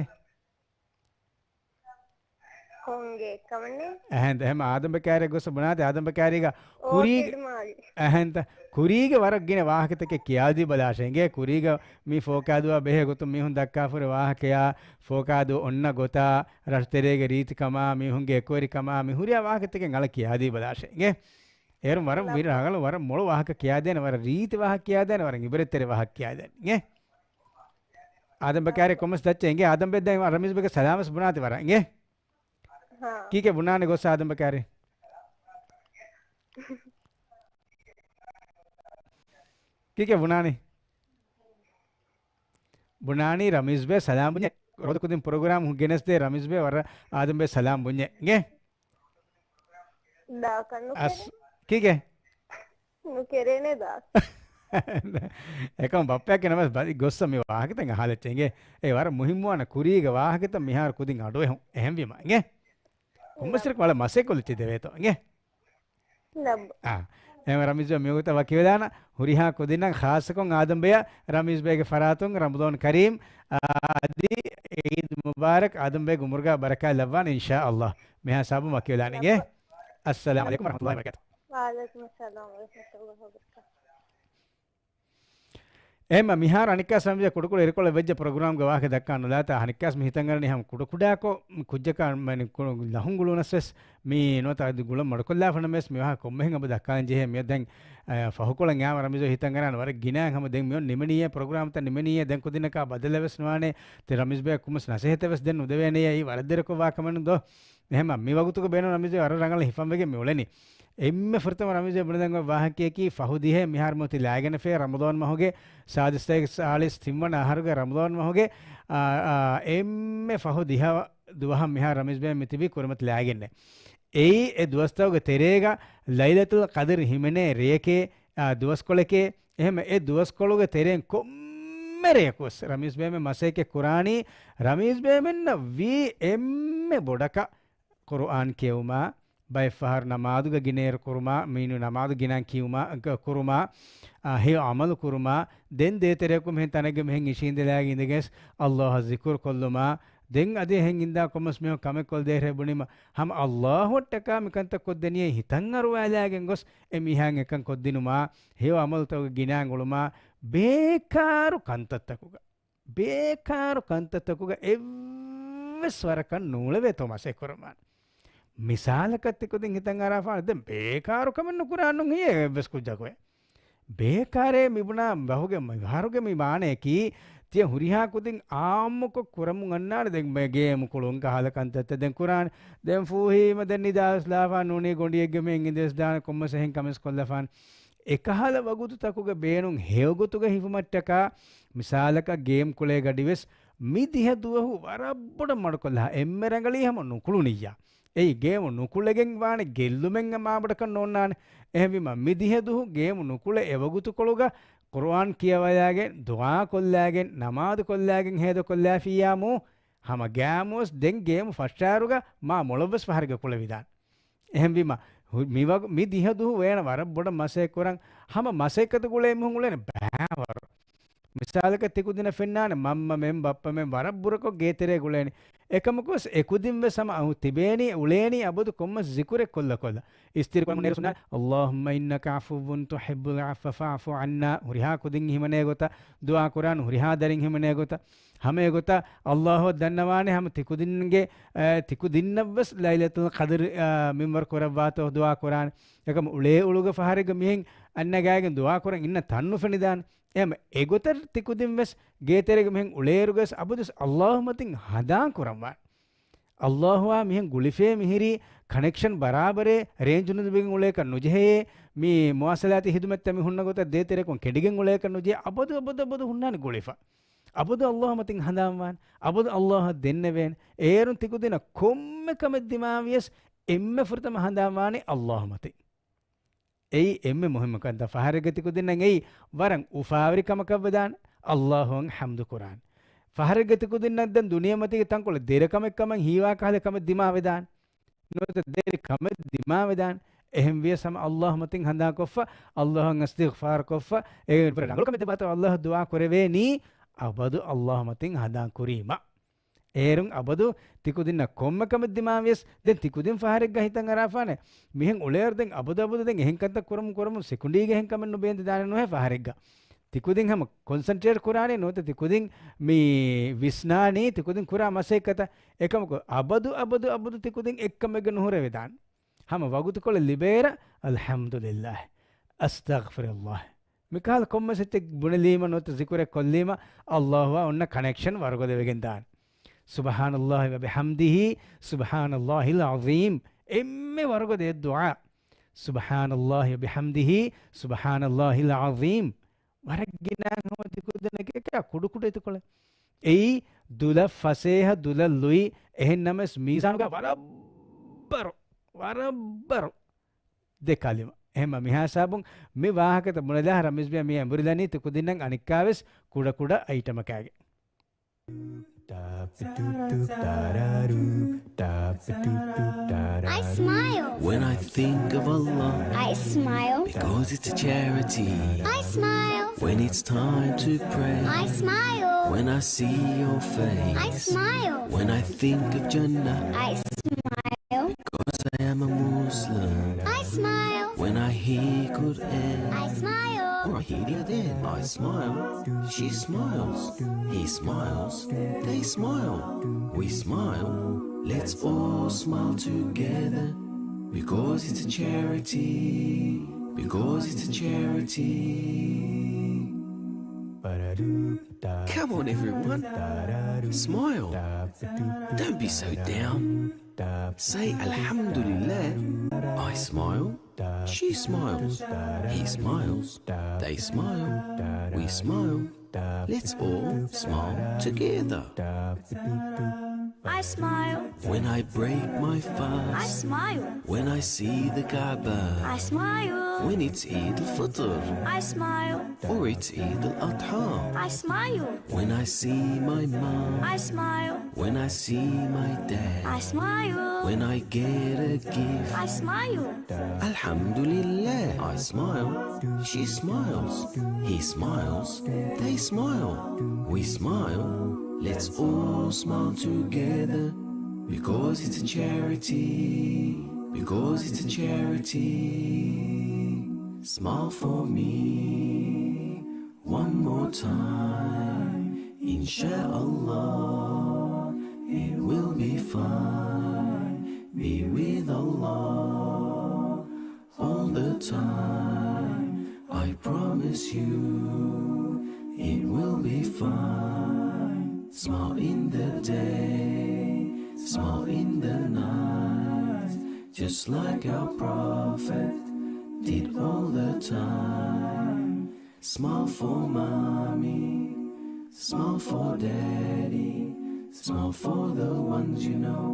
ކޮންގެ ކަމަންނެ؟ އެހެން އެހެމަ އާދަމްބެ ކާރިއަށް ގޮސް ބުނާތި. އާދަމްބެ ކާރީގަ ކުރީގެ އޯކިޑް މާލެ. އެހެންތަ؟ ކުރީގެ ވަރަށް ގިނަ ވާހަކަތަކެއް ކިޔާދީ ބަލާށޭ އިނގޭ. ކުރީގަ މި ފޯކާދުއާ ބެހޭ ގޮތުން މީހުން ދައްކާފަ ހުރި ވާހަކަޔާ، ފޯކާދޫ އޮންނަ ގޮތާ، ރަށުތެރޭގެ ރީތިކަމާ، މީހުންގެ އެކުވެރިކަމާ، މި ހުރިހާ ވާހަކަތަކެއް އަޅަ ކިޔާދީ ބަލާށޭ އިނގޭ. އޭރު ވަރަށް ވިރަ ރަނގަޅު، ވަރަށް މޮޅު ވާހަކަ ކިޔާދޭނެ، ވަރަށް ރީތި ވާހަކަ ކިޔާދޭނެ، ވަރަށް އިބްރަތްތެރި ވާހަކަ ކިޔާދޭނެ އިނގޭ. އާދަމްބެ ކާރި ކޮމެންޓްސް ދައްޗޭ އިނގޭ. އާދަމްބެ ދެން ރަމީޒްބެގެ ސަލާމަސް ބުނާތި ވަރަށް އިނގޭ. ހާ. ކީކޭ ބުނާނެ ގޮސް އާދަމްބެ ކާރި؟ ކީކޭ ބުނާނީ؟ ބުނާނީ ރަމީޒްބެ ސަލާމް ބުންޏެ. ރޯދަ ކުދިން ޕްރޮގްރާމް ގެނެސްދޭ ރަމީޒްބެ ވަރަށް އާދަމްބެ ސަލާމް ބުންޏެ އިނގޭ. ދާކަށް އަސް، ނުކެރޭ. ކީކޭ؟ ނުކެރޭނެ ދާ. އެކަމް ބައްޕައަކީ ނަމަސް ބަލި ގޮއްސަ މި ވާހަކަތައް އަހާލެއްޗެ އިނގޭ. އެ ވަރަށް މުހިއްމުވާނެ ކުރީގެ ވާހަކަތައް މިހާރު ކުދިން އަޑު އެހުން. އެހެންވީމަ އިނގޭ. ކޮންމެސް ވަޅަށް މަސައްކަތް ކޮށްލައްޗޭ ދެވޭތޯ އިނގޭ. ނަބް. އާ. އެހެން ރަމީޒް މިވަގުތަށް ވަކިވެލާނަ ހުރިހާ ކުދިންނަށް ޚާއްޞަކޮށް އާދަމްބެއަށް ރަމީޒްބެގެ ފަރާތުން ރަމަޟާން ކަރީމް، އާ، އަދި ޢީދު މުބާރަކް އާދަމްބެގެ އުމުރުގަ ބަރަކާތް ލައްވާނެ އިންޝާ ﷲ. މިހާ ހިސާބުން ވަކިވެލާނެ އިނގޭ. އައްސަލާމު ޢަލައިކުމް ވަރަޙްމަތުﷲ ވަބަރަކާތުހު. ވަޢަލައިކުމު އައްސަލާމު ވަރަޙްމަތުﷲ ވަބަރަކާތުހު. އެހެންމަ މިހާރު އަނެއްކާސް ރަމީޒް ކުޑަކުޑަ އިރުކޮޅެއް ވެއްޖެ ޕްރޮގްރާމްގެ ވާހަކަ ދައްކާ ނުލާތާ އަނެއްކާސް މި ހިތަށް އަރަނީ ހަމަ ކުޑަކުޑަކޮށް ކުއްޖަކާ މަނި ކު-، ލަހުން ގުޅުނަސް ވެސް މީ ނުވަތަ އަދި ގުޅަން މަޑުކޮށްލާފަ ނަމަވެސް މި ވާހަކަ ކޮންމެހެން އަބަދު ދައްކާން ޖެހޭ މިއޮތް ދެން، އަ، ފަހުކޮޅަށް އައިމަ ރަމީޒް ހިތަށް އަރާން ވަރަށް ގިނައިން ހަމަ ދެން މިއޮން ނިމެނީއޭ ޕްރޮގްރާމްތައް ނިމެނީއޭ ދެން ކުދިންނަކާ ބަދަލެއް ވެސް ނުވާނޭ. ތި ރަމީޒް ބޭ ކުމަސް ނަސޭހަތެއް ވެސް ދެން ނުދެވޭނެޔޭ އެއީ ވަރަށް ދެރަކޮށް ވާ ކަމެއް ނުދޯ. އެހެންމަ މި ވަގުތުގަ ބޭނުން ރަމީޒް ވަރަށް ރަނގަޅަށް ހިފަން ވެގެން މި އުޅެނީ. އެންމެ ފުރަތަމަ ރަމީޒް ބުނެދެން އޮތް ވާހަކަޔަކީ ފަހު ދިހަ މިހާރު މިއޮތީ ލާގެނެފޭ ރަމަޟާން މަހުގެ ސާދިސް ތޭކަ ސާޅީސް ތިންވަނަ އަހަރުގެ ރަމަޟާން މަހުގެ، އާ، އާ، އެންމެ ފަހު ދިހަ ދުވަހަށް މިހާރު ރަމީޒް ބޭ މި ތިބީ ކުރިމަތި ލާގެންނެއް. އެއީ އެ ދުވަސްތަކުގެ ތެރޭގަ ލައިލަތުލް ޤަދްރު ހިމެނޭ ރެޔެކޭ، އާ، ދުވަސްކޮޅެކޭ. އެހެން އެ ދުވަސްކޮޅުގެ ތެރެއިން ކޮންމެ ރެޔަކުވެސް ރަމީޒް ބޭމެން މަސައްކަތް ކުރާނީ، ރަމީޒް ބޭމެންނަށް ވީ އެންމެ ބޮޑަކަށް ޤުރުއާން ކިޔެވުމާ، ބައެއްފަހަރު ނަމާދުގަ ގިނައިރު ކުރުމާ، މީނު ނަމާދު ގިނައިން ކިޔުމާ، ކުރުމާ، އާ، ހެޔޮ ޢަމަލު ކުރުމާ، ދެން ދޭތެރެއަކު މިހެން ތަނެއްގަ މިހެން އިށީނދެލާގެ އިނދެގެސް ﷲ އަށް ޒިކުރު ކޮށްލުމާ، ދެން އަދި އެހެން އިންދާ ކޮންމެސް މީހުން ކަމެއް ކޮށްދޭހޭ ބުނީމަ، ހަމަ ﷲ އަށްޓަކާ މިކަންތައް ކޮށްދެނިޔޭ ހިތަށް އަރުވާލާގެން ގޮސް އެ މީހާއަށް އެކަން ކޮށްދިނުމާ، ހެޔޮ ޢަމަލުތަކުގަ ގިނައިން އުޅުމާ، ބޭކާރު ކަންތައްތަކުގަ، ބޭކާރު ކަންތައްތަކުގަ އެއްވެސް ވަރަކަށް ނޫޅެވޭތޯ މަސައްކަތް ކުރަމާ. މިސާލަކަށް ތި ކުދިން ހިތަށް އަރާފާނެ، ދެން ބޭކާރު ކަމެއް ނުކުރާނު ހިޔޭ އެއްވެސް ކުއްޖަކު. ބޭކާރޭ މިބުނާ ބަހުގެ މި ބަހަރުގެ މި މާނަޔަކީ، ތިޔަ ހުރިހާ ކުދިން އާއްމުކޮށް ކުރަމުން އަންނާނެ. ދެން މޭ ގޭމު ކުޅުން ކަހަލަ ކަންތައްތައް ދެން ކުރާނެ. ދެން ފޫހީމަ ދެން ނިދާވެސް ލާފާން ނޫނީ ގޮނޑިއެއްގެ މެ އިނގިދިވެސް ދާނެ ކޮންމެސް އެހެން ކަމެސް ކޮށްލަފާން. އެކަހަލަ ވަގުތުތަކުގަ ބޭނުން ހެޔޮގޮތުގަ ހިފުމަށްޓަކާ، މިސާލަކަށް ގޭމް ކުޅޭ ގަޑިވެސް މި ދިހަ ދުވަހު ވަރަށް ބޮޑަށް މަޑުކޮށްލާ އެންމެ ރަނގަޅީ ހަމަ ނުކުޅުނިއްޔާ. އެއީ ގޭމު ނުކުޅެގެން ވާނެ ގެއްލުމެއް މާބޮޑަކަށް ނޯންނާނެ. އެހެންވީމަ މި ދިހަ ދުވަހު ގޭމު ނުކުޅެ އެވަގުތުކޮޅުގަ ޤުރުއާން ކިޔަވައިގެން، ދުޢާ ކޮށްލާގެން، ނަމާދު ކޮށްލާގެން ހޭދަކޮށްލާފިއްޔާމު، ހަމަ ގާމުވެސް ދެން ގޭމު ފަށާއިރުގަ މާ މޮޅަށްވެސް ފަހަރެއްގަ ކުޅެވިދާނެ. އެހެންވީމަ، ހު-، މިވަގު-، މި ދިހަ ދުވަހު ވޭނަ ވަރަށް ބޮޑަށް މަސައްކަތް ކުރަން، ހަމަ މަސައްކަތު ގުޅޭ މީހުން އުޅޭނެ ބައިވަރު. މިސާލަކަށް ތިކުދިންނަށް ފެންނާނެ މަންމަމެން ބައްޕަމެން ވަރަށް ބުރަކޮށް ގޭތެރޭ ގުޅޭނެ. އެކަމަކުވެސް އެކުދިންވެސް ހަމަ އަހު ތިބޭނީ އުޅޭނީ އަބަދު ކޮންމެސް ޒިކުރެއް ކޮށްލަ ކޮށްލަ. އިސްތިރިކޮޅު ނޭރު ސުންނަ، اللهم إنك عفو تحب العفو فاعف عنا. ހުރިހާ ކުދިން ހިމެނޭ ގޮތަށް ދުޢާ ކުރާން، ހުރިހާ ދަރިން ހިމެނޭ ގޮތަށް. ހަމަ އެގޮތަށް ﷲ އަށް ދަންނަވާނެ ހަމަ ތިކުދިންގެ، އަ، ތިކުދިންނަށްވެސް ލައިލަތުލް ޤަދްރު، އަ، މިންވަރު ކުރައްވާތޯ ދުޢާ ކުރާނެ. އެކަމަ އުޅޭ އުޅުގެ ފަހަރެއްގަ މިހެން އަންނަގާގެން ދުޢާ ކުރަން އިންނަ ތަން ނުފެނިދާނެ. އެހެން އެގޮތަށް ތިކުދިންވެސް ގޭތެރޭގަ މިހެން އުޅޭއިރުގަސް އަބަދުވެސް ﷲ މަތިން ހަނދާން ކުރަންވާނެ. ﷲ އާ މިހެން ގުޅިފޭ މިހިރީ ކަނެކްޝަން ބަރާބަރޭ ރޭންޖު ނުލިބިގެން އުޅޭކަށް ނުޖެހޭ، މި މުވާޞަލާތީ ހިދުމަތްތައް މި ހުންނަ ގޮތަށް ދޭތެރެކުން ކެނޑިގެން އުޅޭކަށް ނުޖެހޭ، އަބަދު އަބަދު އަބަދު ހުންނާނެ ގުޅިފަ. އަބަދު ﷲ މަތިން ހަނދާންވާން، އަބަދު ﷲ އަށް ދެންނެވޭން. އޭރުން ތިކުދިނަށް ކޮންމެ ކަމެއް ދިމާވިޔަސް އެންމެ ފުރަތަމަ ހަނދާންވާނީ ﷲ މަތިން. އެއީ އެންމެ މުހިއްމު ކަންތައް. ފަހަރެއްގަ ތިކުދިންނަށް އެއީ ވަރަށް އުފާވެރި ކަމަކަށް ވެދާނެ، ﷲ އަށް ޙަމްދު ކުރާނެ. ފަހަރެއްގަ ތިކުދިންނަށް ދެން ދުނިޔެމަތީގެ ތަންކޮޅެއް ދެރަ ކަމެއް ކަމަށް ހީވާ ކަހަލަ ކަމެއް ދިމާވެދާނެ. ނުވަތަ ދެރި ކަމެއް ދިމާވެދާނެ. އެހެން ވިޔަސް ހަމަ ﷲ މަތިން ހަނދާންކޮށްފަ، ﷲ އަށް އިސްތިޣްފާރު ކޮށްފަ، އެ ރަނގަޅު ކަމެއް ދެބާތޯ ﷲ އަށް ދުޢާ ކުރެވޭނީ، އަބަދު ﷲ މަތިން ހަނދާން ކުރީމަ. އޭރުން އަބަދު ތިކުދިންނަށް ކޮންމެ ކަމެއް ދިމާވިޔަސް، ދެން ތިކުދިން ފަހަރެއްގަ ހިތަށް އަރާފާނެ. މިހެން އުޅޭއިރު ދެން އަބަދު އަބަދު ދެން އެހެން ކަންތައް ކުރަމުން ކުރަމުން ސެކުނޑީގެ އެހެން ކަމެއް ނުބޭންދެދާނެ ނުހޭ ފަހަރެއްގަ. ތިކުދިން ހަމަ ކޮންސަންޓްރޭޓް ކުރާނީ ނުވަތަ ތިކުދިން މި ވިސްނާނީ ތިކުދިން ކުރާ މަސައްކަތަށް. އެކަމަކު އަބަދު އަބަދު އަބަދު ތިކުދިން އެއްކަމެއްގަ ނުހުރެވިދާނެ. ހަމަ ވަގުތުކޮޅެއް ލިބޭއިރަށް، އަލްޙަމްދުލިއްލާހް، އަސްތަޣްފިރުއްލާހް. މިކަހަލަ ކޮންމެސް އެއްޗެއް ބުނެލީމަ ނުވަތަ ޒިކުރެއް ކޮށްލީމަ، އައްލާހުއާ އޮންނަ ކަނެކްޝަން ވަރުގަދަވެގެން ދާނެ. ސުބްޙާނައްލާހި ވަބިޙަމްދިހި، ސުބްޙާނައްލާހިލް ޢަޒީމް. އެންމެ ވަރުގަދަ އެއް ދުޢާ. ސުބްޙާނައްލާހި ވަބިޙަމްދިހި، ސުބްޙާނައްލާހިލް ޢަޒީމް. ވަރަށް ގިނަ ހަމަ ތިކުދިންނަކީ ކުޑަކުޑަ އިތުކޮޅެއް. އެއީ ދުލަށް ފަސޭހަ، ދުލަށް ލުއި، އެހެން ނަމަވެސް މީޒާނުގަ ވަރަށް ބަރު، ވަރަށް ބަރު ދެ ކަލިމަ. އެހެންމަ މިހާ ހިސާބުން މި ވާހަކަތައް ބުނެލާ ރަމީޒް ބޭ މި އެނބުރިލަނީ ތިކުދިންނަށް އަނެއްކާވެސް ކުޑަކުޑަ އައިޓަމަކާގެ. I smile. When I think of Allah, I smile. Because it's a charity. I smile. When it's time to pray, I smile. When I see your face, I smile. When I think of Jannah, I smile. Because I am a Muslim, I smile. When I hear Quran, I smile. Or I hear the adhan, I smile. She smiles. He smiles. They smile. We smile. Let's all smile together. Because it's a charity. Because it's a charity. Come on, everyone. Smile. Don't be so down. Say, "Alhamdulillah." I smile. She smiles. He smiles. They smile. We smile. Let's all smile together. I smile. When I break my fast, I smile. When I see the Kaaba, I smile. When it's Eid al-Fitr, I smile. Or it's Eid al-Adha, I smile. When I see my mom, I smile. When I see my dad, I smile. When I get a gift, I smile. Alhamdulillah, I smile. She smiles. He smiles. They smile. We smile. Let's all smile together. Because it's a charity. Because it's a charity. Smile for me. One more time, inshallah, it will be fine. Be with Allah all the time. I promise you, it will be fine. Smile in the day, smile in the night, just like our Prophet did all the time. Smile for mommy, smile for daddy, smile for the ones you know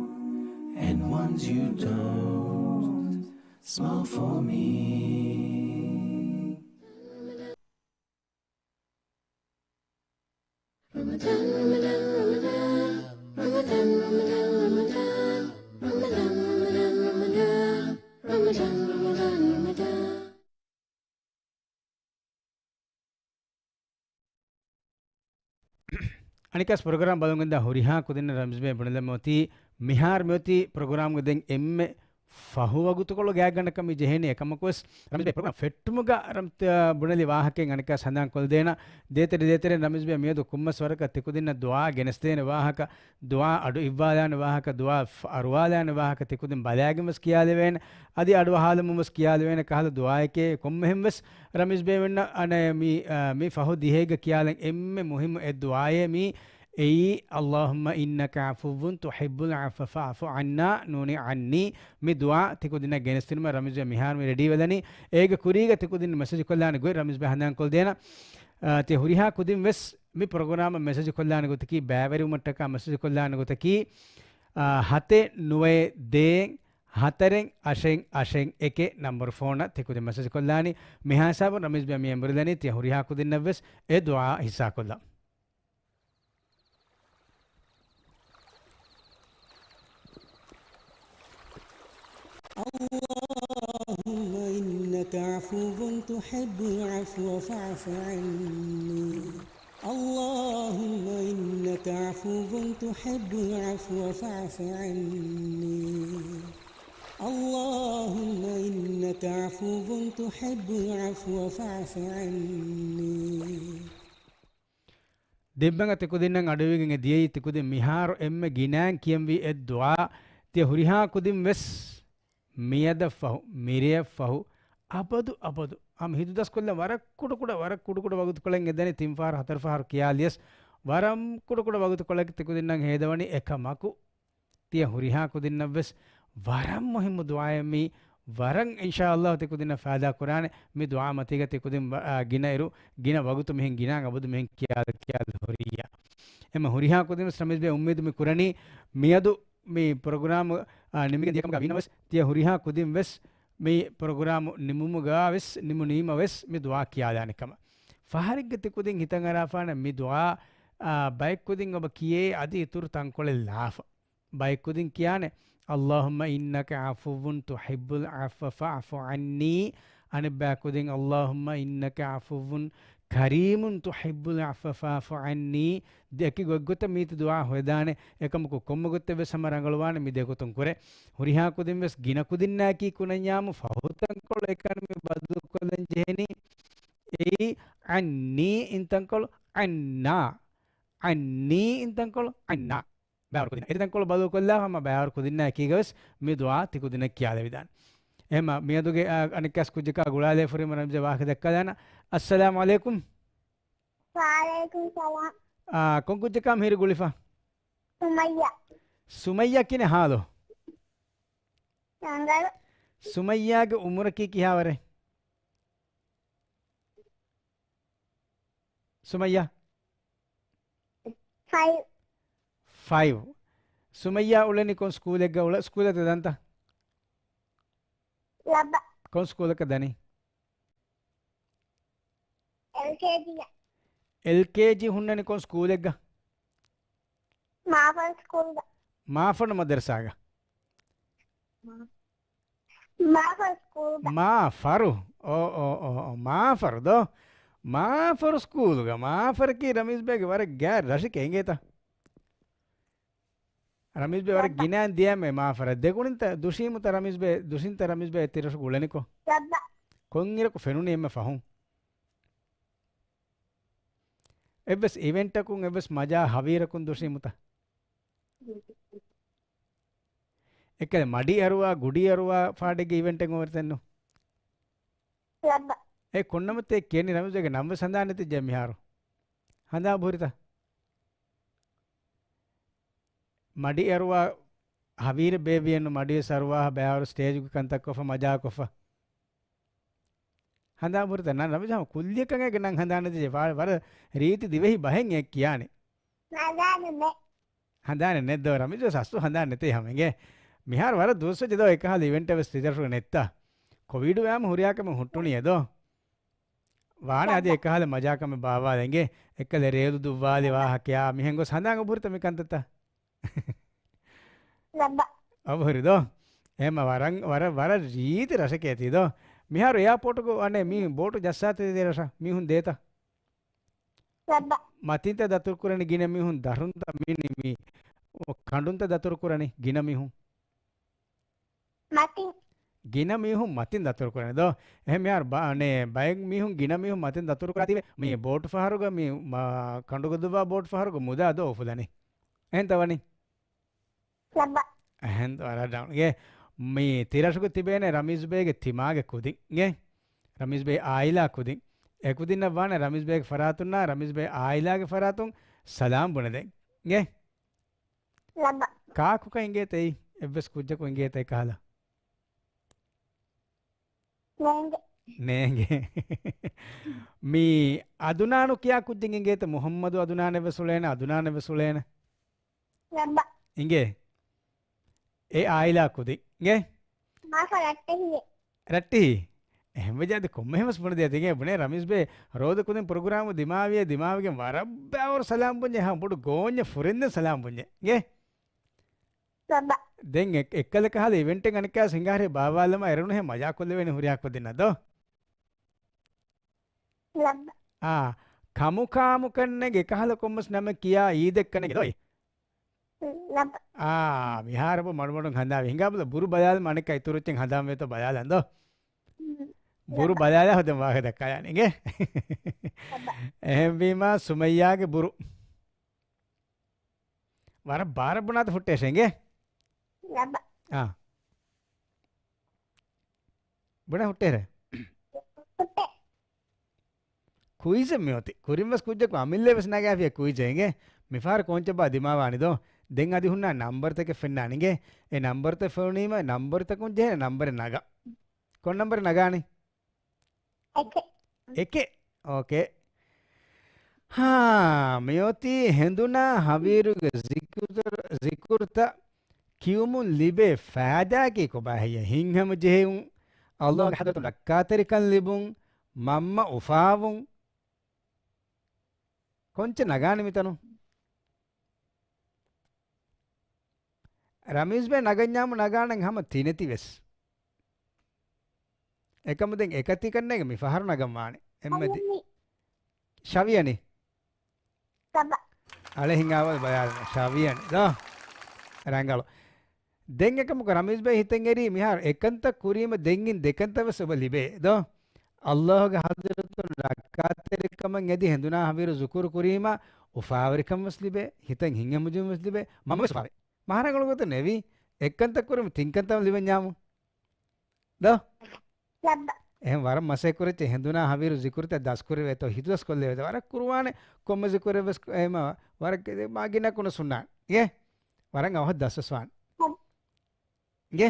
and ones you don't. Smile for me. އަނެއްކާސް ޕްރޮގްރާމް ބަލަމުންދާ ހުރިހާ ކުދިންނަށް ރަމްޒް ބޭ ބުނެލަމަ އޮތީ، މިހާރު މިއޮތީ ޕްރޮގްރާމްގެ ދެން އެންމެ ފަހު ވަގުތުކޮޅު ގާތްގަނޑަކަށް މި ޖެހޭނީ. އެކަމަކުވެސް ރަމްޒް ބޭ ޕްރޮގްރާމް ފެއްޓުމުގަ ރަމް-، އަ، ބުނެލި ވާހަކައެއް އަނެއްކާސް ހަނދާން ކޮށްދޭނަ. ދޭތެރެ ދޭތެރެ ރަމްޒް ބޭ މިއަދު ކުއްމަސް ވަރަކަށް ތިކުދިންނަށް ދުޢާ ގެނެސްދޭނެ ވާހަކަ، ދުޢާ އަޑު އިއްވާލާނެ ވާހަކަ، ދުޢާ ފަ-، އަރުވާލާނެ ވާހަކަ ތިކުދިން ބަލާގެން ވެސް ކިޔާލެވޭނެ. އަދި އަޑުއަހާލަމުން ވެސް ކިޔާލެވޭނެ ކަހަލަ ދުޢާއެކޭ ކޮންމެހެން ވެސް ރަމްޒް ބޭމެންނަށް އަނެއް މި، އަ، މި ފަހު ދިހައިގަ ކިޔާލަން އެންމެ މުހިއްމު އެއް ދުޢާއޭ މީ. އެއީ، اللهم إنك عفو تحب العفو فاعف عنا، ނޫނީ ޢަންނީ. މި ދުޢާ ތިކުދިންނަށް ގެނެސްދިނުމަށް ރަމްޒް ބޭ މިހާރު މި ރެޑީ ވެލަނީ. އޭގެ ކުރީގަ ތިކުދިން މެސެޖް ކޮށްލާނެ ގޮތް ރަމްޒް ބޭ ހަނދާން ކޮށްދޭނަ. އާ، ތި ހުރިހާ ކުދިން ވެސް މި ޕްރޮގްރާމަށް މެސެޖް ކޮށްލާނެ ގޮތަކީ، ބައިވެރިވުމަށްޓަކާ މެސެޖް ކޮށްލާނެ ގޮތަކީ، އާ، ހަތެއް ނުވައެއް ދޭއް ހަތަރެއް އަށެއް އަށެއް އެކެއް ނަންބަރު ފޯނަށް ތި ކުދިން މެސެޖް ކޮށްލާނީ. މިހާ ހިސާބުން ރަމީޒް ބޭ މި އެނބުރިލަނީ ތި ހުރިހާ ކުދިންނަށްވެސް އެ ދުޢާ ހިއްސާކޮށްލަން. اللهم إنك عفو تحب العفو فاعف عني. اللهم إنك عفو تحب العفو فاعف عني. اللهم إنك عفو تحب العفو فاعف عني. ދިއްބަނގ ތިކުދިންނަށް އަޑުއިވިގެން އެ ދިޔައީ ތިކުދިން މިހާރު އެންމެ ގިނައިން ކިޔަންވީ އެއް ދުޢާ. ތިޔަ ހުރިހާ ކުދިން ވެސް މިއަދަށްފަހު، މިރެއަށްފަހު، އަބަދު އަބަދު. ހަމަ ހިތުދަސްކޮށްލަން ވަރަށް ކުޑަކުޑަ، ވަރަށް ކުޑަކުޑަ ވަގުތުކޮޅެއް އެދަނީ ތިން ފަހަރު ހަތަރު ފަހަރު ކިޔާލިޔަސް، ވަރަށް ކުޑަކުޑަ ވަގުތުކޮޅެއް ތިކުދިންނަށް ހޭދަވަނީ އެކަމަކު. ތިޔަ ހުރިހާ ކުދިންނަށްވެސް ވަރަށް މުހިއްމު ދުޢާއެއް މީ، ވަރަށް އިންޝާﷲ ތިކުދިންނަށް ފައިދާ ކުރާނެ. މި ދުޢާ މަތީގަ ތިކުދިން ވަ-، އާ، ގިނަ އިރު، ގިނަ ވަގުތު މިހެން ގިނަ އަބަދު މިހެން ކިޔާ، ކިޔާލަ ހުރިއްޔާ. އެމަ ހުރިހާ ކުދިންވެސް ރަމީޒް ބޭ އުއްމީދު މި ކުރަނީ މިއަދު މި ޕްރޮގްރާމް، އާ، ނިމިގެން ދިޔަކަމުގަ ވީނަމަވެސް، ތިޔަ ހުރިހާ ކުދިން ވެސް މި ޕްރޮގްރާމް ނިމުމުގަ ވެސް، ނިމުނީމަ ވެސް މި ދުޢާ ކިޔާލާނެ ކަމަށް. ފަހަރެއްގަ ތިކުދިން ހިތަށް އަރާފާނެ މި ދުޢާ، އާ، ބައެއް ކުދިން އޮބަ ކިޔޭ އަދި އިތުރު ތަންކޮޅެއް ލާފަ. ބައެއް ކުދިން ކިޔާނެ، اللهم إنك عفو تحب العفو فاعف عني. އަނެއްބައި ކުދިން، اللهم إنك عفو كريم تحب العفو فاعف عني. ދެއަކީ ގޮތްގޮތަށް މީތި ދުޢާ ހޮވެދާނެ. އެކަމަކު ކޮންމެ ގޮތެއް ވެސް ހަމަ ރަނގަޅުވާނެ މި ދެގޮތުން ކުރޭ. ހުރިހާ ކުދިން ވެސް ގިނަ ކުދިންނާއެކީ ކުނަންޏާމު ފަހު ތަންކޮޅު އެކަނި މި ބަދަލުކޮށްލަން ޖެހެނީ. އެއީ އަންނީ އިން ތަންކޮޅު އަންނާ. އަންނީ އިން ތަންކޮޅު އަންނާ. ބައިވަރު ކުދިން. އެތި ތަންކޮޅު ބަދަލުކޮށްލާ ހަމަ ބައިވަރު ކުދިންނާ އެކީގަވެސް މި ދުޢާ ތި ކުދިންނަށް ކިޔާލެވިދާނެ. އެހެމަ މިއަދުގެ، އާ، އަނެއްކާސް ކުއްޖަކާ ގުޅާލޭ ފުރިމަ ރަމްޒެ ވާހަކަ ދައްކާލާނަ. އައްސަލާމު ޢަލައިކުމް. ވަޢަލައިކުމް ސަލާމް. އާ، ކޮން ކުއްޖަކާ މިހިރި ގުޅިފަ؟ ސުމައްޔާ. ސުމައްޔާ ކިހިނެއް ހާލު؟ ރަނގަޅު. ސުމައްޔާގެ އުމުރަކީ ކިހާވަރެއް؟ ސުމައްޔާ. ފައިވް. ފައިވް. ސުމައްޔާ އުޅެނީ ކޮން ސްކޫލެއްގަ އުޅ-، ސްކޫލަށް ދަންތަ؟ ލައްބަ. ކޮން ސްކޫލަކަށް ދަނީ؟ އެލްކޭޖީ. އެލްކޭޖީ ހުންނަނީ ކޮން ސްކޫލެއްގަ؟ މާފަން ސްކޫލްގަ. މާފަން މަދަރުސާގަ. މާފަރު ސްކޫލްގަ. މާފަރު. އޯ، އޯ، އޯ، އޯ. މާފަރު ދޯ. މާފަރު ސްކޫލްގަ. މާފަރަކީ ރަމީޒް ބޭގެ ވަރަށް ގާތް ރަށެކޭ އިނގޭތަ؟ ރަމީޒް ބޭ ވަރަށް ގިނައިން ދިޔަމޭ މާފަރަށް. ދެގުނިންތަ ދުށީމުތަ ރަމީޒް ބޭ، ދުށިންތަ ރަމީޒް ބޭ ތިރަށު ގުޅެނިކޮށް؟ ކޮންއިރަކު ފެނުނީ އެންމެ ފަހުން؟ އެއްވެސް އިވެންޓަކުން އެއްވެސް މަޖާ ހަވީރަކުން ދުށީމުތަ؟ އެކަލެ މަޑި އަރުވާ، ގުޑި އަރުވާ ފާޑެއްގެ އިވެންޓެއް އޮވެރިތެއްނު؟ ލައްބަ. އެ ކޮންނަމަތޭ ކިޔަނީ ރަމީޒް ބޭގެ ނަންވެސް ހަނދާން ނެތިއްޖެ މިހާރު. ހަނދާން އުބުހުރިތަ؟ މަޑި އަރުވާ ހަވީރެއް ބޭއްވިއެއްނު މަޑިވެސް އަރުވާ ބައިވަރު ސްޓޭޖުގެ ކަންތައް ކޮށްފަ މަޖާ ކޮށްފަ. ހަނދާން އުބުހުރިތަ؟ ނަން ރަމީޒް ހަމަ ކުއްލިއަކަށް އެނގޭ ނަން ހަނދާން ނެތިއްޖެ. ވަ-، ވަރަށް ރީތި ދިވެހި ބަހެއް އެ ކިޔާނެ. ހަނދާނެއް ނެތް. ހަނދާނެއް ނެތް ދޯ ރަމީޒް ވެސް އަސްލު ހަނދާން ނެތޭ ހަމަ އެނގޭ. މިހާރު ވަރަށް ދުވަސްވެއްޖެ ދޯ އެކަހަލަ އިވެންޓެއް ވެސް ތިތަރަށުގަ ނެއްތާ. ކޮވިޑު ވަޔާމު ހުރިހާ ކަމެއް ހުއްޓުނީ އެ ދޯ. ވާނެ އަދި އެކަހަލަ މަޖާ ކަމެއް ބާއްވާލަ އެނގޭ. އެއްކަލެ ރޭލު ދުއްވާލި ވާހަކަޔާ މިހެން ގޮސް ހަނދާން އުބުހުރިތަ މި ކަންތައްތައް؟ ލައްބަ. އުބުހުރި ދޯ. އެހެމަ ވަރަށް، ވަރަށް، ވަރަށް ރީތި ރަށެކޭ ތީ ދޯ. މިހާރު އެއާޕޯޓުގަ އަނެއް މީ ބޯޓު ޖައްސާތީ ދޭ ރަށަށް މީހުން ދޭތަ؟ ލައްބަ. މަތިންތަ ދަތުރުކުރަނީ ގިނަ މީހުން ދަށުންތަ މީނީ މީ ކަނޑުންތަ ދަތުރުކުރަނީ ގިނަ މީހުން؟ މަތިން. ގިނަ މީހުން މަތިން ދަތުރުކުރަނީ ދޯ؟ އެހެން މިހާރު ބަ-، އަނެއް ބައެއް މީހުން ގިނަ މީހުން މަތިން ދަތުރުކުރާތީވެ މީ ބޯޓު ފަހަރުގަ މީ މަ-، ކަނޑުގަ ދުއްވާ ބޯޓު ފަހަރުގަ މުދާ ދޯ އުފުލަނީ. އެހެންތަ ވަނީ؟ ލައްބަ. އެހެން ވަރަށް ރަނގަޅު. އިނގޭ، މި ތިރަށުގަ ތިބޭނެ ރަމީޒް ބޭގެ ތިމާގެ ކުދިން. އިނގޭ، ރަމީޒް ބޭ އާއިލާ ކުދިން. އެ ކުދިންނަށް ވާނެ ރަމީޒް ބޭގެ ފަރާތުންނާ، ރަމީޒް ބޭ އާއިލާގެ ފަރާތުން ސަލާމް ބުނެދޭން. އިނގޭ؟ ލައްބަ. ކާކުކަން އިނގޭތަ އެއީ؟ އެއްވެސް ކުއްޖަކު އިނގޭތަ އެކަހަލަ؟ ނޭނގެ. ނޭނގެ. މި އަދުނާނު ކިޔާ ކުއްޖެއް އިނގޭތަ؟ މުހައްމަދު އަދުނާނެއް ވެސް އުޅޭނެ، އަދުނާނެއް ވެސް އުޅޭނެ. ލައްބަ. އިނގޭ. އެ އާއިލާ ކުދިން. އިނގޭ. މާފަ ރައްޓެހިއެއް. ރައްޓެހި. އެހެންވެއްޖެ އަދި ކޮންމެހެން ވެސް ބުނެދޭ ތިނގޭ ބުނޭ ރަމީޒް ބޭ ރޯދަ ކުދިން ޕްރޮގްރާމު ދިމާވިޔޭ ދިމާވިގެން ވަރަށް ބައިވަރު ސަލާމް ބުންޏެ ހަ ބޮޑު ގޯންޏެއް ފުރެންދެން ސަލާމް ބުންޏެ. އިނގޭ. ލައްބަ. ދެން އެ-، އެއްކަލަ ކަހަލަ އިވެންޓެއް އަނެއްކާ ހިނގާރޭ ބާވާލަމާ އެރުނުހޭ މަޖާކޮށްލެވޭނެ ހުރިހާ ކުދިންނަށް ދޯ؟ ލައްބަ. އާ، ކަމުކާމުކަންނެގެ ކަހަލަ ކޮންމެސް ނަމެއް ކިޔާ އީދެއްކަނެގެ ދޯ. ނަބަ. އާ، މިހާރަބު މަޑުމަޑުން ހަނދާވި. ހިނގާބުލަ ބުރު ބަލާލަ މަނެކަ އިތުރުއްޗެއް ހަނދާން ވޭތޯ ބަލާލަން ދޯ. ބުރު ނަބަ. ބަލާލާ ހުދަން ވާހަކަ ދައްކާލާނެ އިނގޭ. ނަބަ. އެހެންވީމާ ސުމައްޔާގެ ބުރު. ވަރަށް ބާރަށް ބުނާތަ ހުއްޓޭށޭ އިނގޭ. ނަބަ. އާ. ބުނެ ހުއްޓޭރޭ. ހުއްޓޭ. ކުއިޒެއް މިއޮތީ. ކުރިންވެސް ކުއްޖަކު އަމިއްލައިވެސް ނަގާފިޔާ ކުއިޒެއް އިނގޭ. މިފަހަރު ކޯންޗަށްބާ ދިމާވާނީ ދޯ. ދެން އަދި ހުންނާ ނަންބަރުތަކެއް ފެންނާނެ އިނގޭ. އެ ނަންބަރުތައް ފެނުނީމަ ނަންބަރުތަކުން ޖެހޭ ނަންބަރެއް ނަގާ. ކޮން ނަންބަރެއް ނަގާނީ؟ އެކެއް. އެކެއް. އޯކޭ. ހާ، މިއޮތީ ހެނދުނާ ހަވީރުގެ ޒިކުރު-، ޒިކުރުތައް ކިޔުމުން ލިބޭ ފައިދާއަކީ ކޮބާ ހެއްޔޭ؟ ހިތްހަމަޖެހުން، ﷲ ގެ ޙަޟްރަތުން ރައްކާތެރިކަން ލިބުން، މަންމަ އުފާވުން. ކޮންޗެއް ނަގާނެ މިތަނުން؟ ރަމީޒްބެ ނަގަންޏާމު ނަގާނެ ހަމަ ތިނެތި ވެސް. އެކަމު ދެން އެކަތިކަންނޭގެ މި ފަހަރު ނަގަން ވާނެ. އެންމެ ދި-، ޝަވިޔަނި. ޝަވިޔަނި. ބަބަ. އަޅެ ހިނގާވަލް ބަޔާލު ޝަވިޔަނި. ދޯ. ރަނގަޅު. ދެން އެކަމަކު ރަމީޒްބެ ހިތަށް އެރީ މިހާރު އެކަންތައް ކުރީމަ ދެން އިން ދެކަންތައް ވެސް އޮބަ ލިބޭ ދޯ. ﷲ ގެ ޙަޟްރަތުން ރައްކާތެރިކަމަށް އެދި ހެނދުނާ ހަވީރު ޒުކުރު ކުރީމަ އުފާވެރިކަން ވެސް ލިބޭ، ހިތަށް ހިތްހަމަޖެހުން ވެސް ލިބޭ، މަންމަ ވެސް އުފާވޭ. މަހަރަނގަޅު ގޮތަށް ނެވީ، އެއްކަންތައް ކުރީމަ ތިންކަންތައް ލިބެންޏާމު. ދޯ؟ ލައްބަ. އެހެން ވަރަށް މަސައްކަތް ކުރެއްޗެ ހެނދުނާ ހަވީރު ޒިކުރުތައް ދަސްކުރެވޭތޯ ހިތުދަސް ކޮށްލެވޭތޯ ވަރަށް ކުރުވާނެ ކޮންމެ ޒިކުރެއް ވެސް އެހެމަ ވަރަށް މާ ގިނަ ކުނު ސުންނާނެ. އޭ؟ ވަރަށް އަވަހަށް ދަސްވެސް ވާނެ. އިނގޭ؟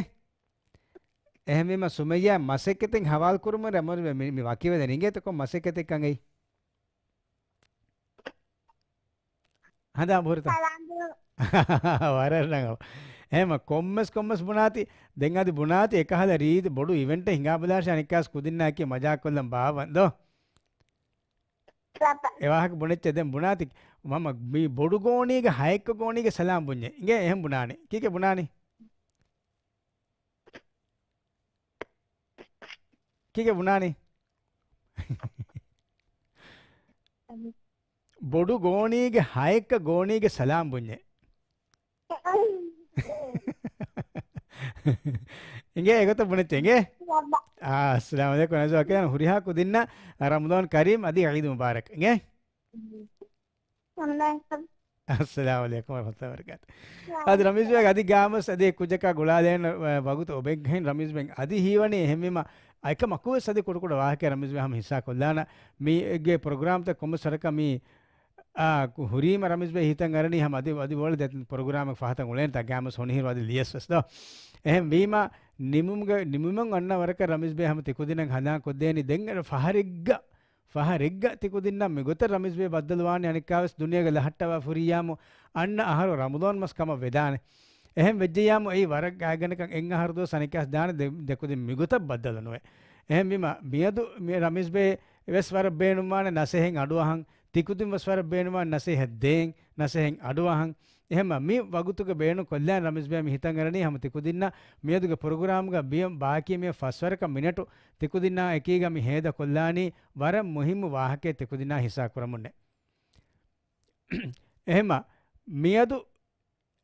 އެހެންވީމަ ސުމައްޔާ މަސައްކަތެއް ހަވާލު ކުރުމުން ރަމަރު މި، މި ވަކިވެދެން އިނގޭތަ ކޮން މަސައްކަތެއް ކަން އެއީ؟ ހަނދާން ބުހުރިތަ؟ ސަލާމް. ވަރަށް ރަނގަޅު. އެހެމަ ކޮންމެސް ކޮންމެސް ބުނާތި، ދެން އަދި ބުނާތި އެކަހަލަ ރީތި ބޮޑު އިވެންޓެއް ހިނގާ ބުލާށޭ އަނެއްކާސް ކުދިންނާއެކީ މަޖާކޮށްލަން ބާއްވަން ދޯ؟ ލައްބަ. އެ ވާހަކަ ބުނެއްޗެ ދެން ބުނާތި، މަމަ މީ ބޮޑު ގޯނީގެ ހައެއްކަ ގޯނީގެ ސަލާމް ބުންޏެ. އިނގޭ އެހެން ބުނާނީ. ކީކޭ ބުނާނީ؟ ކީކޭ ބުނާނީ؟ ބޮޑު ގޯނީގެ ހައެއްކަ ގޯނީގެ ސަލާމް ބުންޏެ. އިނގޭ އެގޮތަށް ބުނެއްޗެ އިނގޭ؟ އާ، އައްސަލާމު ޢަލައިކުމް ވަރަޙްމަތުﷲ ވަބަރަކާތުހު. ހުރިހާ ކުދިންނަށް ރަމަޟާން ކަރީމް އަދި ޢީދު މުބާރަކް. އިނގޭ؟ އައްސަލާމު ޢަލައިކުމް ވަރަޙްމަތުﷲ ވަބަރަކާތުހު. އަދި ރަމީޒް ބެ އަދި ގާމަސް އަދި ކުއްޖަކާ ގުޅާލޭން ވަގުތު އޮބެއްހެން ރަމީޒް ބެ އަދި ހީވަނީ އެހެންވީމަ އައިކަމަކުވެސް އަދި ކުޑަކުޑަ ވާހަކަ ރަމީޒް ބެ ހަމަ ހިއްސާ ކޮށްލާނަ މީގެ ޕްރޮގްރާމްތައް ކޮންމެސް ވަރަކަށް މީ އާ، ކު-، ހުރީމަ ރަމީޒް ބެ ހިތަށް އަރަނީ ހަމަ އަދި، އަދި ވަޅު ދެތިން ޕްރޮގްރާމެއް ފަހަތަށް އުޅޭން ތާ ގާމަސް ހޮނިހިރު އަދި ލިޔަސް ވެސް ދޯ. އެހެން ވީމަ، ނިމުމުގެ، ނިމުމުން އަންނަ ވަރަކަށް ރަމީޒް ބެ ހަމަ ތިކުދިންނަށް ހަނދާން ކޮށްދޭނީ ދެން އެ ފަހަރެއްގަ، ފަހަރެއްގަ ތިކުދިންނަށް މިގޮތަށް ރަމީޒް ބެ ބައްދަލުވާނީ އަނެއްކާވެސް ދުނިޔޭގަ ލަހައްޓަވާ ފުރިޔާމު އަންނަ އަހަރު ރަމަޟާން މަސް ކަމަށް ވެދާނެ. އެހެން ވެއްޖެޔާމު އެއީ ވަރަށް ގާތްގަނޑަކަށް އެއް އަހަރު ދުވަސް އަނެއްކާސް ދާނެ ދެ-، ދެކުދިން މިގޮތަށް ބައްދަލު ނުވެ. އެހެންވީމަ މިއަދު މި ރަމީޒް ބެ ވެސް ވަރަށް ބޭނުންވާނެ ނަސޭހަތް އަޑުއަހަން، ތިކުދިން ވެސް ވަރަށް ބޭނުންވާނެ ނަސޭހަތް ދޭން، ނަސޭހަތް އަޑުއަހަން. އެހެންމަ މި ވަގުތުގެ ބޭނުން ކޮށްލާން ރަމީޒް ބެ މި ހިތަށް އަރަނީ ހަމަ ތިކުދިންނަށް މިއަދުގެ ޕްރޮގްރާމްގަ ބިޔަ-، ބާކީ މި ފަސްވަރަކަށް މިނެޓު ތިކުދިންނާ އެކީގަ މި ހޭދަ ކޮށްލާނީ ވަރަށް މުހިއްމު ވާހަކައެއް ތިކުދިންނާ ހިއްސާ ކުރަމުންނެ. އެހެންމަ މިއަދު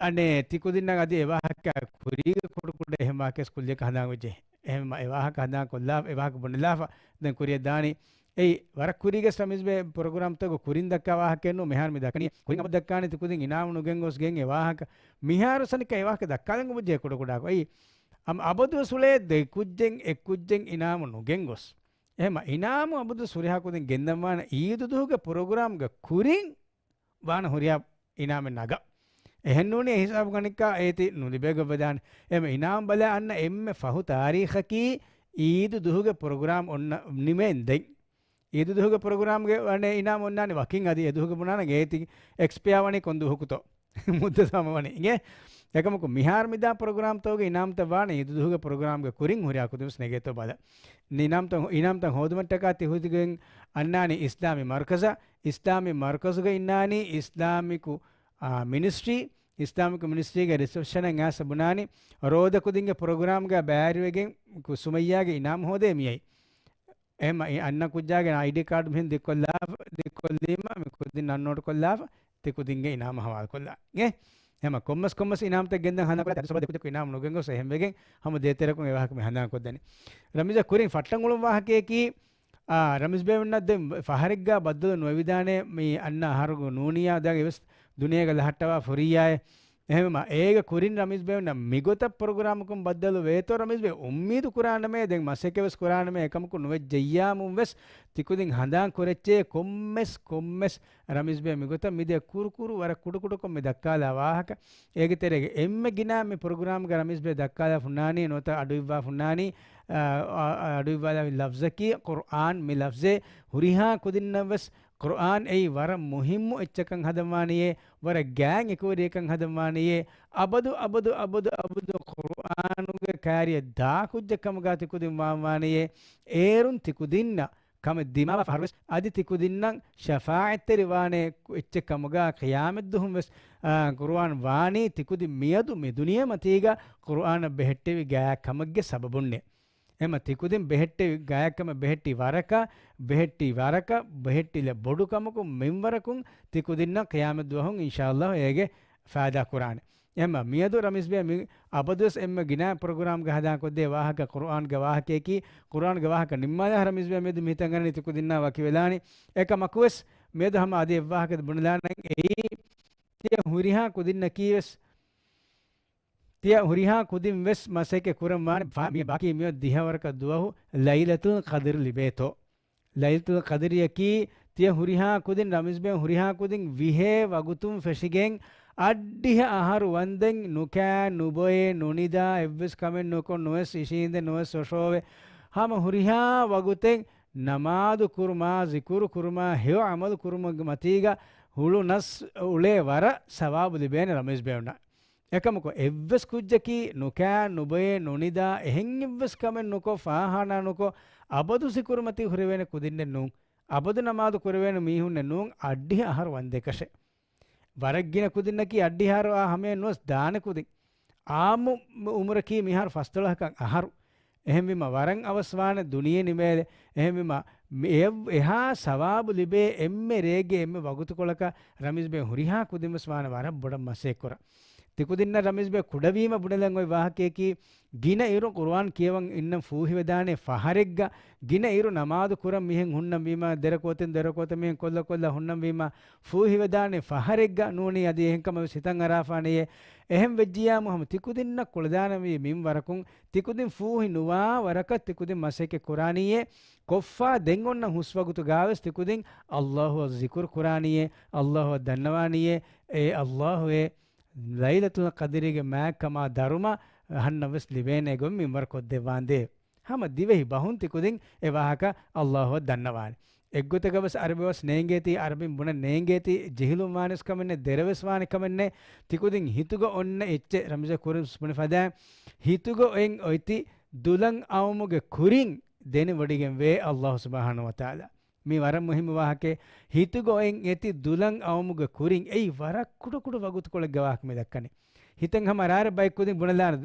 އަނެއް ތިކުދިންނަށް އަދި އެ ވާހަކަ ކުރީގެ ކުޑަކުޑަ އެހެން ވާހަކައެއް ކުއްލިއަކަށް ހަނދާން ވެއްޖެ. އެހެން އެ ވާހަކަ ހަނދާން ކޮށްލާ، އެ ވާހަކަ ބުނެލާފަ ދެން ކުރިއަށް ދާނީ. އެއީ ވަރަށް ކުރީގެ ރަމީޒް ބެ ޕްރޮގްރާމްތަކުގަ ކުރިން ދައްކާ ވާހަކައެއް ނޫން. މިހާރު މި ދައްކަނީ ކުރިން އަބަދު ދައްކާނީ ތިކުދިން އިނާމު ނުގެންގޮސް ގެން އެ ވާހަކަ. މިހާރު ސަނިކަ އެ ވާހަކަ ދައްކާލަން އުބުއްޖެ ކުޑަކުޑަކޮށް. އެއީ އަމް އަބަދުވެސް އުޅޭ ދެ ކުއްޖެއް އެއް ކުއްޖެއް އިނާމު ނުގެންގޮސް. އެހެންމަ އިނާމު އަބަދު ހުރިހާ ކުދިން ގެންދަންވާނެ އީދު ދުހުގެ ޕްރޮގްރާމްގެ ކުރިން ވާނަ ހުރިހާ އިނާމެއް ނަގާ. އެހެންނޫނީ އެ ހިސާބު ގަނިކާ އޭތި ނުލިބޭ ގޮތްވެދާނެ. އެމެ އިނާމް ބަލާ އަންނަ އެންމެ ފަހު ތާރީޚަކީ އީދު ދުހުގެ ޕްރޮގްރާމް އޮންނަ ނިމޭން ދެން. އީދު ދުހުގެ ޕްރޮގްރާމްގެ ވަނެ އިނާމް އޮންނާނެ ވަކިން އަދި އެ ދުހުގެ ބުނާނަ އޭތި އެކްސްޕަޔާ ވަނީ ކޮން ދުވަހުކުތޯ. މުއްދަތު ހަމަވަނީ އިނގޭ. އެކަމަކު މިހާރު މިދާ ޕްރޮގްރާމްތަކުގެ އިނާމްތައް ވާނެ އީދު ދުހުގެ ޕްރޮގްރާމްގެ ކުރިން ހުރިހާ ކުދިންވެސް ނެގޭތޯ ބަލަ. އިނާމްތައް، އިނާމްތައް ހޯދުމަށްޓަކާ ތި ހުދިގެން އަންނާނީ އިސްލާމީ މަރުކަޒަށް. އިސްލާމީ މަރުކަޒުގަ އިންނާނީ އިސްލާމިކު، އާ، މިނިސްޓްރީ، އިސްލާމިކު މިނިސްޓްރީގެ ރިސެޕްޝަނަށް އައިސް ބުނާނީ ރޯދަ ކުދިންގެ ޕްރޮގްރާމްގަ ބައިވެރިވެގެން ސުމައްޔާގެ އިނާމް ހޯދޭ މިއައީ. އެހެން އަންނަ ކުއްޖާގެ އައިޑީ ކާޑު މިހެން ދިއްކޮށްލާ، ދިއްކޮ ކޮށްލީމަ، މި ކުދިން އަންނޯޓް ކޮށްލާފަ، ތި ކުދިންގެ އިނާމު ހަވާލު ކޮށްލާ. އޭ؟ ހަމަ ކޮންމެސް ކޮންމެސް އިނާމުތައް ގެންދަން ހަނދާން ކުރާ ދަރިސު ދެކުދެކު އިނާމު ނުގެންގޮސް އެހެންވެގެން ހަމަ ދޭތެރެކުން އެ ވާހަކަ މި ހަނދާން ކޮށްދެނީ. ރަމީޒާ ކުރިން ފައްޓަން އުޅުން ވާހަކަޔަކީ، އާ، ރަމީޒް ބޭ އޮންނަ ދެން ފަހަރެއްގަ ބައްދަލު ނުވެވިދާނެ މި އަންނަ އަހަރުގެ ނޫނިއްޔާ ދާގެ ވެސް ދުނިޔޭގަ ލަހައްޓަވާ ފުރިއްޔާއެ. އެހެންވީމަ އޭގެ ކުރިން ރަމީޒް ބޭ އޮންނަ މިގޮތަށް ޕްރޮގްރާމަކުން ބައްދަލު ވޭތޯ ރަމީޒް ބޭ އުއްމީދު ކުރާނަމޭ، ދެން މަސައްކަތް ވެސް ކުރާނަމޭ، އެކަމަކު ނުވެއްޖެއްޔާމުން ވެސް ތިކުދިން ހަނދާން ކުރެއްޗޭ ކޮންމެސް ކޮންމެސް ރަމީޒް ބޭ މިގޮތަށް މިދިޔަ ކުރު ކުރު ވަރަށް ކުޑަ ކުޑަކޮށް މި ދައްކާލާ ވާހަކަ. އޭގެ ތެރޭގަ އެންމެ ގިނަ މި ޕްރޮގްރާމްގަ ރަމީޒް ބޭ ދައްކާލާ ފުންނާނީ، ނުވަތަ އަޑުއިއްވާ ފުންނާނީ، އަ، އަ، އަޑުއިއްވާލާ ލަފްޒަކީ ޤުރްއާން. މި ލަފްޒެއް ހުރިހާ ކުދިންނަށް ވެސް ޤުރްއާން އެއީ ވަރަށް މުހިއްމު އެއްޗަކަށް ހަދަންވާނީއޭ، ވަރަށް ގާތް އެކުވެރިއަކަށް ހަދަންވާނީއޭ، އަބަދު، އަބަދު، އަބަދު، އަބަދު ޤުރްއާނުގެ ކާރިއަށް ދާ ކުއްޖެއް ކަމުގާ ތިކުދިން ވާންވާނީއޭ، އޭރުން ތިކުދިންނަށް ކަމެއް ދިމާވާ ފަހަރުވެސް އަދި ތިކުދިންނަށް ޝަފާޢަތްތެރިވާނެ އެއްޗެއް ކަމުގާ ޤިޔާމަތްދުވަހުން ވެސް، އާ، ޤުރުއާން ވާނީ ތިކުދިން މިއަދު މި ދުނިޔެ މަތީގަ ޤުރުއާނަށް ބެހެއްޓެވި ގާތް ކަމެއްގެ ސަބަބުންނޭ. އެމަ ތިކުދިން ބެހެއްޓެވި ގާތް ކަމެއް ބެހެއްޓި ވަރަކަށް، ބެހެއްޓި ވަރަކަށް، ބެހެއްޓިލެއް ބޮޑު ކަމަކުން މިންވަރަކުން ތިކުދިންނަށް ޤިޔާމަތްދުވަހުން އިންޝާﷲ އޭގެ ފައިދާ ކުރާނެ. އެމަ މިއަދު ރަމީޒް ބޭ މި އަބަދުވެސް އެންމެ ގިނަ ޕްރޮގްރާމްގަ ހަދާކޮށްދޭ ވާހަކަ ޤުރުއާންގެ ވާހަކަޔަކީ، ޤުރުއާންގެ ވާހަކަ ނިންމާލާ ރަމީޒް ބޭ މިއަދު މިތަން ގަނެ ތިކުދިންނާ ވަކިވެލާނީ. އެކަމަކުވެސް މިއަދު ހަމަ އަދި އެއްވާހަކަ ބުނެލާނަން އެއީ، ތިޔަ ހުރިހާ ކުދިންނަކީވެސް، ތިޔަ ހުރިހާ ކުދިން ވެސް މަސައްކަތް ކުރަން ވާނެ ބާ-، މި ބާކީ މިއޮތް ދިހަވަރަކަށް ދުވަހު ލައިލަތުލް ޤަދްރު ލިބޭތޯ. ލައިލަތުލް ޤަދްރިޔަކީ ތިޔަ ހުރިހާ ކުދިން ރަމީޒް ބޭ ހުރިހާ ކުދިން ވިހޭ ވަގުތުން ފެށިގެން އަށްޑިހަ އަހަރު ވަންދެން ނުކާ ނުބޮއެ ނުނިދާ އެއްވެސް ކަމެއް ނުކޮށް ނުވެސް އިށީނދެ ނުވެސް އޮށޯވެ ހަމަ ހުރިހާ ވަގުތެއް ނަމާދު ކުރުމާ، ޒިކުރު ކުރުމާ، ހެޔޮ ޢަމަލު ކުރުމުގެ މަތީގަ ހުޅު ނަސް އުޅޭ ވަރަށް ސަވާބު ލިބޭނެ ރަމީޒް ބޭ އޮންނަ. އެކަމަކު އެއްވެސް ކުއްޖަކީ ނުކާ ނުބޮއެ ނުނިދާ އެހެން އެއްވެސް ކަމެއް ނުކޮށް، ފާޚާނާ ނުކޮށް، އަބަދު ޒިކުރުމަތީ ހުރެވޭނެ ކުދިންނެއް ނޫން. އަބަދު ނަމާދު ކުރެވޭނެ މީހުންނެއް ނޫން، އަށްޑިހަ އަހަރު ވަންދެކަށެއް. ވަރަށް ގިނަ ކުދިންނަކީ އަށްޑިހަ އަހަރު އާ ހަމަޔަށް ނުވެސް ދާނެ ކުދިން. އާއްމު އުމުރަކީ މިހާރު ފަސްދޮޅަހަކަށް އަހަރު. އެހެންވީމަ ވަރަށް އަވަސްވާނެ ދުނިޔެ ނިމޭލެ. އެހެންވީމަ މި-، އެ-، އެހާ ސަވާބު ލިބޭ އެންމެ ރޭގެ އެންމެ ވަގުތުކޮޅަކަށް ރަމީޒް ބޭ ހުރިހާ ކުދިންވެސް ވާނެ ވަރަށް ބޮޑަށް މަސައްކަތް ކުރަން. ތިކުދިންނަށް ރަމީޒް ބޭ ކުޑަވީމަ ބުނެލަން އޮތް ވާހަކަޔަކީ، ގިނަ އިރު ޤުރުއާން ކިޔަވަން އިންނަން ފޫހިވެދާނެ ފަހަރެއްގަ، ގިނަ އިރު ނަމާދު ކުރަން މިހެން ހުންނަން ވީމަ، ދެރަކުވަތެއް ދެރަކުވަތަށް މިހެން ކޮށްލަ ކޮށްލަ ހުންނަން ވީމަ، ފޫހިވެދާނެ ފަހަރެއްގަ ނޫނީ އަދި އެހެން ކަމެއް ވެސް ހިތަށް އަރާފާނެޔޭ. އެހެން ވެއްޖިޔާމު ހަމަ ތިކުދިންނަށް ކުޅަދާނަވީ މިންވަރަކުން ތިކުދިން ފޫހި ނުވާ ވަރަކަށް ތިކުދިން މަސައްކަތް ކުރާނީއޭ. ކޮށްފަ ދެން އޮންނަ ހުސްވަގުތުގާވެސް ތިކުދިން ﷲ އަށް ޒިކުރު ކުރާނީއޭ، ﷲ އަށް ދަންނަވާނީއޭ، އޭ ﷲ އޭ ލައިލަތުލް ޤަދްރީގެ މާތްކަމާ ދަރުމަ އަހަންނަށް ވެސް ލިބޭނެ ގޮތް މިންވަރު ކޮށްދެއްވާނދޭ. ހަމަ ދިވެހި ބަހުން ތިކުދިން އެ ވާހަކަ ﷲ އަށް ދަންނަވާނެ. އެއްގޮތަކަށް ވެސް އަރަބި ބަސް ނޭނގޭތީ، އަރަބިން ބުނަން ނޭނގޭތީ، ޖެހިލުން ވާނެސް ކަމެއް ނެތް، ދެރަވެސް ވާނެ ކަމެއް ނެތް. ތިކުދިން ހިތުގަ އޮންނަ އެއްޗެއް ރަމްޒަ ކުރިން ބުނެ ފަދައިން، ހިތުގަ އޮތް އޮތް ދުލަށް އައުމުގެ ކުރިން ދެނެވޮޑިގެން ވޭ ﷲ ސުބްޙާނަހޫ ވަތަޢާލާ. މީ ވަރަށް މުހިއްމު ވާހަކައެއް. ހިތުގަ އޮތް އެތި ދުލަށް އައުމުގެ ކުރިން އެއީ ވަރަށް ކުޑަ ކުޑަ ވަގުތުކޮޅެއްގެ ވާހަކަ މި ދައްކަނީ. ހިތަށް ހަމަ އަރާރެ ބައެއް ކުދިން ބުނެލާނެ.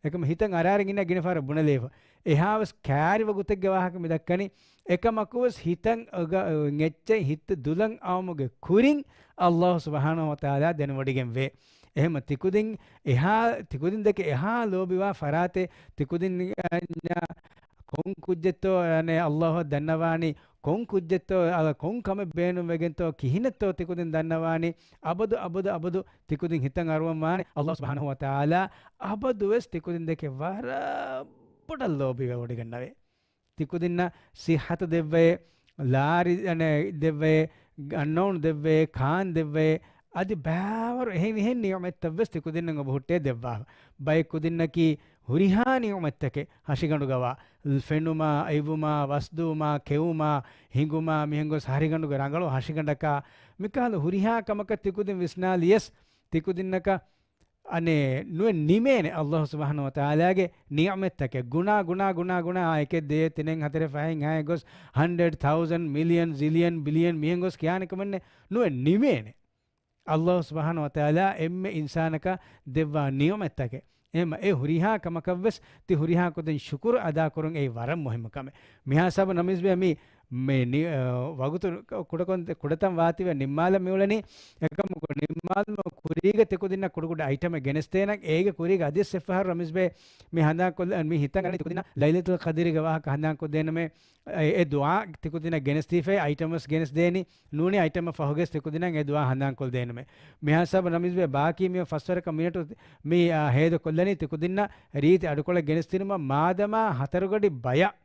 އެކަމަ ހިތަށް އަރާރެ ގިނަ ގިނަ ފަހަރަށް ބުނެލެވިފަ. އެހާވެސް ކާރި ވަގުތެއްގެ ވާހަކަ މި ދައްކަނީ. އެކަމަކުވެސް ހިތަށް އޮގަ-، އެއްޗެއް ހިތު ދުލަށް އައުމުގެ ކުރިން ﷲ ސުބްޙާނަހޫ ވަތަޢާލާ ދެނެވޮޑިގެން ވޭ. އެހެންމަ ތިކުދިން އެހާ، ތިކުދިން ދެކެ އެހާ ލޯބިވާ ފަރާތެއް ތިކުދިން ކޮން ކުއްޖެއްތޯ އަނެއް ﷲ އަށް ދަންނަވާނީ، ކޮން ކުއްޖެއްތޯ އަ، ކޮން ކަމެއް ބޭނުންވެގެންތޯ، ކިހިނެއްތޯ ތިކުދިން ދަންނަވާނީ، އަބަދު، އަބަދު، އަބަދު ތިކުދިން ހިތަށް އަރުވަން ވާނެ. ﷲ ސުބްޙާނަހޫ ވަތަޢާލާ އަބަދުވެސް ތިކުދިން ދެކެ ވަރަށް ބޮޑަށް ލޯބިވެ ވޮޑިގަންނަވޭ. ތިކުދިންނަށް ސިއްހަތު ދެއްވައޭ، ލާރި، އަނެއް، ދެއްވައޭ، އަންނައުނު ދެއްވައޭ، ކާން ދެއްވައޭ، އަދި ބާވަރު އެހެން އެހެން ނިޢުމަތްތައްވެސް ތިކުދިންނަށް އޮބަހުއްޓޭ ދެއްވާފަ. ބައެއް ކުދިންނަކީ ހުރިހާ ނިޢުމަތްތަކެއް ހަށިގަނޑުގަވާ، ފެނުމާ، އިވުމާ، ވަސްދުވުމާ، ކެއުމާ، ހިނގުމާ، މިހެންގޮސް ހަށިގަނޑުގެ ރަނގަޅު ހަށިގަނޑަކާ، މިކަހަލަ ހުރިހާ ކަމަކަށް ތިކުދިން ވިސްނާލިޔަސް، ތިކުދިންނަކަށް އަނެއް ނުވެ ނިމޭނެ ﷲ ސުބްޙާނަހޫ ވަތަޢާލާގެ ނިޢުމަތްތަކެއް. ގުނާ، ގުނާ، ގުނާ، ގުނާ، އާ، އެކެއް ދޭ ތިނެއް ހަތަރެއް ފަހެއް ހައެއް ގޮސް ހަންޑްރެޑް ތައުޒަންޑް މިލިއަން ޒިލިއަން ބިލިއަން މިހެން ގޮސް ކިޔާނެ ކަމެއް ނެތް. ނުވެ ނިމޭނެ. ﷲ ސުބްޙާނަހޫ ވަތަޢާލާ އެންމެ އިންސާނަކަށް ދެއްވާ ނިޢުމަތްތަކެއް. އެހެންމަ އެ ހުރިހާ ކަމަކަށްވެސް ތި ހުރިހާ ކުދިން ޝުކުރު އަދާކުރުން އެއީ ވަރަށް މުހިއްމު ކަމެއް. މިހާ ހިސާބަށް ނަމީޒް ބޭ މި މި ނި-، އަ، ވަގުތު ކުޑަކޮން-، ކުޑަތަން ވާތީވެ ނިންމާލަން މިއުޅެނީ. އެކަމަކު ނިންމާލުމަށް ކުރީގަ ތިކުދިންނަށް ކުޑަކުޑަ އައިޓަމެއް ގެނެސްދޭނަން. އޭގެ ކުރީގަ އަދިވެސް އެއްފަހަރު ރަމީޒްބެ މި ހަނދާންކޮށްލަ-، މި ހިތަށް އަރަނީ ތިކުދިންނަށް ލައިލަތުލް ޤަދްރީގެ ވާހަކަ ހަނދާންކޮށްދޭނަމޭ. އެ، އެ ދުޢާ ތިކުދިންނަށް ގެނެސްދީފައި އައިޓަމް ވެސް ގެނެސްދޭނީ. ނޫނީ އައިޓަމަށް ފަހުގައި ތިކުދިންނަށް އެ ދުޢާ ހަނދާންކޮށްދޭނަމޭ. މިހާ ހިސާބަށް ރަމީޒްބެ ބާކީ މި ފަސްވަރަކަށް މިނެޓު މި، އާ، ހޭދަކޮށްލަނީ ތިކުދިންނަށް ރީތި އަޑުކޮޅެއް ގެނެސްދިނުމަށް މާދަމާ ހަތަރުގަޑި ބަޔަށް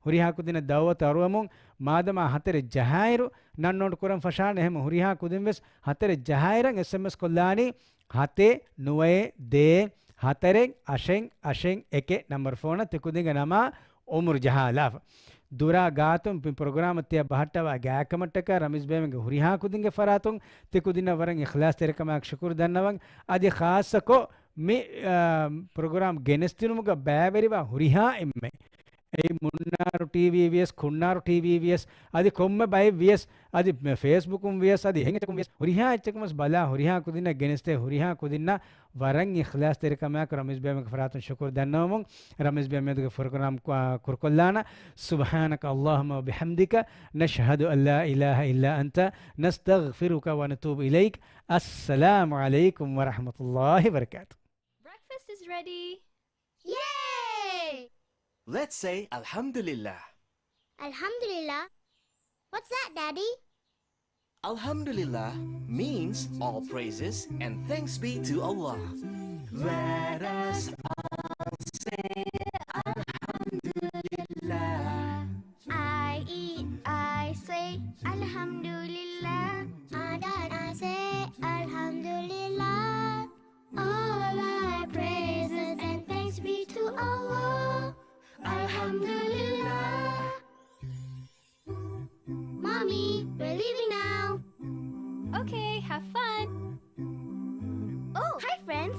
ހުރިހާ ކުދިންނަށް ދަޢުވަތު އަރުވަމުން މާދަމާ ހަތަރެއް ޖަހާއިރު ނަން ނޯޓް ކުރަން ފަށާނެ. އެހެން ހުރިހާ ކުދިން ވެސް ހަތަރެއް ޖަހާއިރަށް އެސްއެމްއެސް ކޮށްލާނީ ހަތެއް ނުވައެއް ދޭއް ހަތަރެއް އަށެއް އަށެއް އެކެއް ނަމްބަރު ފޯނަށް ތިކުދިންގެ ނަމާ އުމުރު ޖަހާލާފަ. ދުރާ ގާތުން މި ޕްރޮގްރާމަށް ތިޔަ ބަހައްޓަވާ ގާތްކަމަށްޓަކާ ރަމީޒް ބޭމެންގެ ހުރިހާ ކުދިންގެ ފަރާތުން ތިކުދިންނަށް ވަރަށް އިޚްލާޞްތެރިކަމާއެކު ޝުކުރު ދަންނަވަން. އަދި ޚާއްޞަކޮށް މި، އާ، ޕްރޮގްރާމް ގެނެސްދިނުމުގަ ބައިވެރިވާ ހުރިހާ އެންމެ އެއީ މުންނާރު ޓީވީ ވިޔަސް، ކުންނާރު ޓީވީ ވިޔަސް، އަދި ކޮންމެ ބައެއް ވިޔަސް، އަދި މެ ފޭސްބުކުން ވިޔަސް، އަދި އެހެން އެއްޗަކުން ވިޔަސް، ހުރިހާ އެއްޗަކުން ވެސް ބަލާ، ހުރިހާ ކުދިންނަށް ގެނެސްދޭ، ހުރިހާ ކުދިންނަށް ވަރަށް އިޚްލާޞްތެރިކަމާއެކު ރަމީޒް ބޭމެންގެ ފަރާތުން ޝުކުރު ދަންނަވަމުން، ރަމީޒް ބޭމެންގެ ޕްރޮގްރާމް ކު-، ކުރުކޮށްލާނަ. سبحانك اللهم وبحمدك، نشهد أن لا إله إلا أنت، نستغفرك ونتوب إليك. السلام عليكم ورحمة الله وبركاته. Breakfast is ready. Yay! Let's say Alhamdulillah. Alhamdulillah? What's that, Daddy? Alhamdulillah means all praises and thanks be to Allah. Let us all say Alhamdulillah. I eat, I say Alhamdulillah. I dine, I say Alhamdulillah. All our praises and thanks be to Allah. Alhamdulillah. Mommy, we're leaving now. Okay, have fun. Oh, hi, friends.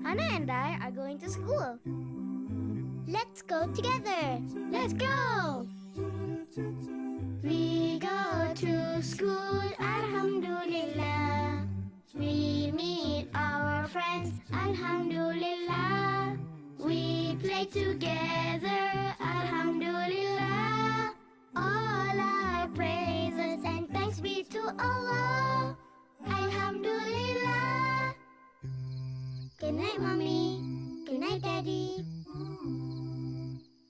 Hannah and I are going to school. Let's go together. Let's go. We go to school, Alhamdulillah. We meet our friends, Alhamdulillah. We play together, Alhamdulillah. All our praises and thanks be to Allah, Alhamdulillah. Good night, Mommy. Good night, Daddy.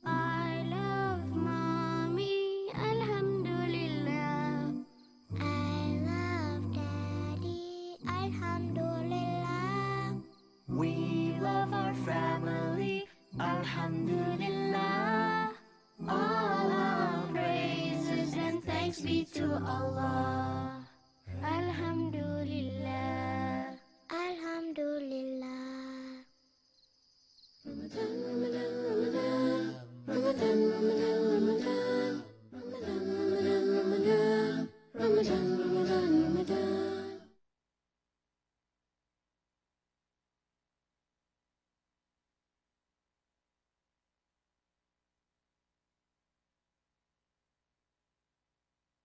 I love Mommy, Alhamdulillah. I love Daddy, Alhamdulillah. We love our family, Alhamdulillah. All our praises and thanks be to Allah.